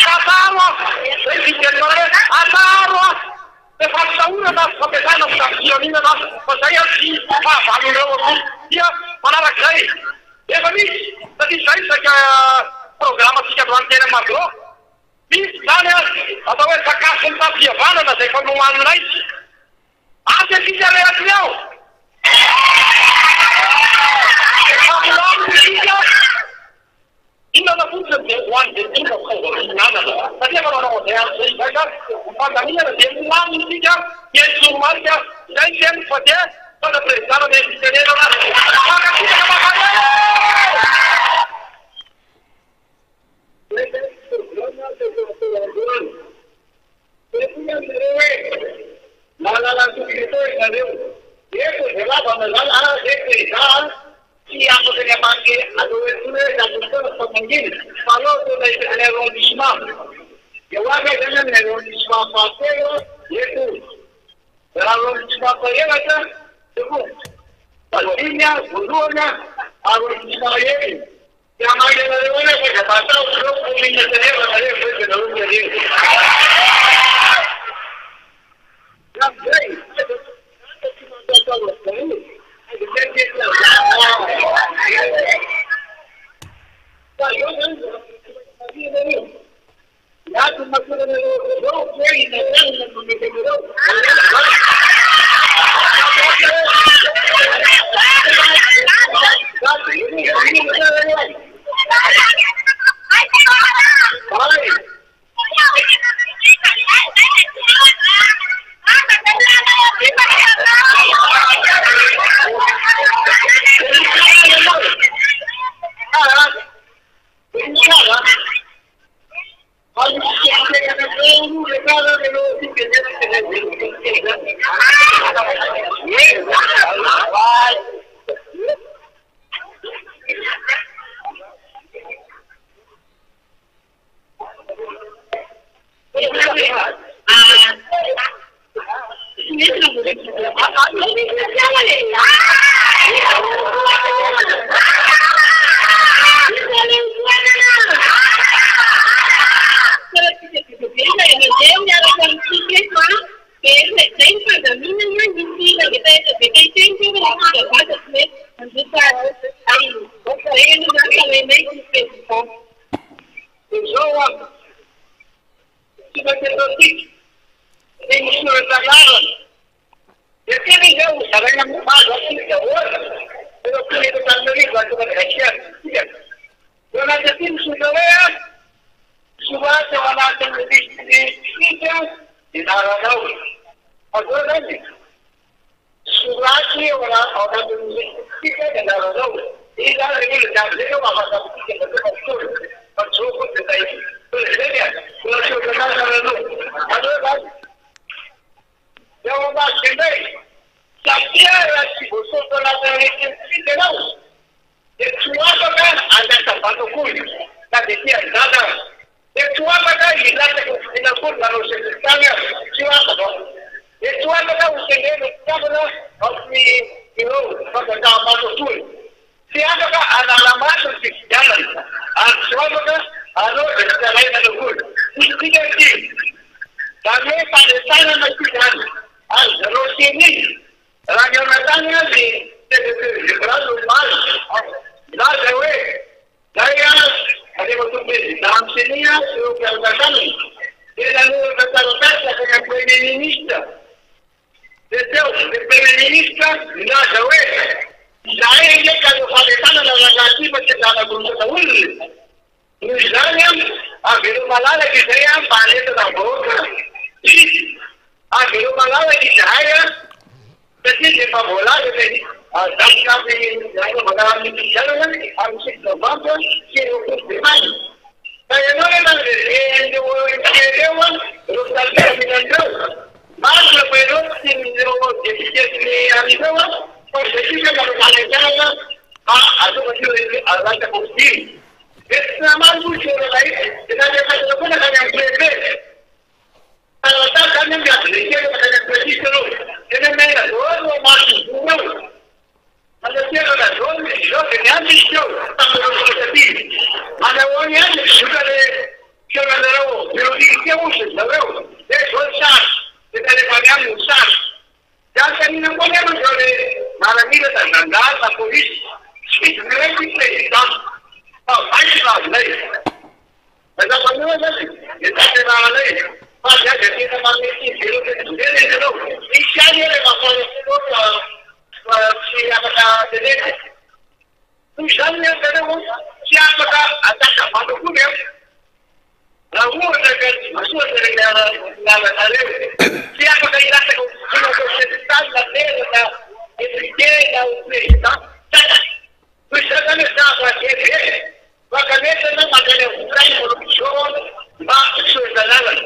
Ataro aho. Zay ny fitenenana hoe ataro aho. Dia fampitahorana azy, fampiasana mpitandro filaminana azy fa zay ary tsy fahavalon'ireo akory. Dia manarak'izay, efa misy, satria izay saika programantsika androany teny Magro. Misy izany ary atao hoe sakafo mitam-pihavanana izay efa nomaninay. Ampy antsika rehetra ireo. Efa milamina isika. Inona fotsiny dia ho an'izay tonga fitaovam-pihinanana. Satria efa nanao an'izay andro izay izahay ka ny fandaminana dia milamina isika, mihaino toromarika, izay ny teniko fa dia mitondra président ny fitenenana. Mankasitraka mankaleo! Dia hoy ianareo hoe, Mahalala ny tokony hatao ianareo. Eto dia lava mazava ary ve Président a! Tsy afaka ny hamaky atao hoe intsony hoe tamin'ny fotoana fa mangina fa aleo ataonay isaky ny arrondissement. Dia ho avy aho izany amin'ny arrondissement fahatelo eto. Raha arrondissement fahefatra dia koa fahadimy voalohany arrondissement enina. Dia hamaky anareo any aho fa aza matahotra ireo commune Geneva nareo avy eo dia nareo miareva. Amin'izay, aiza tsy mampatahotra daholo, aiza mieritreritra an'izany. Fa izao izany mbola tsy maintsy marihina aloha. Ny antony mahatonga anareo izao tsy hoe i Nathan no manomety anareo. Izao an, tsy maintsy ataontsika ny misoratra anarana. Dia tena izy hoe hozaraina amin'ny base antsika daholo ireo mponina eto Antananarivo ato Madagasikara. Eo anatin'ity misoratra hoe an, soraty ao anatin'ny lisitry ny mpifidy ny anaranao. Azonao izany e? Soraty ao anatin'ny lisitsika ny anaranao. Iza ary ny olona jiaby zay eo afaka mifidy avy eo fa fotoana fa zao fotsiny zay fotoana zay ka mbola tsy ohatra anarana aloha. Aleo zany. Dia ao ambadika indray, satria raha tsy voasoratra anatin'ny lisitry ny mpifidy ianao dia tsy ho afaka handatsa-bato akory na dia tia an'izany aza. Dia tsy ho afaka hilatsaka ho fidiana akory na hanao sesitany aza, tsy ho afaka. Dia tsy ho afaka ho tendrena ho mpikambana ao amin'ny birao fangataham-bato akory. Tsy afaka hanara-maso ny fifidianana ary tsy ho afaka hanao izay fitarainana akory. Tsisy dikany ity. Izany hoe fanentanana ity izany. Ary zareo ceni, raha nihaona tany azy secretaire général omaly, nilaza hoe. Zay ary, Andriamatoa Prezidà amin'ny Ceni sy ireo mpiara-miasa aminy dia nanoratra taratasy nankany amin'ny Premier Ministre. Dia teo ny Premier Ministre nilaza hoe, izahay ange ka hanao fanentanana rangahy ity fa tsy hanagorotana olona. Noho izany, avelao malalaka izay mba hanentana ny vahoaka hifidy. Avelao malalaka izahay satria dia efa voalaza ilay daty hanaovana ny fifidianana amin'ny 9 novambra 2024 desambra. Ka ianao nefa ny an'ireo OMC ireo, ireo mpitandro filaminana ireo, marina fa ireo tsy tian'ireo député sy ny any ireo fa izay sisa manao fanentanana mba hahatonga an'io latsaka ho fidiana. Dia tsy namaly moa i Soralay dia nandefasana koa nankany amin'ny préfet. Taratasy zany an miady le kely mankany am police aloha tena mena daholo no masony voa eo manatserana daholo izy zao de niandry izy teo taminareo tonga taty manahoana ihany ny fizotra le fihaonanareo bureau teo ozy ry zareo de zao ny sary de nalefany aminy ny sary de anontaniana koa nefa zao le maramila na zandary na polisy tsy fidiny hoe ty président fa vaky ny azonay. Mazava loatra ny tanterahana e! Fa ny azy tena manome tsiny be loatra ny olombelona ianareo. Misy ihany anie rehefa faharoapolo eo fa tsy afaka tenenina. Noho izany ny amiko tsy afaka ataka-vato akory an! Raha ohatra ka tsy voasoratra ireny anaranareo, tsy afaka hilatsaka ho filoha atao sesitany na maire na député na ho président. Tsara! Noho izany izany hoe zava-dehibe. Mankanesa na mankany amin'ny tany manomboka izao mba hisoratra anarana.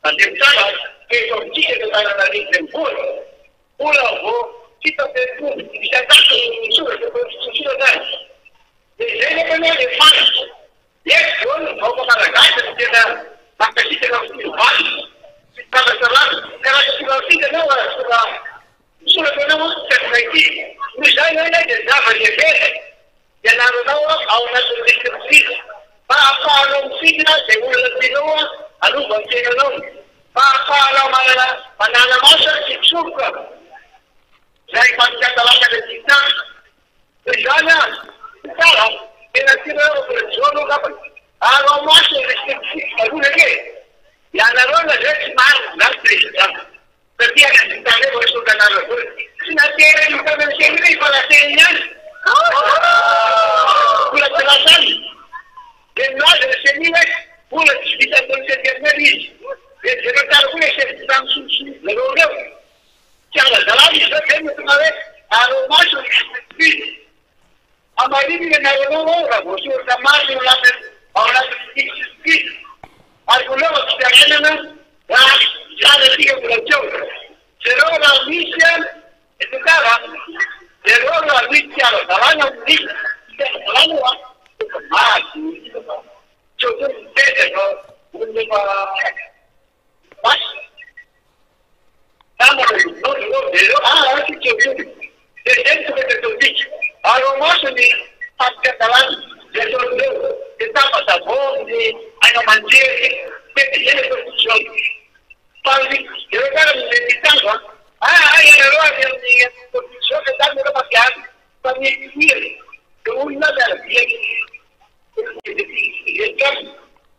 Mandeha tsara eto amintsika eto Antananarivo renivohitra. Mbola vao 67 no misoratra fa tsy misoratra aza. Dia izay nefa anie ilay faritra. Eto izao ny vahoaka malagasy no tena mankasitraka amin'ny fiovana sy ny fanatsarana. Ka raha tsy tonga mifidy ianao raha tsy tonga misoratra ianao tsy afaka hifidy. Noho izany izany dia zava-dehibe. Ny anaranao ao anatin'ny lisitry ny mpifidy mba hahafahanao mifidy izay olona tianao hanova ny fiainanao, mba hahafahanao manana manara-maso sy misoroka izay fandikan-dalàna mety hitranga. Noho izany ary, tsy tsara, tena tianareo raha mbola tsy izao aloha angambany, araho maso ny lisitry ny mpifidy taloha anie e! Ianareo lazaiko tsy marina izany président. Satria any amin'ny tany vao hisoratra anarana daholo. Tsy nateriny tany amin'ny ceni izy fa nateriny ihany. Mbola tsy lasa any. Dia nilaza ny ceni hoe mbola tsy vita ataon'ny CTML izy. Dia jereo tsara koa ilay chef d'état misolosoa nareo ireo. Tsy ara-dalàna izy izao, izay no tonga hoe araho maso ny mpifidy. Hamarino ny anaranao ao raha voasoratra marina ao anatin'ny ao anatin'ny lisitry ny mpifidy ary voalova fitarainana raha tsara antsika mbola tsy ao. Jereo raha misy an, eto tsara an, jereo raha misy tsy ara-dalàna amin'ny lisitra, tsy ara-dalàna io an, efa maro ny olona fa tsy ohatry ny mipetraka olona efa masina. Namana, jereo, jereo, ah, ah, tsy ohatry ny. dia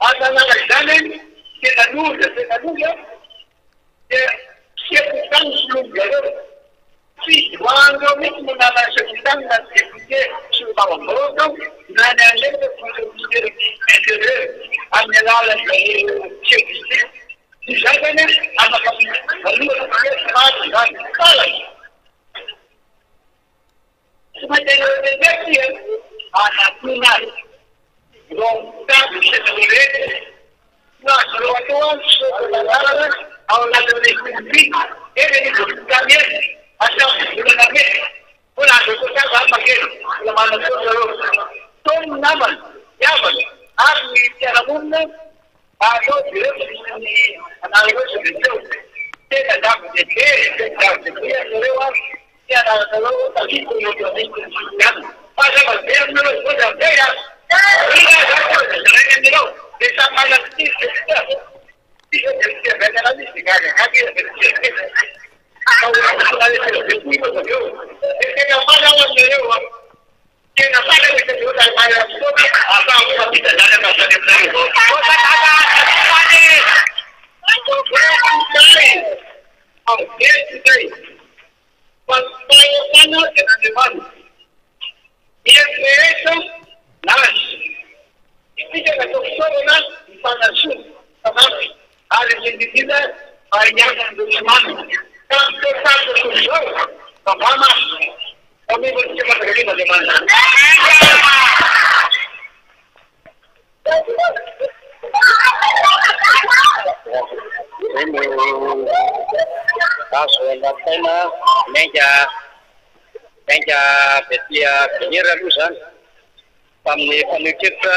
Ary nanala izany tena loza tena loza dia chef tany ny solombizareo. Tsy droit-ndreo mihitsy no nala chef tany na ny député solombavambahoaka na ny an'ireo conseil ministère intérieur amin'ny alalan'izareo chef district. Izay zany afaka manohana fa hoe tsy marina izany. Farany. Tsy maintsy anareo rehetra ity hanatona azy. Ireo mitady ny fiainanareo rehetra. Tsy azonareo atao ny misoratra anarana ao anatin'ny république eny anivon'ny fokontany eny hatramin'ny volana mey. Mbola azo atao tsara izany makeny. Mbola manana fotoana nareo. Taomy ny namana, ny havana ary ny mpiara-monina mba hatao jereo fa misy ny anaranareo sao dia teo. Tena zava-dehibe e! Tena zava-dehibe ianareo ary. Tsy anananareo tafiditra eo amin'ny fifidianana. Fa zava-be aminareo vola be a! Inona zany no azo zaraina aminareo? Dia samy manana ny tiany ve tsika? Tsisy hoe dia mitia be anareo izy dia gagagaga izy dia mitia be. Fa ho nationale be koa izy avy eo. Dia tena faly aho aminareo a! Tena faly aho rehefa mihoatra ny manana fotoana ahafahako mampita izany hafatra izany aminareo. Faly e! Faly e! Fa ny fahefana dia an'Andriamanitra. Mieritrereta azy. Isika natao fitaovana hifanasoa, hifanampy, ary indrindra indrindra mba hiasa amin'ireo tsy manana. Ka amin'izao sarotra toy izao, vavaha mafy fa momba antsika mandrakariva Andriamanitra. Izay no azo an-tsaina miainga miainga avy aty Belera aloha izany tamin'ny fanehoan-kevitra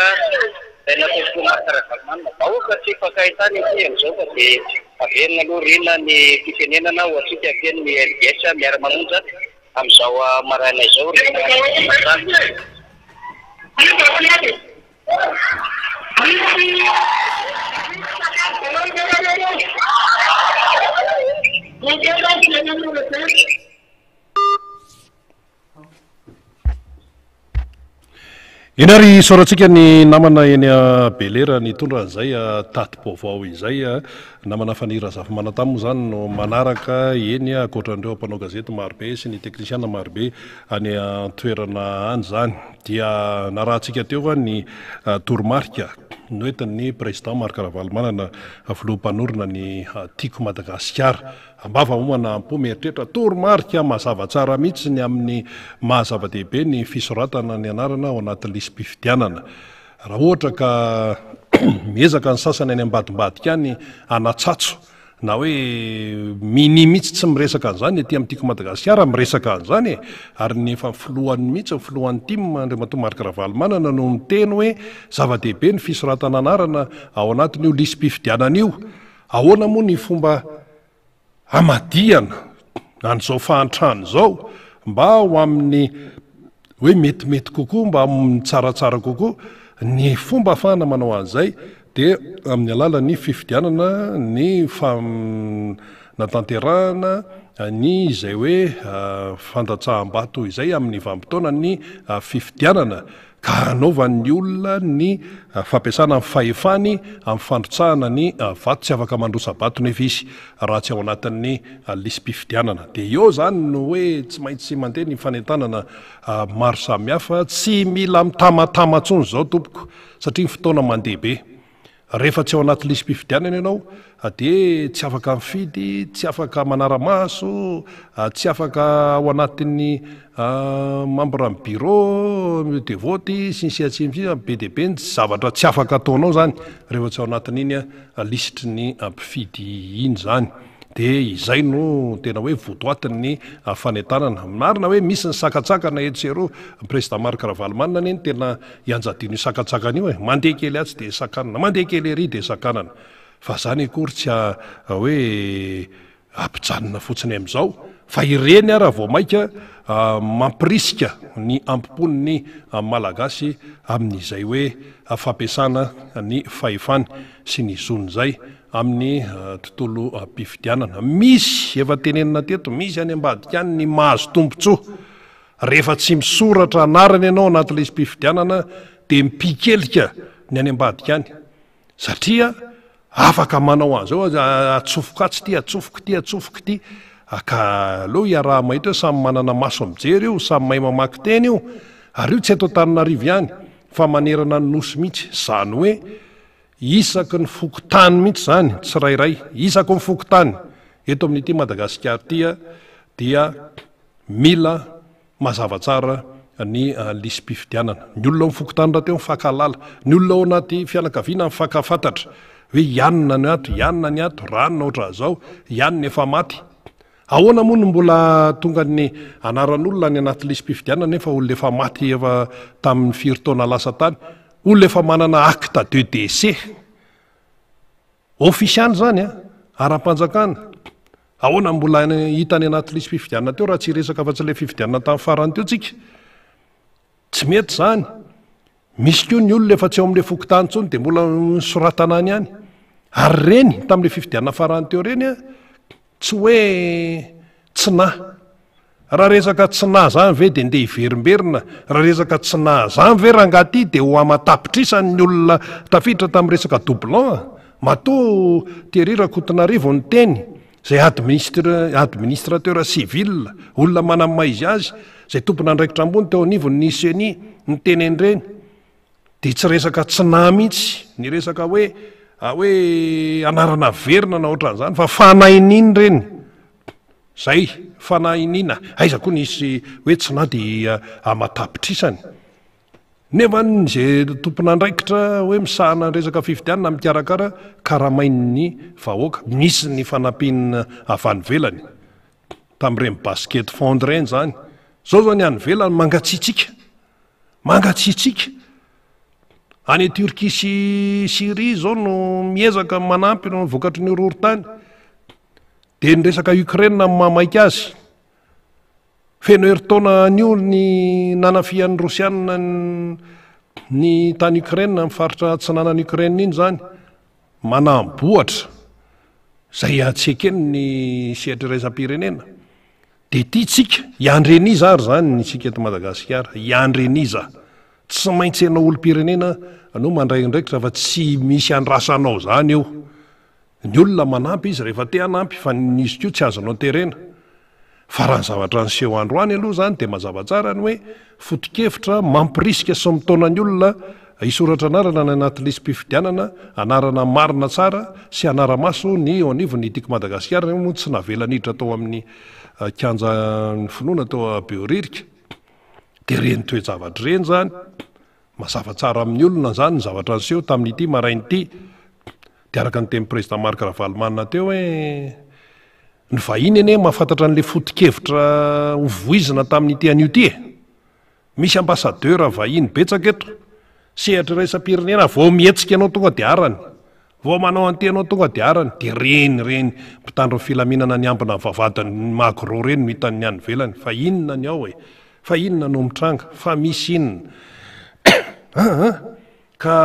izay nataon'ny filoha Marc Ravalomanana. Vahoaka tsy hifankahitana ity amin'izao fa dia averina aloha Rina ny fitenenana ho antsika feno ny mbs miara-mamonja amin'izao maraina izao Rina Ratsimandrava. Eny ary isaorantsika ny namana eny Belera nitondra an'izay tati-baovao izay. Namana Faniry Razafimanantany moa izany no manaraka eny ankoatran'ireo mpanao gazety marobe sy ny teknisiana marobe any an-toerana any izany. Dia narahantsika teo ny toromarika noentin'ny Président Marc Ravalomanana filoha mpanorina ny Tiako Madagasikara. Ambava homana am-po mieritreritra, toromarika mazava tsara mihitsy ny amin'ny maha zava-dehibe ny fisoratana ny anarana ao anaty lisi-pifidianana. Raha ohatra ka miezaka ny sasany any ambadimbadika any hanatsatso na hoe minia mihitsy tsy miresaka an'izany ny aty amin'ny Tiako Madagasikara miresaka an'izany e! ary ny efa filohany mihitsy, ny filohan'ny tim Andriamatoa Marc Ravalomanana no niteny hoe zava-dehibe ny fisoratana anarana ao anatin'io lisi-pifidianana io. Ahoana moa ny fomba hamadihana an'izao fahantrana izao mba ho amin'ny hoe metimety kokoa, mba amin'ny tsaratsara kokoa? Ny fomba ahafahana manao an'izay dia amin'ny alalan'ny fifidianana ny fanatanterahana ny izay hoe fandatsaham-bato izay amin'ny vanim-potoanan'ny fifidianana ka hanaovan'ny olona ny fampiasana ny fahefany amin'ny fandrotsahana ny vato, tsy afaka mandrotsa-bato nefa izy raha tsy ao anatin'ny lisi-pifidianana. Dia eo izany no hoe tsy maintsy mandeha ny fanentanana maro samihafa, tsy mila mitamatama intsony izao tompoko satria ny fotoana mandeha be. Rehefa tsy ao anaty lisi-pifidianana ianao dia tsy afaka mifidy, tsy afaka manara-maso, tsy afaka ao anatin'ny membre ny bureau de vote sy ny sisa sy ny sisa, be dia be ny zavatra tsy afaka ataonao izany rehefa tsy ao anatin'iny lisitry ny mpifidy iny izany. Dia izay no tena hoe votoatin'ny fanentanana. Marina hoe misy ny sakantsakana etsy sy eroa. Ny Président Marc Ravalomanana anie no tena ianjadian'io sakantsakana io e. Mandeha kely atsy dia sakanana, mandeha kely ery dia sakanana. Fa izany akory tsy hoe ampijanona fotsiny amin'izao fa ireny ara vao mainka mampirisika ny ampopon'ny Malagasy amin'izay hoe fampiasana ny fahefany sy ny zony izay amin'ny tontolom-pifidianana. Misy, efa tenenina teto, misy any ambadika any ny mahazo tombontsoa. Rehefa tsy misoratra anarana ianao anaty lisi-pifidianana dia mipikelika ny any ambadika any. Satria afaka manao an'izao atsofoka atsy ity, atsofoka ity, atsofoka ity. Ka aleo iaraha-mahita hoe samy manana maso mijery io, samy mahay mamaky teny io. Ary io tsy eto Antananarivo ihany fa manerana ny Nosy mihitsy. Izany hoe isaky ny fokontany mihitsy izany tsirairay, isaky ny fokontany eto amin'ity Madagasikara ity dia mila mazava tsara ny lisi-pifidianana. Ny olona ao amin'ny fokontany rahateo mifankahalala, ny olona ao anaty fianakaviana mifankahafantatra hoe i anona ny ato, i anona ny ato, ranona ohatran'izao, i anona efa maty. Ahoana moa no mbola tonga ny anaran'olona any anaty lisi-pifidianana nefa olona efa maty efa tamin'ny firy taona lasa tany, olona efa manana acte de décès. Ofisialy izany an! Ara-panjakana. Ahoana no mbola hita any anaty lisi-pifidianana teo raha tsy hiresaka afa-tsy ilay fifidianana tamin'ny farany teo tsika? Tsy mety izany. Misy koa ny olona efa tsy ao amin'ilay fokontany intsony dia mbola soratana any ihany. Ary ireny tamin'ilay fifidianana farany teo ireny an, tsy hoe tsy nahy. Raha resaka tsy naha zany ve dia ndeha hiverimberina, raha resaka tsy naha zany ve rangaha ty dia ho aman-tapitrisany ny olona tafiditra tamin'ny resaka doublon a! Matoa Thierry Rakotonarivo niteny, izay administre administrateur civil, olona manamaizy azy, izay tompon'andraikitra ambony teo anivon'ny ceni niteny an'ireny, dia tsy resaka tsy naha mihitsy ny resaka hoe hoe anarana averina na ohatran'izany fa fanahin'iny ireny. Zay, fanahy iniana, aiza koa nisy hoe tsy na dia aman-tapitrisany. Nefa ny ze tompon'andraikitra hoe misahana ny resaka fifidianana mikarakara karamain'ny vahoaka. Misy ny fanampiana avy any ivelany, tamin'ireny basket fond ireny izany. Zao zao ny any ivelany mangatsiatsiaka, mangatsiatsiaka. Any Turquie sy Syrie zao no miezaka manampy noho ny vokatry ny horohorontany. Dia ny resaka Ukraine no maha maika azy. Feno herintaona anio ny nanafihan'ny Rosiana ny tany Ukraine, amin'ny faritra atsinanan'i Ukraine iny izany. Manamboatra izay tsy eken'ny sehatra iraisam-pirenena. Dia ity tsika, hiandry an'iza ary izany ny tsika eto Madagasikara? Hiandry an'iza? Tsy maintsy ianao olom-pirenena no mandray andraikitra fa tsy misy andrasanao izany eo. Ny olona manampy izy rehefa te hanampy fa ny izy koa tsy azonao terena. Fa raha ny zavatra niseho androany aloha izany dia mazava tsara ny hoe foto-kevitra mampirisika sy mitaona ny olona hisoratra anarana any anaty lisi-pifidianana, anarana marina tsara sy hanara-maso ny eo anivon'ny Tiako Madagasikara moa tsy navela niditra tao amin'ny kianjan'ny finoana tao Behoririka. Dia ireny toe-javatra ireny izany. Mazava tsara amin'ny olona izany ny zavatra niseho tamin'ity maraina ity. Dia araka ny tenin'ny Président Marc Ravalomanana teo hoe ny vahiny anie mahafantatra an'ilay foto-kevitra ho voizina tamin'ity anio ity e! Misy ambassadeur vahiny betsaka eto, sehatra iraisam-pirenena, vao mihetsika ianao tonga dia arany, vao manao an'ity ianao tonga dia arany, dia ireny ireny mpitandro ny filaminana niambina ny vavahadin'ny Magro ireny no hitan'ny any ivelany, fa inona ny ao e? Fa inona no mitranga? Fa misy inona? Aa! Ka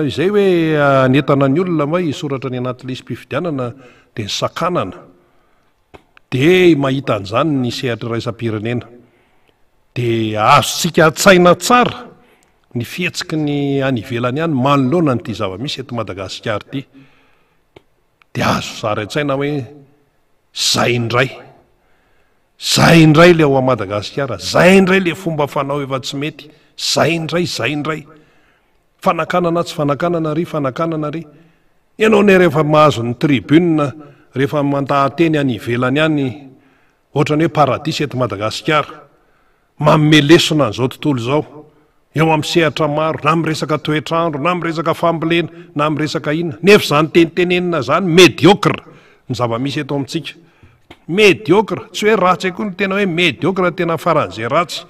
izay hoe hanentana ny olona ma hisoratra any anaty lisi-pifidianana dia ny sakanana. Dia mahita an'izany ny sehatra iraisam-pirenena. Dia azontsika an-tsaina tsara ny fihetsiky ny any ivelany any manoloana an'ity zava-misy eto Madagasikara ity. Dia azo sary an-tsaina hoe izay indray. Zay indray le ao Madagasikara, zay indray le fomba fanao efa tsy mety, zay indray, zay indray. Fanakanana tsy fanakanana ry, fanakanana ry. Ianao anie rehefa mahazo ny tribune, rehefa mandaha-teny any ivelany any, ohatran'ny hoe paradisa eto Madagasikara. Manome lesona an'izao tontolo izao, eo amin'ny sehatra maro, na amin'ny resaka toetr'andro, na amin'ny resaka fambolena, na amin'ny resaka inona. Nefa izany tenitenenina izany, mediocre ny zava-misy eto amintsika. Mediocre, tsy hoe ratsy akory ny tena hoe mediocre, tena faran'izay ratsy.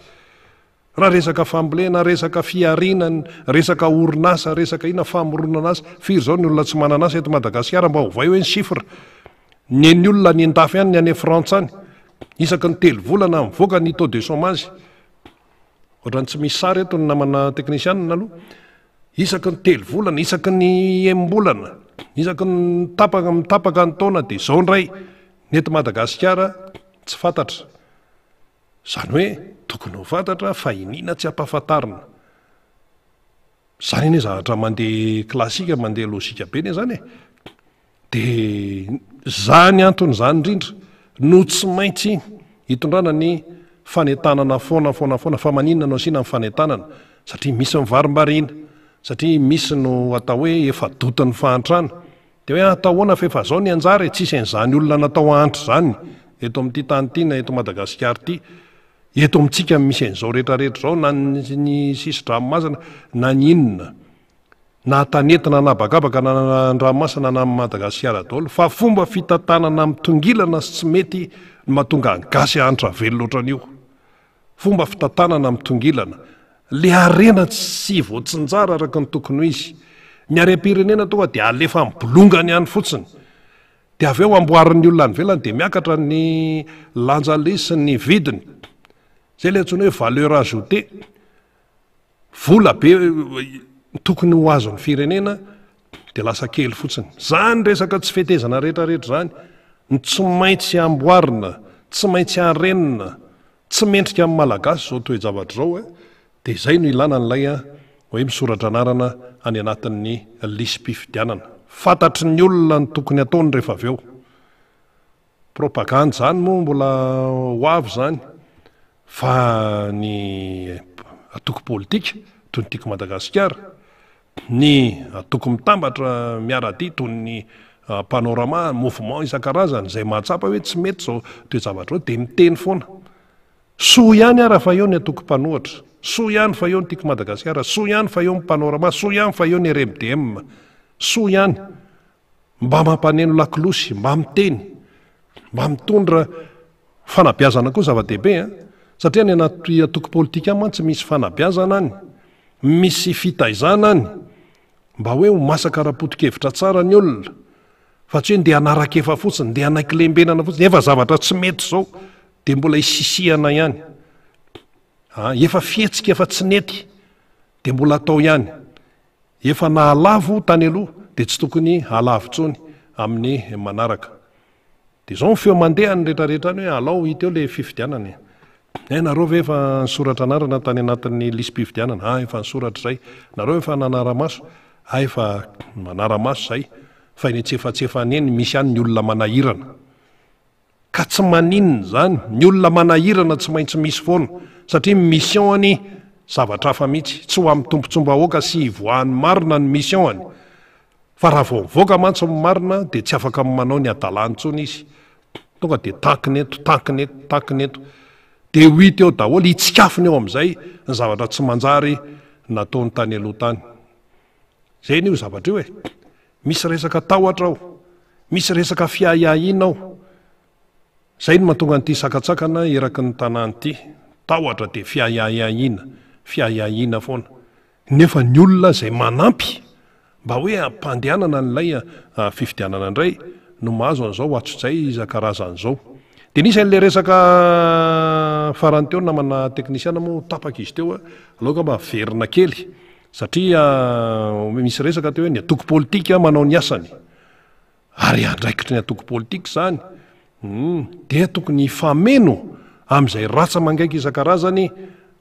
Raha resaka fambolena, resaka fihariana, resaka orinasa, resaka inona, famoronana asa, firy izao ny olona tsy manana asa eto Madagasikara, mba ovay hoe ny chiffre. Ny an'ny olona any an-dafy any, ny any Frantsa any, isaky ny telo volana mivoaka ny taux de chômage. Ohatran'ny tsy misy sary eto ny namana teknisianina aloha. Isaky ny telo volana, isaky ny enim-bolana, isaky ny tapaka, mitapaka ny taona dia izao indray ny eto Madagasikara tsy fantatra. Izany hoe. Tokony ho fantatra fa iniana tsy ampahafantarina. Zany anie zavatra mandeha classique, mandeha logique be anie zany e. Dia zany antony zany indrindra no tsy maintsy hitondrana ny fanentanana foana foana foana. Fa maninona no asiana ny fanentanana? Satria misy ny varimbariana, satria misy no atao hoe efa dotin'ny fahantrana. Dia hoe atao ahoana fa efa zao ny anjara e, tsisy an'izany olona natao hahantra izany eto amin'ity tany ity na eto Madagasikara ity. Eto amintsika no misy an'izao rehetra rehetra izao na ny sisi-dranomasina na ny inona. Na tanety na an'habakabaka na an-dranomasina na amin'i Madagasikara daholo. Fa fomba fitantanana mitongilana sy tsy mety no mahatonga ny gasy hahantra velona ohatran'io. Fomba fitantanana mitongilana. Le harena tsy voatsinjara araka ny tokony ho izy. Ny harem-pirenena tonga dia alefa amin'ny bolongany any fotsiny. Dia avy eo amboarin'ny olona any ivelany dia miakatra ny lanjan'ilay izy sy ny vidiny. Izay ilay antsoina hoe valeur ajoutée. Vola be tokony ho azon'ny firenena dia lasa kely fotsiny. Izany resaka tsy fetezana rehetra rehetra izany no tsy maintsy amboarina, tsy maintsy arenina, tsy mendrika amin'ny Malagasy izao toe-javatra izao. Dia izay no ilana an'ilay hoe misoratra anarana any anatin'ny lisi-pifidianana. Fantatry ny olona ny tokony hataony rehefa avy eo. Propagandy izany moa mbola ho avy izany fa ny antoko politika toy ny Tiako Madagasikara, ny antoko mitambatra miara-dia toy ny Panorama, mouvement isan-karazany izay mahatsapa hoe tsy mety izao toe-javatra izao dia miteny foana. Soa ihany ara fa eo ny antoko mpanohatra, soa ihany fa eo ny Tiako Madagasikara, soa ihany fa eo ny Panorama, soa ihany fa eo ny RMDM. Soa ihany. Mba mampaneno lakolosy, mba miteny, mba mitondra fanabeazana koa zava-dehibe an! Satria any anaty antoko politika any mantsy misy fanabeazana any, misy fitaizana any, mba hoe ho masaka ara-poto-kevitra tsara ny olona. Fa tsy hoe ndeha hanara-kefa fotsiny, ndeha hanaiky lembenana fotsiny, efa zavatra tsy mety izao dia mbola isisihana ihany. Ah, efa fihetsika efa tsy nety dia mbola atao ihany. Efa nahalavo tany aloha dia tsy tokony halavo intsony amin'ny manaraka. Dia izao ny feo mandeha any rehetrarehetra any hoe alao hita eo ilay fifidianana e. Eh, nareo ve efa nisoratra anarana tany anatin'ny lisi-pifidianana? Ah, efa nisoratra izay. Nareo efa nanara-maso? Ah, efa manara-maso izay. Fa eny antsefatsefany eny misy ihany ny olona manahirana. Ka tsy maninona izany, ny olona manahirana tsy maintsy misy foana, satria ny mission-ny zavatra hafa mihitsy, tsy ho amin'ny tombontsoam-bahoaka sy hivoahan'ny marina ny mission-ny, fa raha vao mivoaka mantsy ny marina dia tsy afaka manao ny hadalany intsony izy, tonga dia tankina eto, tankina eto, tankina eto, dia ho hita eo daholo, hitsikafona eo amin'izay ny zavatra tsy manjary nataony tany aloha tany. Izay anie io zavatra io e! Misy resaka tahotra ao, misy resaka fiahiahiana ao. Izay no mahatonga an'ity sakantsakana eraky ny tanàna ity. Tahotra dia fiahiahiana, fiahiahiana foana. Nefa ny olona izay manampy mba hoe hampandehanana an'ilay fifidianana indray no mahazo an'izao atsojay isan-karazany izao. Dia nisy an'ilay resaka farany teo namana teknisiana moa tapaka izy teo, aleo angamba averina kely. Satria misy resaka teo hoe ny antoko politika manao ny asany ary andraikitry ny antoko politika izany hum dia tokony hifameno amin'izay ratsa-mangaika isan-karazany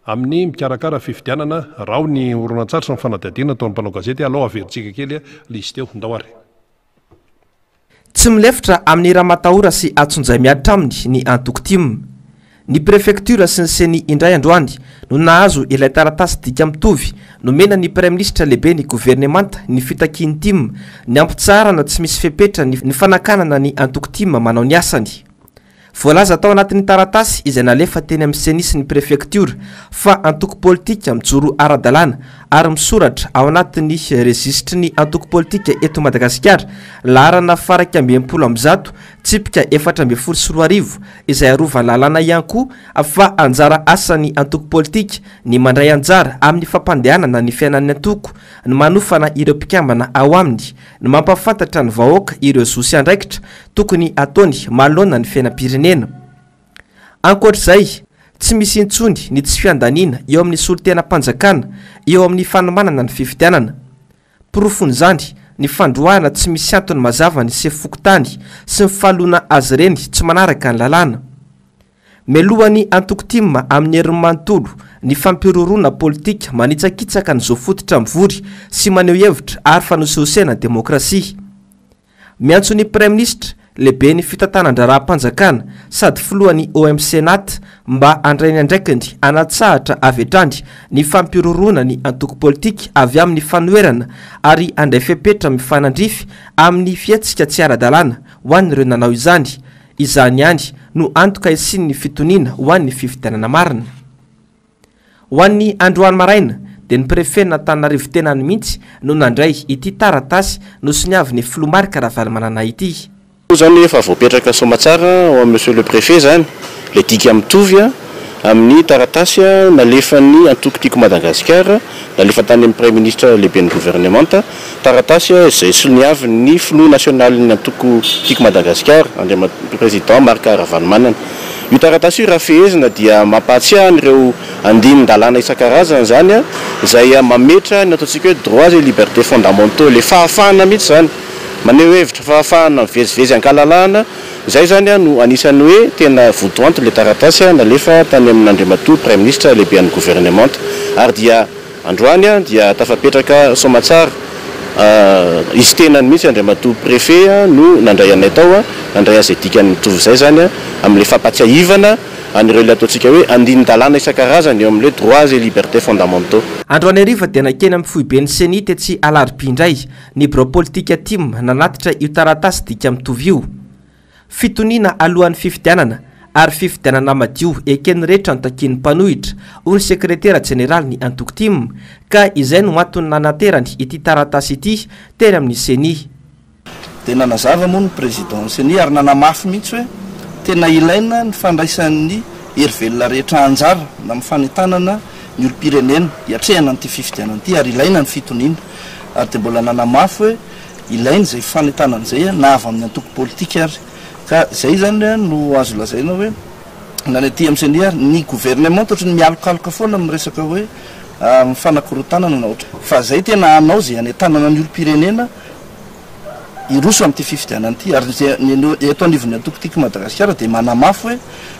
amin'ny mikarakara fifidianana raha ao ny horonantsary sy ny fanadihadiana ataon'ny mpanao gazety alao averintsika kely ilay izy teo ndao ary. Tsy milefitra amin'ny ramatahora sy atsonjay mihatra aminy ny antoko tim. Ny prefektiora sy ny ceni indray androany no nahazo ilay taratasy dika mitovy nomena ny praiminisitra lehibe ny governemanta ny fitakian'ny tim ny hampitsaharana tsy misy fepetra ny fanakanana ny antoko tim manao ny asany. Voalaza tao anatin'ny taratasy izay nalefa teny amin'ny Ceni sy ny prefektiora fa antoko politika mijoro ara-dalàna ary misoratra ao anatin'ny rejisitry ny antoko politika eto Madagasikara laharana faha-161 tsipika 2014 izay arovan'ny lalàna ihany koa fa anjara asan'ny antoko politika ny mandray anjara amin'ny fampandehanana ny fiainan'ny antoko, ny manofana ireo mpikambana ao aminy, ny mampahafantatra ny vahoaka ireo zo sy andraikitra tokony hataony manoloana ny fiainam-pirenena. Ankoatra izay, tsy misy intsony ny tsy fiandaniana eo amin'ny solontenam-panjakana eo amin'ny fanomanana ny fifidianana. Porofon'izany ny fandroahana tsy misy antony mazava ny sefo fokontany sy ny fanoloana azy ireny tsy manaraka ny lalàna. Melohan'ny antoko tim amin'ny heriny manontolo ny fampihorohoroana politika manitsakitsaka ny zo fototra mivory sy maneho hevitra ary fanosihosena ny demokrasia. Miantso ny Praiminisitra, lehiben'ny fitantanan-draharaham-panjakana sady filohan'ny OMC-Nat mba handray ny andraikiny hanatsahatra avy hatrany ny fampihorohoroana ny antoko politika avy amin'ny fanoherana ary handray fepetra mifanandrify amin'ny fihetsika tsy ara-dalàna ho an'ireo nanao izany Izany ihany no antoka hisian'ny fitoniana ho an'ny fifidianana marina. Ho an'ny androany maraina dia ny prefet-n'Antananarivo tenany mihitsy no nandray ity taratasy nosoniavin'ny filoha Marc Ravalomanana ity. Io zany efa voapetraka soamatsara ao amin'ny Monsieur le Préfet zany le dika mitovy amin'ny taratasy nalefan'ny antoko Tiako Madagasikara nalefa tany amin'ny Praiminisitra lehiben'ny governemanta. Taratasy izay soniavin'ny filoha nasionalin'ny antoko Tiako Madagasikara, Andriamatoa Président Marc Ravalomanana. Io taratasy io raha fehezina dia mampahatsiahy an'ireo andinin-dalàna isan-karazany izany izay mametra ny ataontsika hoe droits et libertés fondamentaux, ilay fahafahana mihitsy izany maneho hevitra, fahafahana mivezivezy an-kalalahana, izay izany no anisan'ny hoe tena votoanton'ilay taratasy nalefa tany amin'Andriamatoa Praiminisitra lehiben'ny governemanta ary dia Androany dia tafapetraka soamatsara izy tenany mihitsy Andriamatoa Préfet no nandray anay tao, nandray an'izay dikany mitovy izay izany amin'ilay fampatsiahivana an'ireo ilay ataontsika hoe andinin-dalàna isan-karazany eo amin'ilay droits et libertés fondamentaux. Androany hariva dia nankeny amin'ny foiben'ny Ceni tetsy Alarobia indray ny birao politika tim nanatitra io taratasy dika mitovy io. Fitoniana alohan'ny fifidianana ary fifidianana madio eken'ny rehetra no takian'ny mpanohitra, hoy ny sekretera jeneralin'ny antoko tim, ka izay no antony nanaterany ity taratasy ity teny amin'ny Ceni. Dia nanazava moa ny président ny Ceni ary nanamafy mihitsy hoe tena ilaina ny fandraisan'ny hery velona rehetra anjara amin'ny fanentanana ny olom-pirenena hiatrehana an'ity fifidianana ity ary ilaina ny fitoniana ary dia mbola nanamafy hoe Ilaina izay fanentanana izay na avy amin'ny antoko politika ary. Ka izay izany no azo lazaina hoe na ny aty amin'ny ceni ary, ny gouvernement ohatry ny mialokaloka foana amin'ny resaka hoe fanakorontanana na ohatry. Fa izay tena hanao izay hanentanana ny olom-pirenena hiroso amin'ity fifidianana ity. Ary ny eto anivon'ny antoko Tiako Madagasikara dia manamafy hoe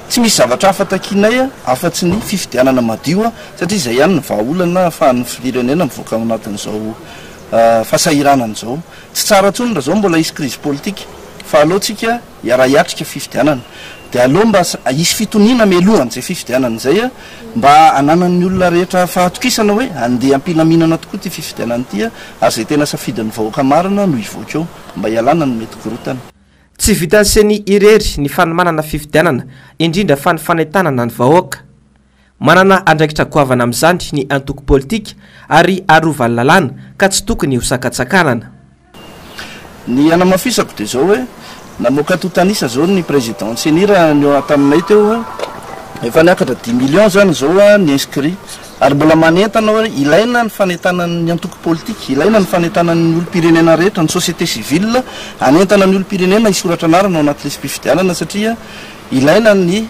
tsy misy zavatra hafa takianay afa-tsy ny fifidianana madio satria izay ihany no vahaolana ahafahan'ny firenena mivoaka ao anatin'izao fahasahiranana izao. Tsy tsara intsony raha izao mbola hisy crise politique fa aleo tsika hiara-hiatrika fifidianana. Dia aleo mba hisy fitoniana mialohan'izay fifidianana izay mba hananan'ny olona rehetra fahatokisana hoe handeha am-pilaminana tokoa ity fifidianana ity ary izay tena safidin'ny vahoaka marina no hivoaka eo mba hialana ny mety korontana. Tsy vitan'ny Ceni irery ny fanomanana fifidianana, indrindra fa ny fanentanana ny vahoaka. Manana andraikitra goavana amin'izany ny antoko politika ary arovan'ny lalàna ka tsy tokony ho sakantsakanana. Ny hanamafisako dia izao hoe, namoaka antontan'isa izao ny président ny ceni raha nihaona taminay teo, efa niakatra dix millions izany izao ny inscrits, ary mbola manentana hoe ilaina ny fanentanan'ny antoko politika, ilaina ny fanentanan'ny olom-pirenena rehetra, ny société civile, hanentana ny olom-pirenena hisoratra anarana ao anaty lisi-pifidianana satria ilaina ny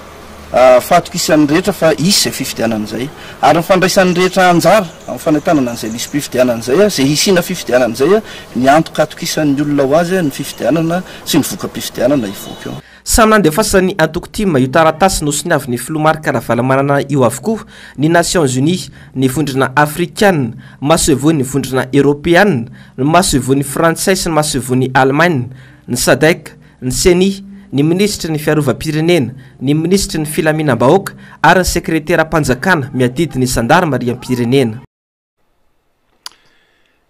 fahatokisan'ny rehetra fa hisy izay fifidianana izay ary ny fandraisan'ny rehetra anjara amin'ny fanentanana an'izay lisi-pifidianana izay, izay hisiana fifidianana izay, ny antoka hatokisan'ny olona ho azy ny fifidianana sy ny voka-pifidianana hivoaka eo. Samy nandefasan'ny antoko tim io taratasy nosoniavin'ny filoha Marc Ravalomanana io avokoa ny Nations Unies, ny Vondrona Afrikana, masoivohon'ny Vondrona Eoropeana, ny masoivohon'ny Frantsay sy ny masoivohon'i Alemaina, ny Sadec, ny Ceni, ny minisitry ny Fiarovam-pirenena, ny minisitry ny Filaminam-bahoaka ary ny sekreteram-panjakana miadidy ny zandarimariam-pirenena.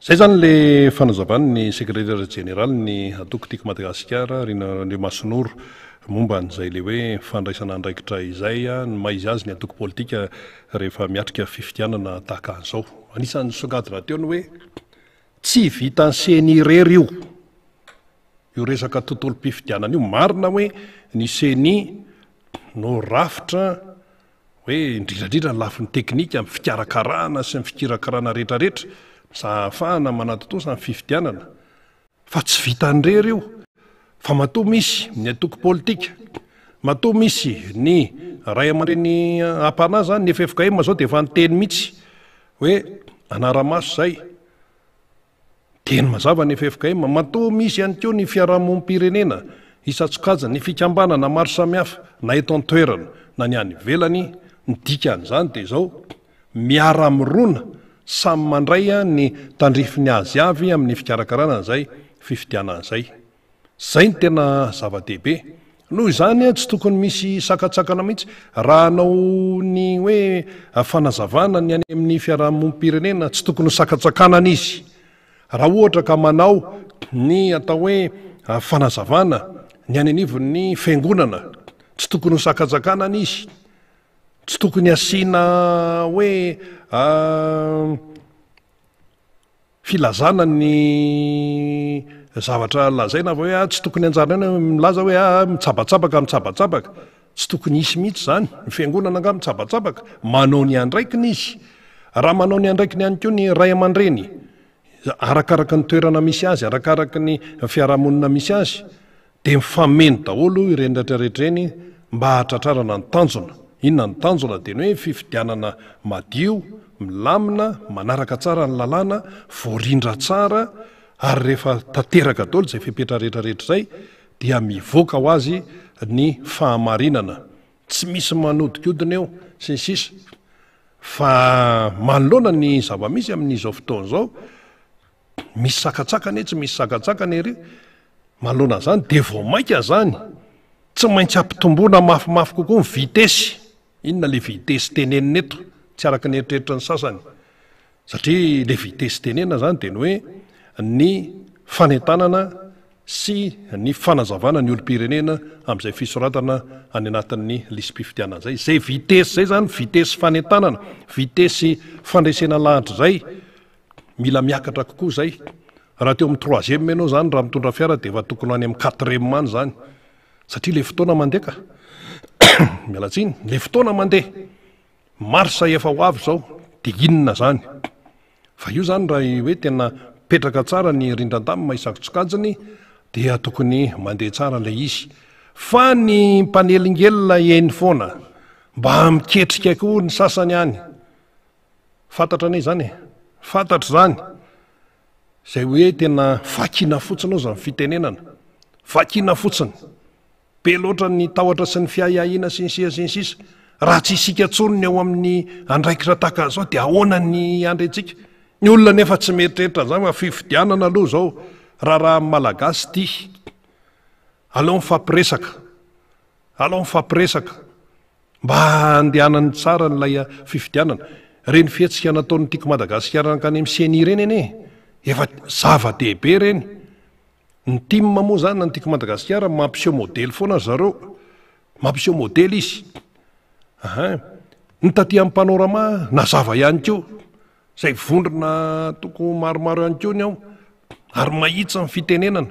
Izay izany ilay fanazavan'ny sekretera jeneralin'ny antoko Tiako Madagasikara, Rina Randriamasinoro, momba an'izay ilay hoe fandraisana andraikitra izay, ny maha izy azy ny antoko politika rehefa miatrika fifidianana tahaka an'izao. Anisan'ny nisongadina teo ny hoe tsy vitan'ny Ceni irery io. Io resaka tontolom-pifidianana io, marina hoe ny ceni no rafitra hoe indrindra indrindra ny lafiny teknika amin'ny fikarakarana sy ny fikirakirana rehetrarehetra mba ahafahana manatontosa ny fifidianana fa tsy vitan'ny irery io fa matoa misy ny antoko politika, matoa misy ny ray aman-dreny am-panahy zany, ny ffkm zao dia efa niteny mihitsy hoe anara-maso izay. Teny mazava ny ffkm, matoa misy ihany koa ny fiarahamonim-pirenena. isan-tsokajiny, ny fikambanana maro samihafa na eto an-toerana na ny any ivelany, ny dikan'izany dia izao, miara-mirona, samy mandray ny tandrifiny azy avy amin'ny fikarakarana an'izay fifidianana izay. Izay no tena zava-dehibe. Noho izany tsy tokony misy sakantsakana mihitsy. Raha hanao ny hoe fanazavana ny any amin'ny fiarahamonim-pirenena, tsy tokony ho sakantsakanana izy. Raha ohatra ka manao ny atao hoe fanazavana ny any anivon'ny fiangonana, tsy tokony ho sakantsakanana izy. Tsy tokony hasiana hoe filazana ny zavatra lazaina fa hoe ah tsy tokony anjara ny milaza hoe ah mitsabatsabaka mitsabatsabaka. Tsy tokony hisy mihitsy izany. Ny fiangonana angaha mitsabatsabaka? Manao ny andraikiny izy. Raha manao ny andraikiny ihany koa ny ray aman-dreny, arakaraka ny toerana misy azy, arakaraka ny fiarahamonina misy azy, Dia mifameno daholo ireny rehetra rehetra ireny mba hahatratrarana ny tanjona. Inona ny tanjona? Dia ny hoe fifidianana madio, milamina, manaraka tsara ny lalàna, voarindra tsara ary rehefa tanteraka daholo izay fepetra rehetra rehetra izay dia mivoaka ho azy ny fahamarinana. Tsy misy manodinkodina eo sy ny sisa Fa manoloana ny zava-misy amin'izao fotoana izao, misy sakantsakana etsy, misy sakantsakana ery, Manoloana an'izany dia vao mainka izany tsy maintsy ampitomboina mafimafy kokoa ny vitesy. Inona ilay vitesy tenenina eto? Tsy araka ny eritreritry ny sasany. Satria ilay vitesy tenenina izany dia ny hoe ny fanentanana sy ny fanazavana ny olom-pirenena amin'izay fisoratana any anatin'ny lisi-pifidianana izay. Izay vitesy izay izany, vitesy fanentanana, vitesy fandresena lahatra izay, Mila miakatra kokoa izay. Raha teo amin'ny troisième ianao izany raha mitondra fiara dia efa tokony ho any amin'ny quatrième any izany. Satria ilay fotoana mandeha ka. Miala tsiny, ilay fotoana mandeha. Mars efa ho avy izao, dia inona izany? Fa io izany raha hoe tena mipetraka tsara ny rindran-damina isan-tsokajiny dia tokony mandeha tsara ilay izy. Fa ny mpanelingelina eny foana, mba miketrika koa ny sasany any. Fantatra anie izany e! Fantatra izany! Izay hoe tena vakiana fotsiny ao izany fitenenana. Vakiana fotsiny. Be loatra ny tahotra sy ny fiahiahiana sy ny sisa sy ny sisa. Raha tsy isika intsony ny ao amin'ny andraikitra tahaka an'izao dia ahoana ny hiandry antsika? Ny olona anefa tsy mieritreritra an'izany fa fifidianana aloha izao raharahan'ny Malagasy ity. Aleo mifampiresaka. Aleo mifampiresaka. Mba handehanany tsara an'ilay fifidianana. Ireny fihetsika nataon'ny Tiako Madagasikara nankany amin'ny Ceni ireny anie efa zava-dehibe ireny. Ny tim moa izany na ny Tiako Madagasikara mampiseho modely foana ry zareo. Mampiseho modely izy. Aha. Ny taty amin'ny Panorama nazava ihany koa. Izay vondrona antoko maromaro ihany koa ny ao. Ary mahitsy ny fitenenana.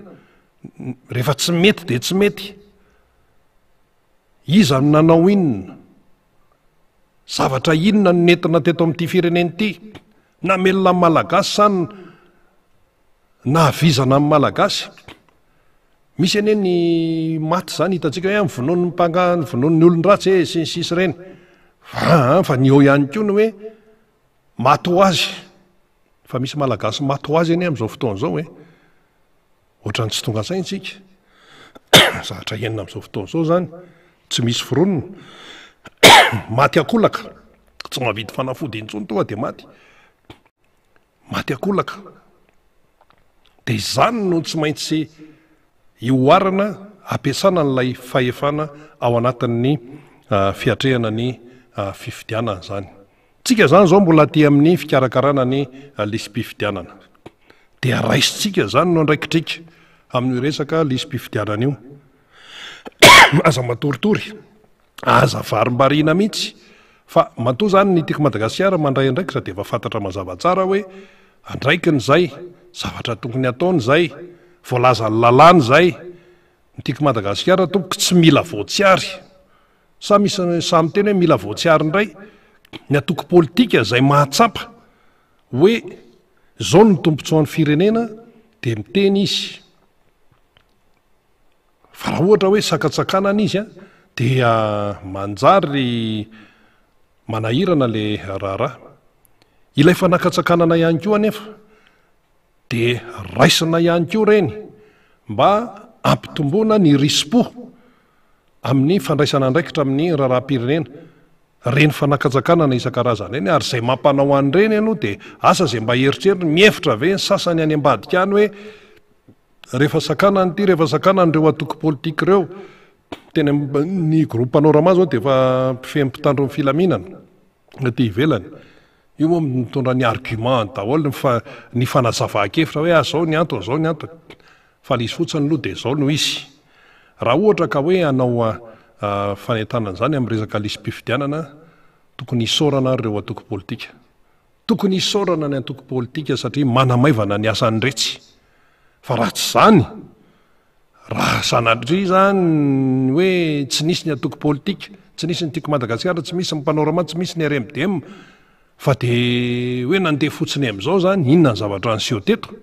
Rehefa tsy mety dia tsy mety. Iza no nanao inona? Zavatra inona no nentina teto amin'ity firenena ity? Namelona ny Malagasy sa nahavizana ny Malagasy? Misy anie ny maty izany hitantsika hoe vonoin'ny mpanga, vonoin'ny olon-dratsy e, sy ny sisa ireny. Fa, fa ny eo ihany koa ny hoe maty ho azy. Fa misy Malagasy maty ho azy anie amin'izao fotoana izao e. Ohatran'ny tsy tonga saina isika. Zavatra henona amin'izao fotoana izao izany, tsy misy foronina. Maty ankolaka, tsy mahavidy fanafody intsony tonga dia maty. Maty ankolaka. Dia izany no tsy maintsy ihoarana ampiasana an'ilay fahefana ao anatin'ny ah, fiatrehana ny ah, fifidianana izany. Tsika izany izao mbola aty amin'ny fikarakarana ny lisi-pifidianana. Dia raisintsika izany no andraikitrika amin'io resaka lisi-pifidianana io. Aza matoritory, aza varimbariana mihitsy fa matoa izany ny Tiako Madagasikara mandray andraikitra dia efa fantatra mazava tsara hoe andraikiny izay, zavatra tokony hataony izay, voalazan'ny lalàna izay. Ny Tiako Madagasikara tompoko tsy mila voatsiary. Sa misy sahy miteny hoe mila voatsiary indray ny antoko politika izay mahatsapa hoe izao no tombontsoan'ny firenena dia miteny izy. Fa raha ohatra hoe sakantsakanana izy dia manjary manahirana le raharaha. Ilay fanakantsakanana ihany koa anefa dia raisina ihany koa ireny mba. Ampitomboana ny risi-po amin'ny fandraisana andraikitra amin'ny raharaham-pirenena. Ireny fanakatsakanana isan-karazany ireny, ary izay mampanao an'ireny aloha dia asa izay mba eritreriny, mihevitra ve ny sasany any ambadika any hoe rehefa sakanana ity, rehefa sakanana ireo antoko politika ireo, teny amin'ny groupe Panorama izao dia efa mpifehy mpitandro ny filaminana aty ivelany. Io moa mitondra ny argument daholo ny fa ny fanazavan-kevitra hoe ah zao ny antony, zao ny antony. Fa le izy fotsiny aloha dia zao no izy. Raha ohatra ka hoe hanao fanentanana izany amin'ny resaka lisi-pifidianana, tokony hisaorana ary ireo antoko politika. Tokony hisaorana ny antoko politika satria manamaivana ny asan'iretsy. Fa raha tsy izany, Raha sanatria izany ny hoe tsy nisy ny antoko politika, tsy nisy ny Tiako Madagasikara, tsy misy ny Panorama, tsy misy ny RMDM, fa dia hoe nandeha fotsiny amin'izao izany, inona ny zavatra niseho teto?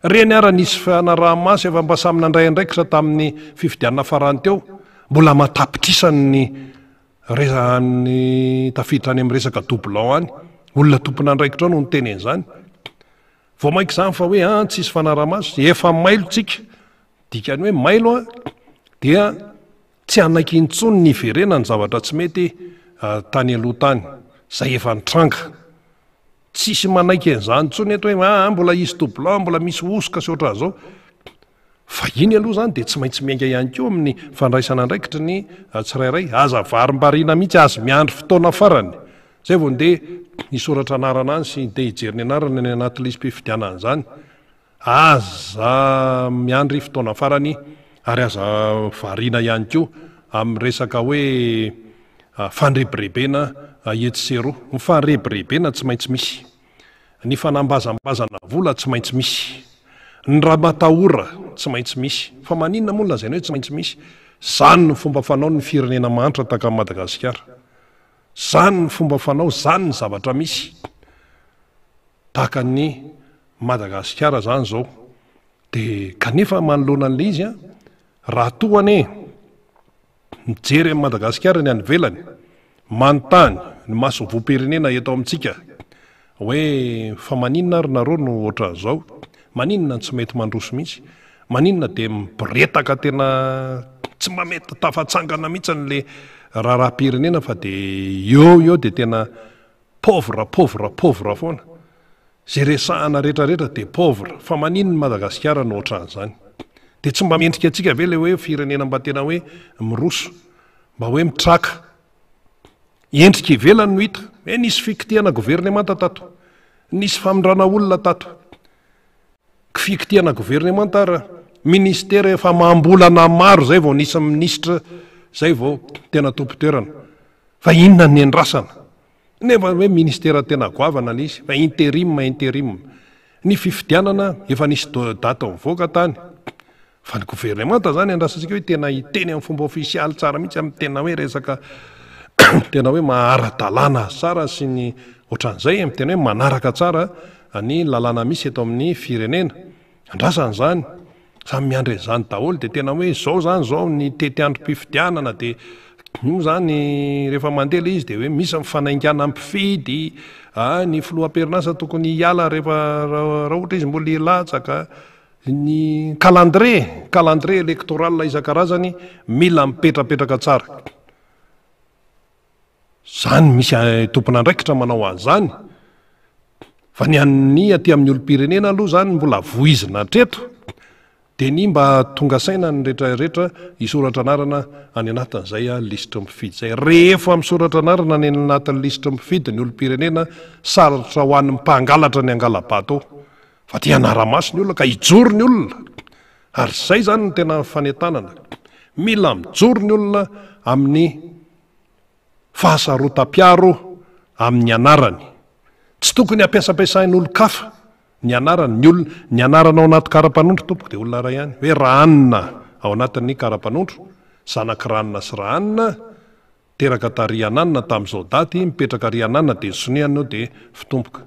Ireny ara nisy fanaraha-maso efa mba samy nandray andraikitra tamin'ny fifidianana farany teo, mbola aman-tapitrisany ny ny tafiditra any amin'ny resaka doublon any, olona tompon'andraikitra ao no niteny an'izany. Vao mainka izany fa hoe an tsisy fanarahamaso, efa mailo tsika, dikany hoe mailo an dia tsy hanaiky intsony ny hiverenany zavatra tsy mety tany aloha tany, izay efa nitranga. Tsisy manaiky an'izany intsony eto hoe aa mbola hisy doublon, mbola misy hosoka sy ohatran'izao. Fa iny aloha izany dia tsy maintsy miainga ihany koa amin'ny fandraisana andraikitry ny tsirairay. Aza varimbariana mihitsy, aza miandry fotoana farany izay vao ndeha hisoratra anarana any sy ndeha hijery ny anarana any anaty lisi-pifidianana izany. Aza miandry fotoana farany ary aza variana ihany koa amin'ny resaka hoe fandrebirebena etsy sy eroa. Ny fandrebirebena tsy maintsy misy. Ny fanambazambazana vola tsy maintsy misy. Ny ramatahora tsy maintsy misy. Fa maninona moa no lazaina hoe tsy maintsy misy? Zany no fomba fanao ny firenena mahantra tahaka an'i Madagasikara. Zany ny fomba fanao, zany ny zavatra misy tahaka an'i Madagasikara zany zao. De kanefa manoloana an'ilay izy an, raha toa anie Mijery an'i Madagasikara ny any ivelany, manontany ny masoivohom-pirenena eto amintsika hoe fa maninona ary nareo no ohatran'izao, maninona no tsy mety mandroso mihitsy, maninona dia miboretaka tena tsy mba mety tafatsangana mihitsy le raharaham-pirenena fa dia eo eo dia tena Pauvre pauvre pauvre foana. Ze resahana rehetra rehetra de pauvre. Fa maninn Madagasikara no otran'izany? De tsy mba mendrika antsika ve le hoe firenena mba tena hoe miroso? Mba hoe mitraka? Endrika ivelany no hita. Hoe nisy fikitihana governemanta tato. Nisy famindrana olona tato. Fikitihana governemanta ary ministera efa amam-bolana maro zay vao nisy minisitra zay vao tena tompon-toerana. Fa inona ny niandrasana? Nefa hoe ministera tena goavana ilay izy, fa interim, interim. Ny fifidianana efa nisy date nivoaka tany. Fa ny governemanta izany andrasantsika hoe tena hiteny amin'ny fomba ofisialy tsara mihitsy amin'ny tena hoe resaka tena hoe maha ara-dalàna azy tsara sy ny ohatran'izay, amin'ny tena hoe manaraka tsara ny lalàna misy eto amin'ny firenena. Andrasana izany, samy miandry an'izany daholo dia tena hoe izao izany izao ny tetiandrom-pifidianana dia io izany rehefa mandeha ilay izy dia hoe misy ny fanaingana mpifidy, ah, ny filoha am-perinasa tokony hiala rehefa raha ohatra izy mbola hilatsaka, ny calendrier, calendrier électoral isan-karazany mila mipetrapetraka tsara. Zany misy tompon'andraikitra manao an'izany fa ny an'ny aty amin'ny olom-pirenena aloha zany mbola voizina hatreto dia ny mba tonga saina ny rehetra rehetra hisoratra anarana any anatin'izay lisitry ny mpifidy izay. Rehefa misoratra anarana any anatin'ny lisitry ny mpifidy ny olom-pirenena sarotra ho an'ny mpangalatra ny hangala-bato ao fa dia hanara-maso ny olona ka hijoro ny olona ary izay zany no tena fanentanana mila mijoro ny olona amin'ny fahasarotam-piaro amin'ny anarany. Tsy tokony hampiasampiasain'olon-kafa ny anarany. Ny olona, ny anarana ao anaty kara-panondro tompoko dia olona iray ihany. Hoe Rahanina ao anatin'ny kara-panondro, zanak'i Ranona sy Rahanina, teraka tary Ananina tamin'izao daty, mipetraka ary Ananina dia ny soniany eo dia fitomboka.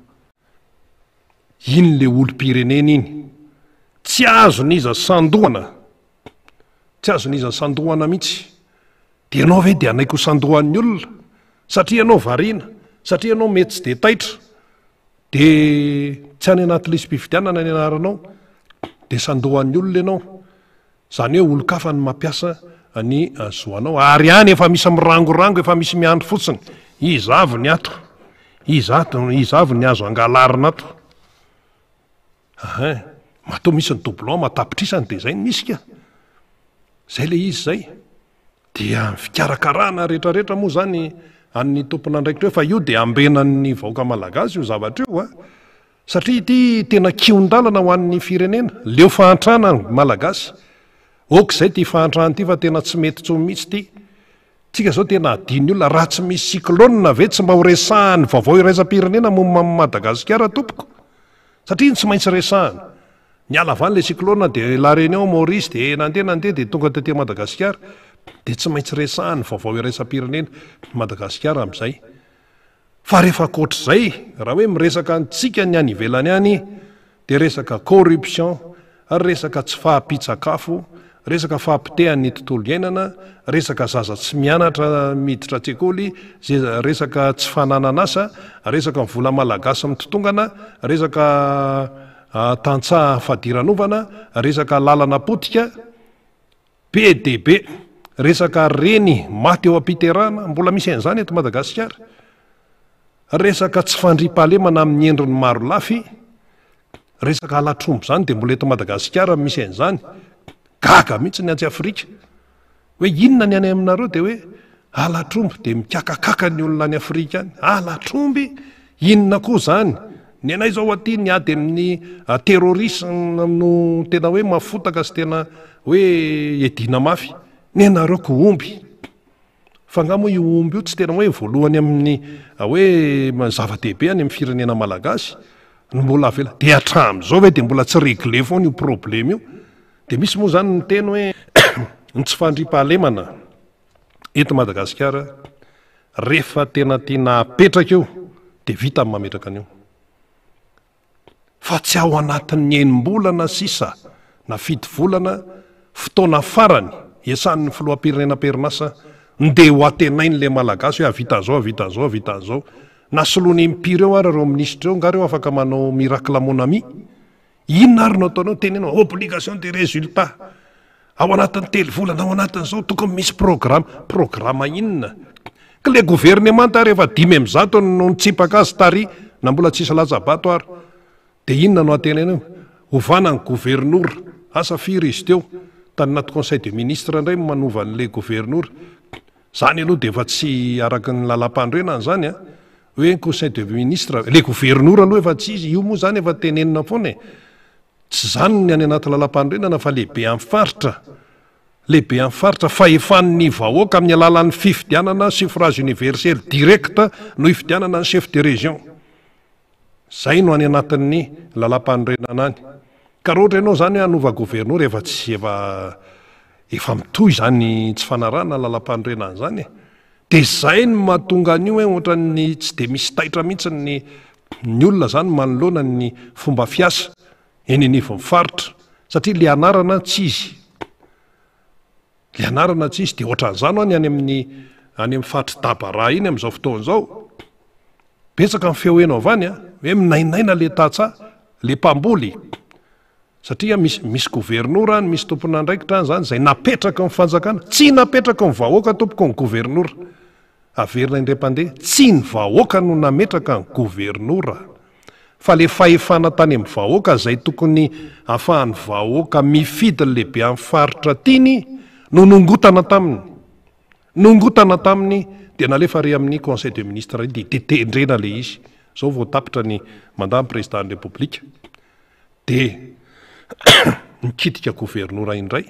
Iny le olom-pirenena iny. Tsy azon'iza sandohana. Tsy azon'iza sandohana mihitsy. Dia ianao ve dia hanaiky ho sandohan'ny olona? Satria ianao variana, satria ianao mety tsy dia taitra, dia tsy any anaty lisi-pifidianana ny anaranao, dia sandohan'ny olona ianao. Izany hoe olon-kafa no mampiasa ny zo anao. Ary any efa misy mirangorango, efa misy miandry fotsiny. Iza avy ny ato? Iza ato? Iza avy ny azo angalarina ato? Ahin. Matoa misy ny doublon aman-tapitrisany dia izay no misy ka. Izay ilay izy izay. Dia ny fikarakarana rehetrarehetra moa izany an'ny tompon'andraikitra eo fa io dia ambenan'ny vahoaka malagasy io zavatra io a. Satria ity tena kihon-dalana ho an'ny firenena. Leo fahantrana ny Malagasy. Ok izay ity fahantrana ity fa tena tsy mety intsony mihitsy ity. Tsika izao tena adin'ny olona. Raha tsy misy cyclone ve tsy mba ho resahan'ny vaovao iraisam-pirenena momba an'i Madagasikara tompoko? Satria iny tsy maintsy resahana. Niala avy any ilay cyclone dia La Réunion, Maurice dia nandeha nandeha dia tonga taty Madagasikara. Dia tsy maintsy resahan'ny vaovao iraisam-pirenena Madagasikara amin'izay. Fa rehefa ankoatr'izay, raha hoe miresaka antsika ny any ivelany any dia resaka corruption, resaka tsy fahampian-tsakafo, resaka fahapotehan'ny tontolo iainana, resaka zaza tsy mianatra miditra an-tsekoly, resaka tsy fananan'asa, resaka ny vola malagasy mitotongana, resaka tantsaha fadiranovana, resaka lalana potika, Be dia be. Resaka reny maty eo am-piterahana, mbola misy an'izany eto Madagasikara. Resaka tsy fandriampahalemana amin'ny endriny maro lafy, resaka halatr'omby izany dia mbola eto Madagasikara no misy an'izany. Gaga mihitsy ny atsy Afrika. Hoe inona ny any aminareo dia hoe halatr'omby dia mikakakaka ny olona any Afrika any. Halatr'omby? Inona koa izany? Ny anay izao aty ny ady amin'ny terrorisme no tena hoe mafotaka sy tena hoe iadiana mafy. Ny anareo ko omby. Fa angaha moa io omby io tsy tena hoe voalohany amin'ny hoe zava-dehibe any amin'ny firenena malagasy no mbola avela. Dia hatramin'izao ve dia mbola tsy réglé foana io problème io? Dia misy moa izany miteny hoe ny tsy fandriampahalemana eto Madagasikara rehefa tena tiana hapetraka io dia vita ny mametraka an'io. Fa tsy ao anatin'ny enim-bolana sisa na fito volana, fotoana farany iasan'ny filoham-pirenena am-perinasa, ndeha ho antenain'ilay Malagasy hoe hahavita an'izao, hahavita an'izao, hahavita an'izao. Na soloiny impiry eo ary ireo minisitra ireo, nga ireo afaka manao miracle mon ami? Inona ary no ataonao? Teneno obligation de résultat. Ao anatin'ny telo volana, ao anatin'izao, tokony misy programme. Programme inona? Ka le governemanta ary efa 105 no nitsipaka azy tary, na mbola tsisy latsa-bato ary. Dia inona no antenainao? Ovana ny governora. Asa firy izy teo? Tany anaty conseil de ministre indray no manova an'ilay governora. Izany aloha dia efa tsy araka ny lalàmpanorenana izany an! Hoe ny conseil de ministre, ilay governora aloha efa tsy izy, io moa izany efa tenenina foana e! Tsy izany ny any anaty lalàmpanorenana fa lehibe amin'ny faritra, lehibe amin'ny faritra, fahefan'ny vahoaka amin'ny alalan'ny fifidianana suffrage universel direct no ifidianana ny chef de région. Zay no any anatin'ny lalampanorenana any. Ka raha ohatra ianao zany hoe hanova governora efa tsy efa efa mitohy zany tsy fanarahana lalampanorenana zany e. De zay no mahatonga an'io hoe ohatran'ny tsy de misy taitra mihitsy ny ny olona zany manoloana ny fomba fiasa eny anivon'ny faritra satria le anarana tsy izy. Le anarana tsy izy de ohatran'izany hoa ny any amin'ny any amin'ny faritr'i Dabaraha iny amin'izao fotoana izao. Betsaka ny feo heno avy any a, hoe minainaina le tantsaha, le mpamboly. Satria misy misy governora any, misy tompon'andraikitra any zany izay napetraky ny fanjakana. Tsy napetraky ny vahoaka tompoko ny governora. Averina indray mpandeha, tsy ny vahoaka no nametraka ny governora. Fa le fahefana tany amin'ny vahoaka izay tokony afahan'ny vahoaka mifidy ny lehibe amin'ny faritra tiany no nongotana taminy. Nongotana taminy dia nalefa ary amin'ny conseil de ministre ry dia tendrena le izy. Zao vao tapitra ny mandat ny président ny repoblika dia nikitika governora indray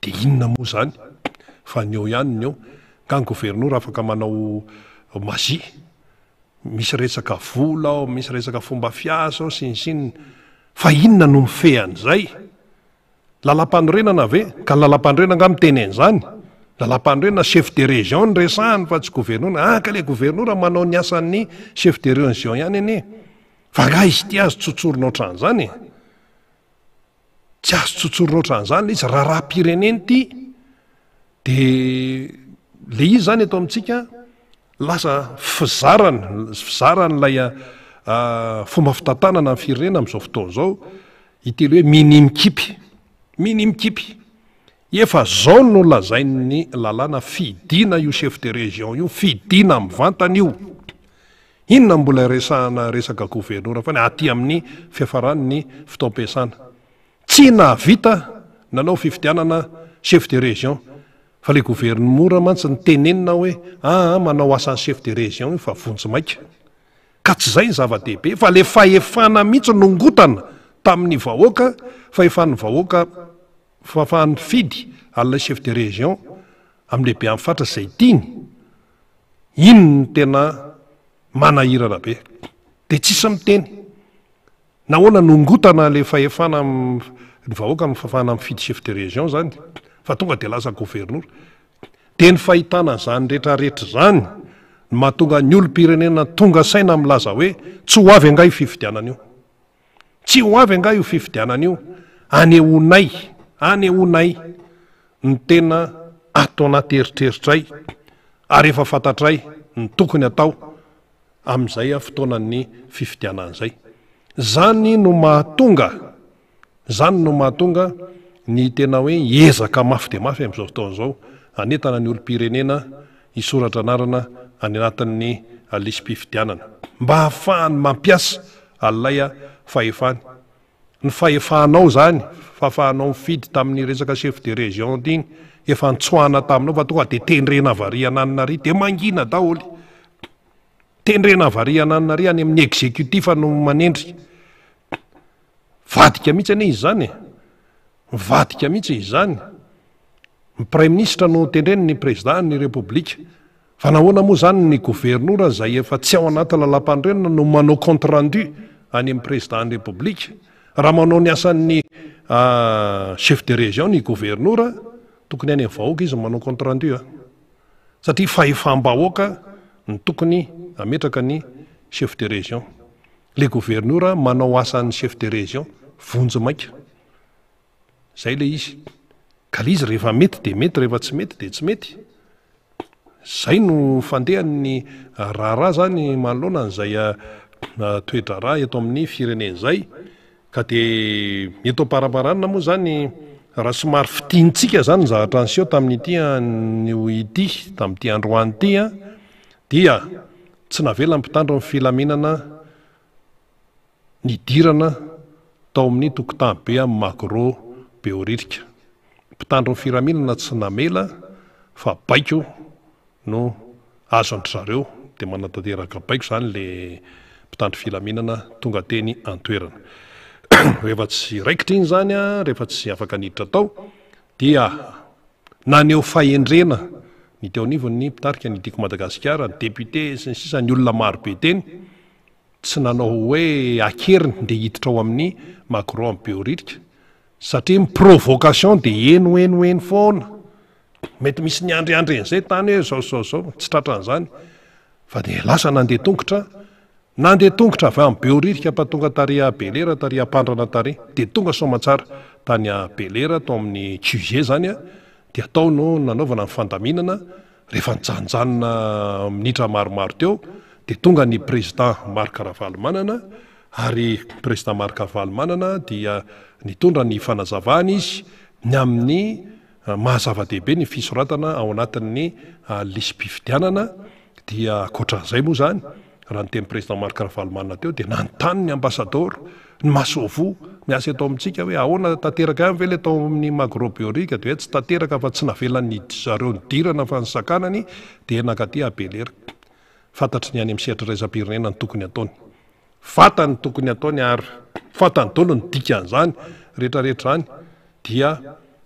dia inona moa zany fa ny eo ihany ny eo. Nga ny governora afaka manao magie? Misy resaka vola ao, misy resaka fomba fiasa ao sy ny sy ny. Fa inona no mifehy an'izay? Lalampanorenana ve? Ka ny lalampanorenana angaha miteny an'izany? Lalampanorenana chef de région no resahany fa tsy governora. Ah ka le governora manao ny asan'ny chef de région ihany anie. Fa angaha izy ity azo tsotsorina ohatran'izany e? Tsy azo tsotsorina ohatran'izany le izy, raharaham-pirenena ity. Dia le izy izany eto amintsika lasa fizarana, fizaran'ilay fomba fitantanana ny firenena amin'izao fotoana izao, ity le hoe minia mikipy. Minia mikipy. Efa zao no lazain'ny lalàna fidiana io chef de région io, fidiana mivantana io. Inona no mbola iresahana resaka governora fa aty amin'ny fiafaran'ny fotoam-piasana. Tsy nahavita nanao fifidianana chef de région fa le governemora mantsy nitenenina hoe aa manao asan'ny chef de région io fa vonjimaika. Ka tsy izay ny zava-dehibe fa le fahefana mihitsy nongotana tamin'ny vahoaka, fahefan'ny vahoaka fahafahany mifidy an'ilay chef de région amin'ny lehibe amin'ny faritra izay tiany, iny no tena manahirana be. Dia tsisy miteny. Nahoana nongotana le fahefana ny vahoaka amin'ny fahafahana mifidy chef de région zany fa tonga dia lasa governora. Dia ny fahitana an'izany rehetra rehetra izany no mahatonga ny olom-pirenena tonga saina milaza hoe tsy ho avy angaha io fifidianana io. Tsy ho avy angaha io fifidianana io. Anehoanay, anehoanay ny tena ato anaty eritreritray ary efa fantatray ny tokony atao amin'izay fotoanan'ny fifidianana izay. Izany no mahatonga, izany no mahatonga ny tena hoe ezaka mafy dia mafy amin'izao fotoana izao hanentana ny olom-pirenena hisoratra anarana any anatin'ny lisi-pifidianana mba hahafahany mampiasa an'ilay fahefany. Ny fahefanao izany, fahafahanao mifidy tamin'ny resaka chef de région iny, efa nitsoahana taminao fa tonga dia tendrena variana any nary dia mangina daholo. Tendrena variana any nary any amin'ny exécutif no manendry. Mivadika mihitsy anie izy izany e. Mivadika mihitsy izy izany. Ny praiminisitra no tendreny ny président ny repoblika. Fa nahoana moa izany ny governora izay efa tsy ao anaty lalampanorenana no manao compte rendu any amin'ny président ny repoblika? Raha manao ny asan'ny chef de région ny governora, tokony any amin'ny vahoaka izy no manao compte rendu a! Satria fahefam-bahoaka no tokony hametraka ny chef de région. Le governora manao asan'ny chef de région vonjimaika. Zay le izy. Ka le izy rehefa mety dia mety, rehefa tsy mety dia tsy mety. Zay no fandehan'ny raharaha zany manoloana an'izay toe-draharaha eto amin'ny firenena izay. Ka dia eto am-paramparana moa zany raha somary fintinitsika zany ny zavatra niseho tamin'ity anio ity, tamin'ity androany ity dia tsy navela ny mpitandro ny filaminana nidirana tao amin'ny tokotany be amin'ny Magro Behoririka. Mpitandro ny filaminana tsy namela fa baiko no azon-dry zareo dia manatanteraka baiko izany ilay mpitandro filaminana tonga teny an-toerana. Rehefa tsy raikitra iny izany, rehefa tsy afaka niditra tao dia naneho fahendrena ny teo anivon'ny mpitarika ny Tiako Madagasikara, ny député sy ny sisa, ny olona marobe teny. Tsy nanao hoe akeriny ndeha hiditra ao amin'ny Magro amin'ny Behoririka satria ny provocation dia eny ho eny ho eny foana. Mety misy niandriandry an'izay tany hoe zao zao zao, tsy tratran'izany fa dia lasa nandeha tongotra, nandeha tongotra avy any Behoririka fa tonga tary Belera, tary Ampandrana tary, dia tonga soamantsara tany Belera tao amin'ny QG zany dia tao no nanaovana ny fandaminana. Rehefa nijanonjanona minitra maromaro teo dia tonga ny Président Marc Ravalomanana ary Président Marc Ravalomanana dia nitondra ny fanazavany izy ny amin'ny maha zava-dehibe ny fisoratana ao anatin'ny lisi-pifidianana dia ankoatran'izay moa izany Raha niteny Président Marc Ravalomanana teo dia nanontany ny ambasadaoro, ny masoivoho miasa eto amintsika hoe ahoana tanteraka ihany ve ilay tao amin'ny Magro Behoririka dia hoe tsy tanteraka fa tsy navelan'ny zareo nidirana fa nisakanany dia nankaty à Belera. Fantatry ny any amin'ny sehatra iraisam-pirenena ny tokony hataony. Fantany ny tokony hataony ary fantany daholo ny dikan'izany rehetra rehetra izany dia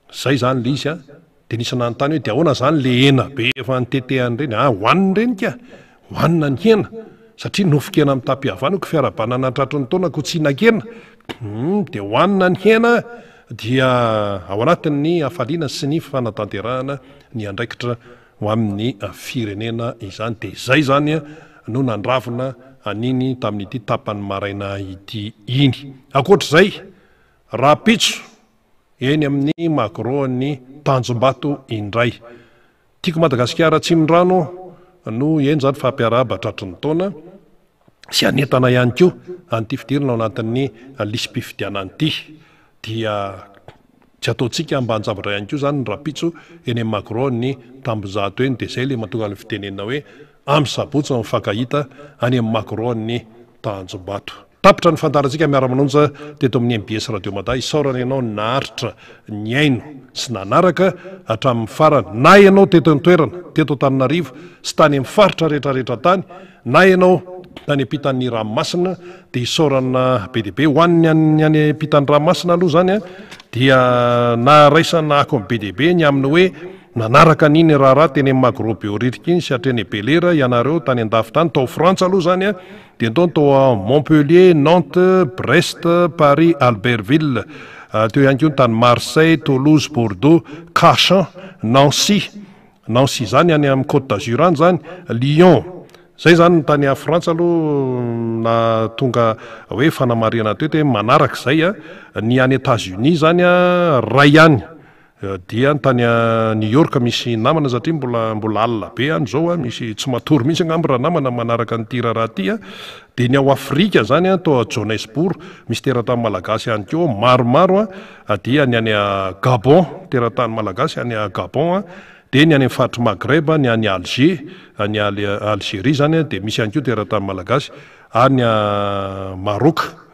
izay izany ilay izy an. Dia nisy nanontany hoe dia ahoana izany le hena be efa nitetehany ireny? Ah, hohanina ireny ka! Hohanina ny hena, satria nofon-kena mitam-pihavana ko fiarahabana nahatratry ny taona ko tsy hihinan-kena. Hum, dia hohanina ny hena dia ao anatin'ny hafaliana sy ny fanatanterahana ny andraikitra ho amin'ny firenena izany. Dia izay izany no nandravona an'iny tamin'ity tapany maraina ity iny. Ankoatr'izay, rahampitso, Eny amin'ny Magro an'ny Tanjombato indray. Tiako Madagasikara Atsimondrano no eny izany fa mpiarahaba tratry ny taona sy hanentana ihany koa an'ity fidirana ao anatin'ny lisi-pifidianana ity. Dia Tsy ataontsika ambanin-javatra ihany koa izany ny rahampitso eny amin'ny Magro ny Tambinjato eny dia izay ilay mahatonga ny fitenenana hoe amin'ny sabotsy mifankahita any amin'ny Magro ny Tanjombato. Tapitra ny fandaharantsika miara-manonja teto amin'ny mbs Radio Mada. Isaorana ianao naharitra nihaino sy nanaraka hatramin'ny farany. Na ianao teto an-toerana, teto Antananarivo sy tany amin'ny faritra rehetrarehetra tany, na ianao tany ampitan'ny ranomasina dia isaorana be dia be. Ho an'ny any any ampitan'ny ranomasina aloha izany dia naharaisana akony be dia be ny amin'ny hoe nanaraka an'iny raharaha teny amin'ny Magro Behoririka iny sy hatreny Belera ianareo tany an-dafy tany, tao Frantsa aloha izany dia tao ny tao Montpellier, Nantes, Brest, Paris, Albertville, teo ihany koa ny tany Marseille, Toulouse, Bordeaux, Cachan, Nancy, Nancy izany any amin'ny Côte d'Azur any izany, Lyon. Izay izany ny tany Frantsa aloha nahatonga hoe fanamarihana teto hoe manaraka izay ny any Etats-Unis izany iray ihany dia ny tany New York misy namana satria mbola mbola alina be any izao misy tsy matory mihitsy angamba ranamana manaraka an'ity raharaha ity dia ny ao Afrika izany toa Johannesburg misy teratany malagasy ihany koa maromaro dia ny any Gabon, teratany malagasy any Gabon, dia ny any amin'ny faritr'i Maghreb, ny any Alger, any Algerie izany dia misy ihany koa teratany malagasy, ary ny Maroc.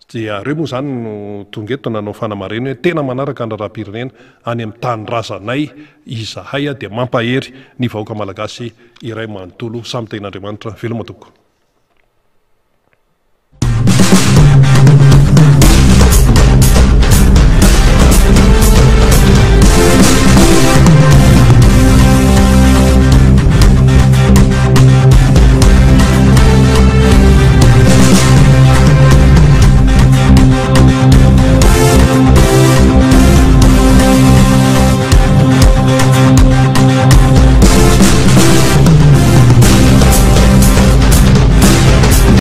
Dia ireo moa izany no tonga eto nanao fanamarihana hoe tena manaraka ny raharaham-pirenena any amin'ny tanindrazanay izahay dia mampahery ny vahoaka malagasy iray manontolo. Samy tahian'Andriamanitra. Veloma tompoko.